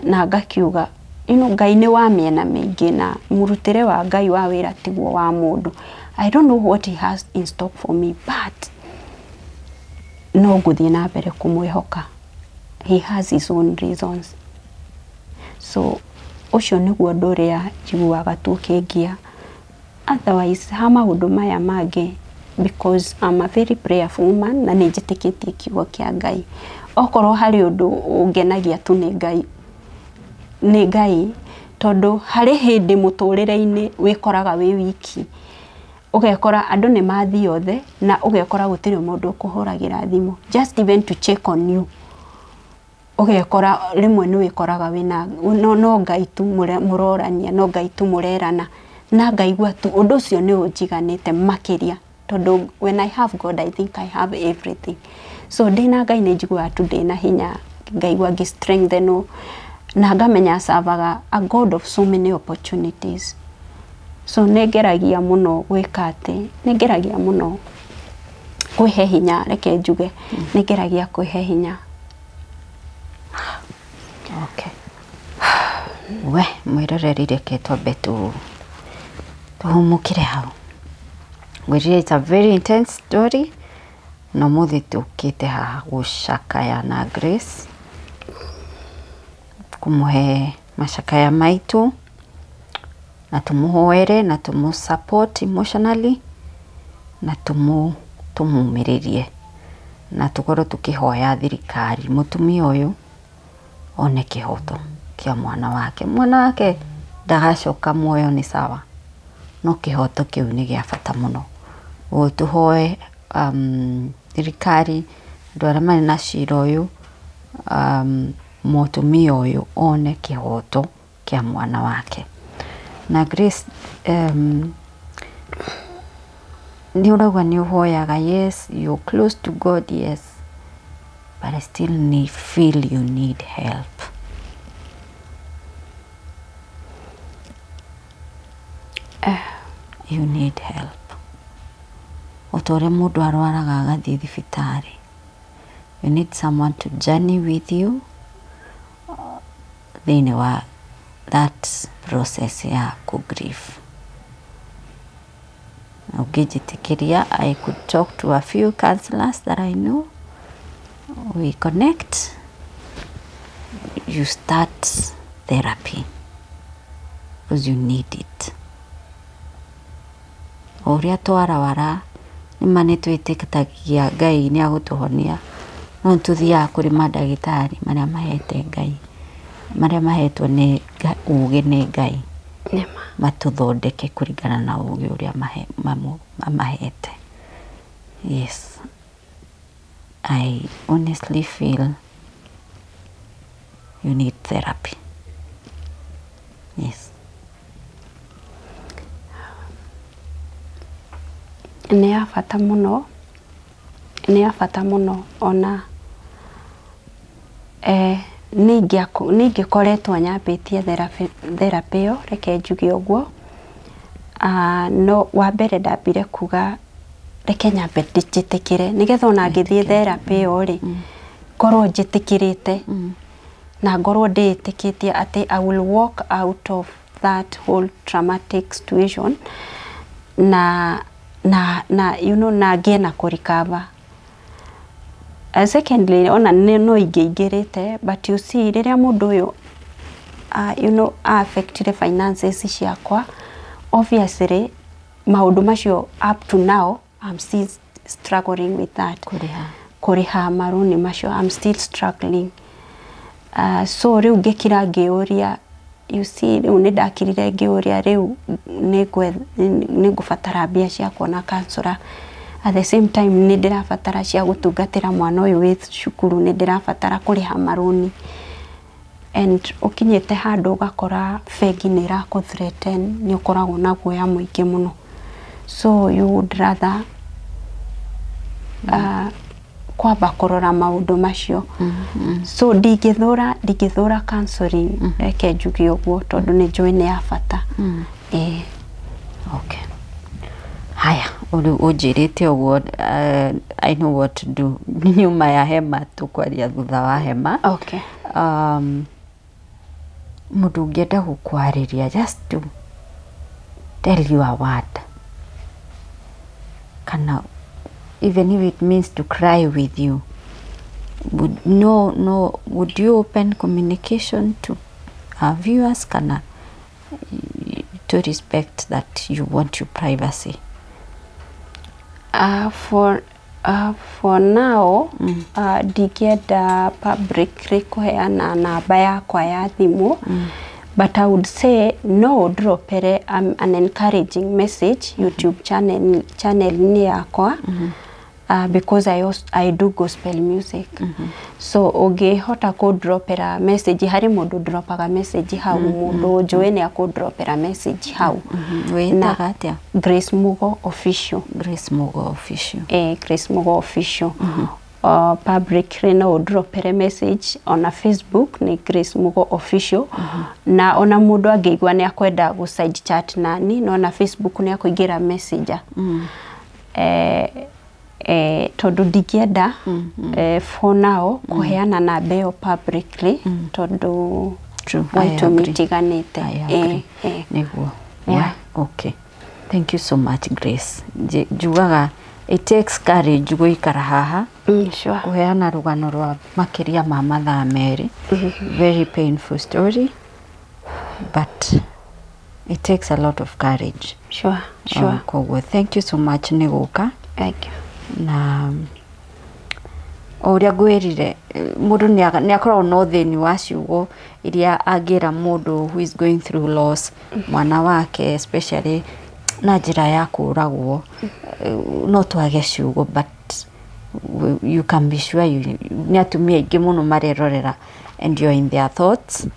Na ngakiuga, Ngai nĩ wa mĩena mĩingĩ, na mũrutĩre wa Ngai wa wĩra tiguo wa mũndũ. I don't know what he has in stock for me, but no ngũthiĩ na mbere kũmwĩhoka. He has his own reasons. So ũcio nĩguo ũndũ ũrĩa njiguaga tu ũkĩngia. Otherwise, ha maũndũ maya mangĩ, because I'm a very prayerful woman na nĩ njĩtĩkĩtie kiugo kĩa Ngai, okorwo harĩ ũndũ ũngenagia tu nĩ Ngai, nĩ Ngai, tondũ harĩ hĩndĩ mũtũrĩre-inĩ wĩkoraga wĩ wiki, ũgekora andũ nĩ mathiĩ othe, na ũgekora gũtirĩ mũndũ ũkũhũragĩra thimũ just even to check on you. Ũgekora rĩmwe nĩ wĩkoraga wĩna no Ngai tu mũrorania, no Ngai tu mũrerana, na ngaigua tu ũndũ ũcio nĩ ũnjiganĩte makĩria, tondũ when I have God, I think I have everything. So ndĩna Ngai nĩ njiguaga tu ndĩna hinya, ngaigua ngĩ strengthenwo, na ngamenya servaga a God of so many opportunities. So nĩ ngeragia mũno gwĩka atĩ nĩ ngeragia mũno kwĩhe hinya, reke njuge nĩ ngeragia kwĩhe hinya. Okay. We mwĩroreri, reke twambe tũhumũkĩre hau. Ngwĩrire it's a very intense story, na ũmũthĩ tũkĩte haha gũcakaya na Grace, kũmũhe macakaya maitũ, na tũmũhoere na tũmũ support emotionally, na tũmũmĩrĩrie, na tũkorwo tũkĩhoya thirikari mũtumia ũyũ one kĩhoto kĩa mwana wake. Mwana wake ndagacoka muoyo, nĩ sawa, no kĩhoto kĩu nĩ gĩa bata mũno. Ũguo tũhoe thirikari, andũ arĩa marĩ na cira ũyũ, mũtumia ũyũ one kĩhoto kĩa mwana wake. Na Grace, nĩ ũrauga nĩ ũhoyaga, yes, you're close to God, yes, but I still feel you need help. You need help. O ta ũrĩa mũndũ arwaraga agathiĩ thibitarĩ, you need someone to journey with you thĩinĩ wa that process ya kũ grief. Na ũngĩnjĩtĩkĩria, I could talk to a few counselors that I know. We connect, you start therapy because you need it. O ũrĩa twarawara, nĩma nĩ twĩtĩkagia Ngai nĩ agũtũhonia, No nĩtũthiaga kũrĩ mandagĩtarĩ marĩa mahete Ngai, marĩa mahetwo nĩ ũgĩ nĩ Ngai, Nĩma. matũthondeke kũringana na ũgĩ ũrĩa mamahete. Yes, I honestly feel you need therapy. Yes. Nĩ ya bata mũno, nĩ ya bata mũno ona nĩ ingĩkoretwo nyambĩtie therapy ĩyo, reke njuge ũguo. No wa mbere ndambire kuga reke nyambe njĩtĩkĩre nĩgetha ona ngĩthiĩ therapy ĩyo rĩ, ngorwo njĩtĩkĩrĩte na ngorwo ndĩĩtĩkĩtie atĩ I will walk out of that whole traumatic situation na you know, na ngĩe na kũrikaba. Secondly, ona no ingĩingĩrĩte, but you see rĩrĩa mũndũ ũyũ you know, affectire finances ciakwa, obviously maũndũ macio up to now I'm still struggling with that. Kũrĩha marũni macio, I'm still struggling. So rĩu ngĩkira ngĩũria, you see rĩu nĩ ndakirire ngĩũria rĩu nĩ ngũbatara mbia cia kuona counselor. At the same time nĩ ndĩrabatara cia gũtungatĩra mwana ũyũ wĩ cukuru, nĩ ndĩrabatara kũrĩha marũni. And ũkinyĩte handũ ũgakora bengi nĩ ĩrakũ threaten, nĩ ũkoragwo na guoya mũingĩ mũno. So you would rather kwamba kũrora maũndũ macio. So ndingĩthũra counseling, reke njuge ũguo tondũ nĩ njũĩ nĩ ya bata. Okay. Haya, rĩu ũnjĩrĩte ũguo, I know what to do. Nyuma ya hema tũkwaria thutha wa hema. Okay. Mũndũ ũngĩenda gũkwarĩria, just to tell you a word, kana even if it means to cry with you, would you open communication to our viewers, kana to respect that you want your privacy? For now, ndingĩenda publicly kũheana namba yakwa ya thimũ, but I would say no dropere an encouraging message YouTube channel-inĩ yakwa, because I do gospel music. So ũngĩhota kũndropera message, harĩ mũndũ dropaga message hau, mũndũ njũĩ nĩ akũndropera message hau. Wĩtaga atĩa? Grace Mugo Official. Grace Mugo Official. Grace Mugo Official. Publicly no ũndropere message ona Facebook nĩ Grace Mugo Official. Na ona mũndũ angĩigua nĩ akwenda gũ side chat nani, no na Facebook nĩ akũingĩra messenger. Tondũ ndingĩenda for now kũheana namba ĩyo publicly, tondũ wa itũmi itiganĩte. Nĩguo. Yeah. Okay. Thank you so much, Grace. Njugaga it takes courage gũikara haha, Sure. kũheana rũgano rwa makĩria ma mathaa merĩ. Very painful story, but it takes a lot of courage. Sure, sure. Koguo thank you so much nĩ gũka. Thank you. Na o ũrĩa ngwĩrire, mũndũ nĩ akoragwo na ũthĩni wa ciugo iria angĩra mũndũ who is going through loss, mwana wake especially na njĩra ya kũragwo, no twage ciugo, but you can be sure nĩ atumia aingĩ mũno marerorera, and you're in their thoughts,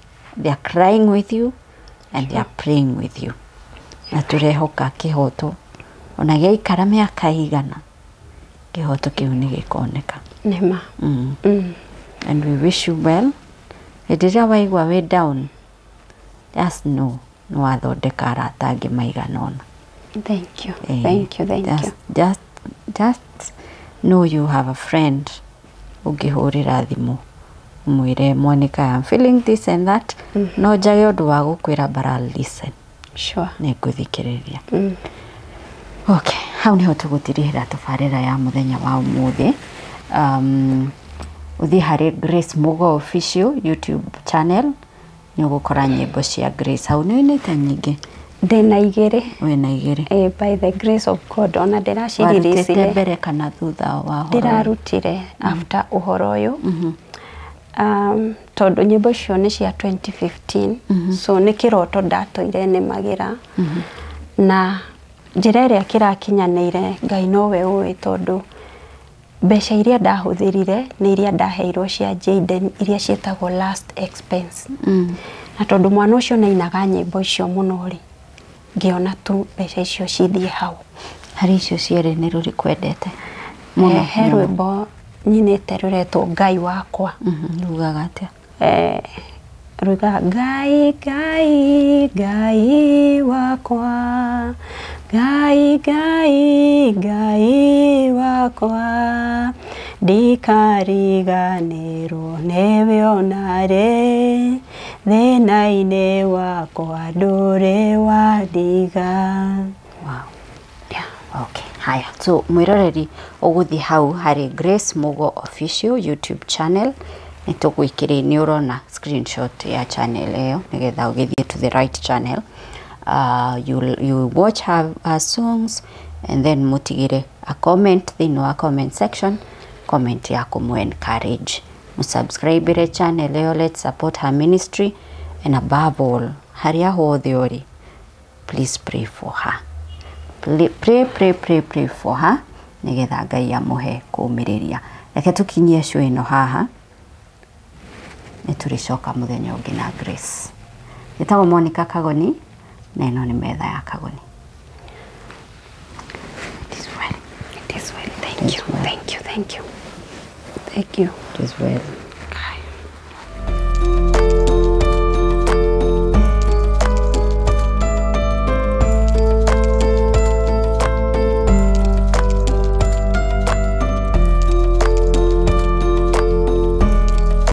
they are crying with you and they are praying with you. Na tũrehoka kĩhoto ona gĩaikara mĩaka igana, kĩhoto kĩu nĩ gĩkoneka. Nĩma. And we wish you well. Hĩndĩ ĩrĩa waigua wĩ down, just know nĩ wathondeka arata angĩ maigana ũna. Thank you. Thank you, thank you. Just know you have a friend ũngĩhũrĩra thimũ ũmwĩre, Monica, I'm feeling this and that. No njage ũndũ wa gũkwĩra, but I'll listen. Sure. Nĩ ngũthikĩrĩria. Okay, hau niho tũgũtirihĩra tabarĩra ya mũthenya wa ũmũthĩ. Ũthiĩ harĩ Grace Mugo Official YouTube channel, nĩ ũgũkora nyĩmbo cia Grace hau. Nĩ ũinĩte nyingĩ? Ndĩna igĩrĩ. Wĩna igĩrĩ. By the grace of God ona Warutĩte ndĩracirĩrĩcire. mbere kana thutha wa ũhoro ũyũ? Ndĩrarutire after ũhoro ũyũ, tondũ nyĩmbo icio nĩ cia 2015, so nĩ kĩroto ndatũire nĩmagĩra, na njĩra ĩrĩa kĩrakinyanĩire Ngai nowe ũĩ, tondũ mbeca iria ndahũthĩrire nĩ iria ndaheirwo cia Jayden, iria ciĩtagwo last expense. Na tondũ mwana ũcio nĩainaga nyĩmbo icio mũno rĩ, ngĩona tu mbeca icio cithiĩ hau. Harĩ icio cierĩ nĩ rũrĩkũ wendete mũno? He rwĩmbo nyinĩte rũretwo Ngai Wakwa. Rugaga atĩa? Ruga Ngai, Ngai, Ngai wakwa, Ngai, Ngai, Ngai wakwa, ndikariganĩrwo nĩwe onarĩ, thĩna-inĩ wakwa ndũrĩ wandiga. Wow. Yeah. Okay, haya. So mwĩroreri, ũgũthiĩ hau harĩ Grace Mugo Official YouTube channel, nĩ tũgwĩkĩrĩ, nĩ ũrona screenshot ya channel ĩyo, nĩgetha ũgĩthiĩ to the right channel. You watch her songs and then mũtigĩre a comment thĩinĩ wa comment section, comment ya kũmũ encourage. Mũsubscribe channel ĩyo, let's support her ministry, and above all, harĩa hothe ũrĩ, please pray for her. Pray, pray, pray, pray, pray for her, nigetha Ngai amũhe kũũmĩrĩria. Reke tũkinyie show ĩno haha, nĩ tũrĩcoka mũthenya ũngĩ na Grace. Njĩtagwo Monica Kagoni, na ĩno nĩ metha ya Kagoni. It is well. It is well. Thank you. Thank you. Thank you. Thank you. It is well.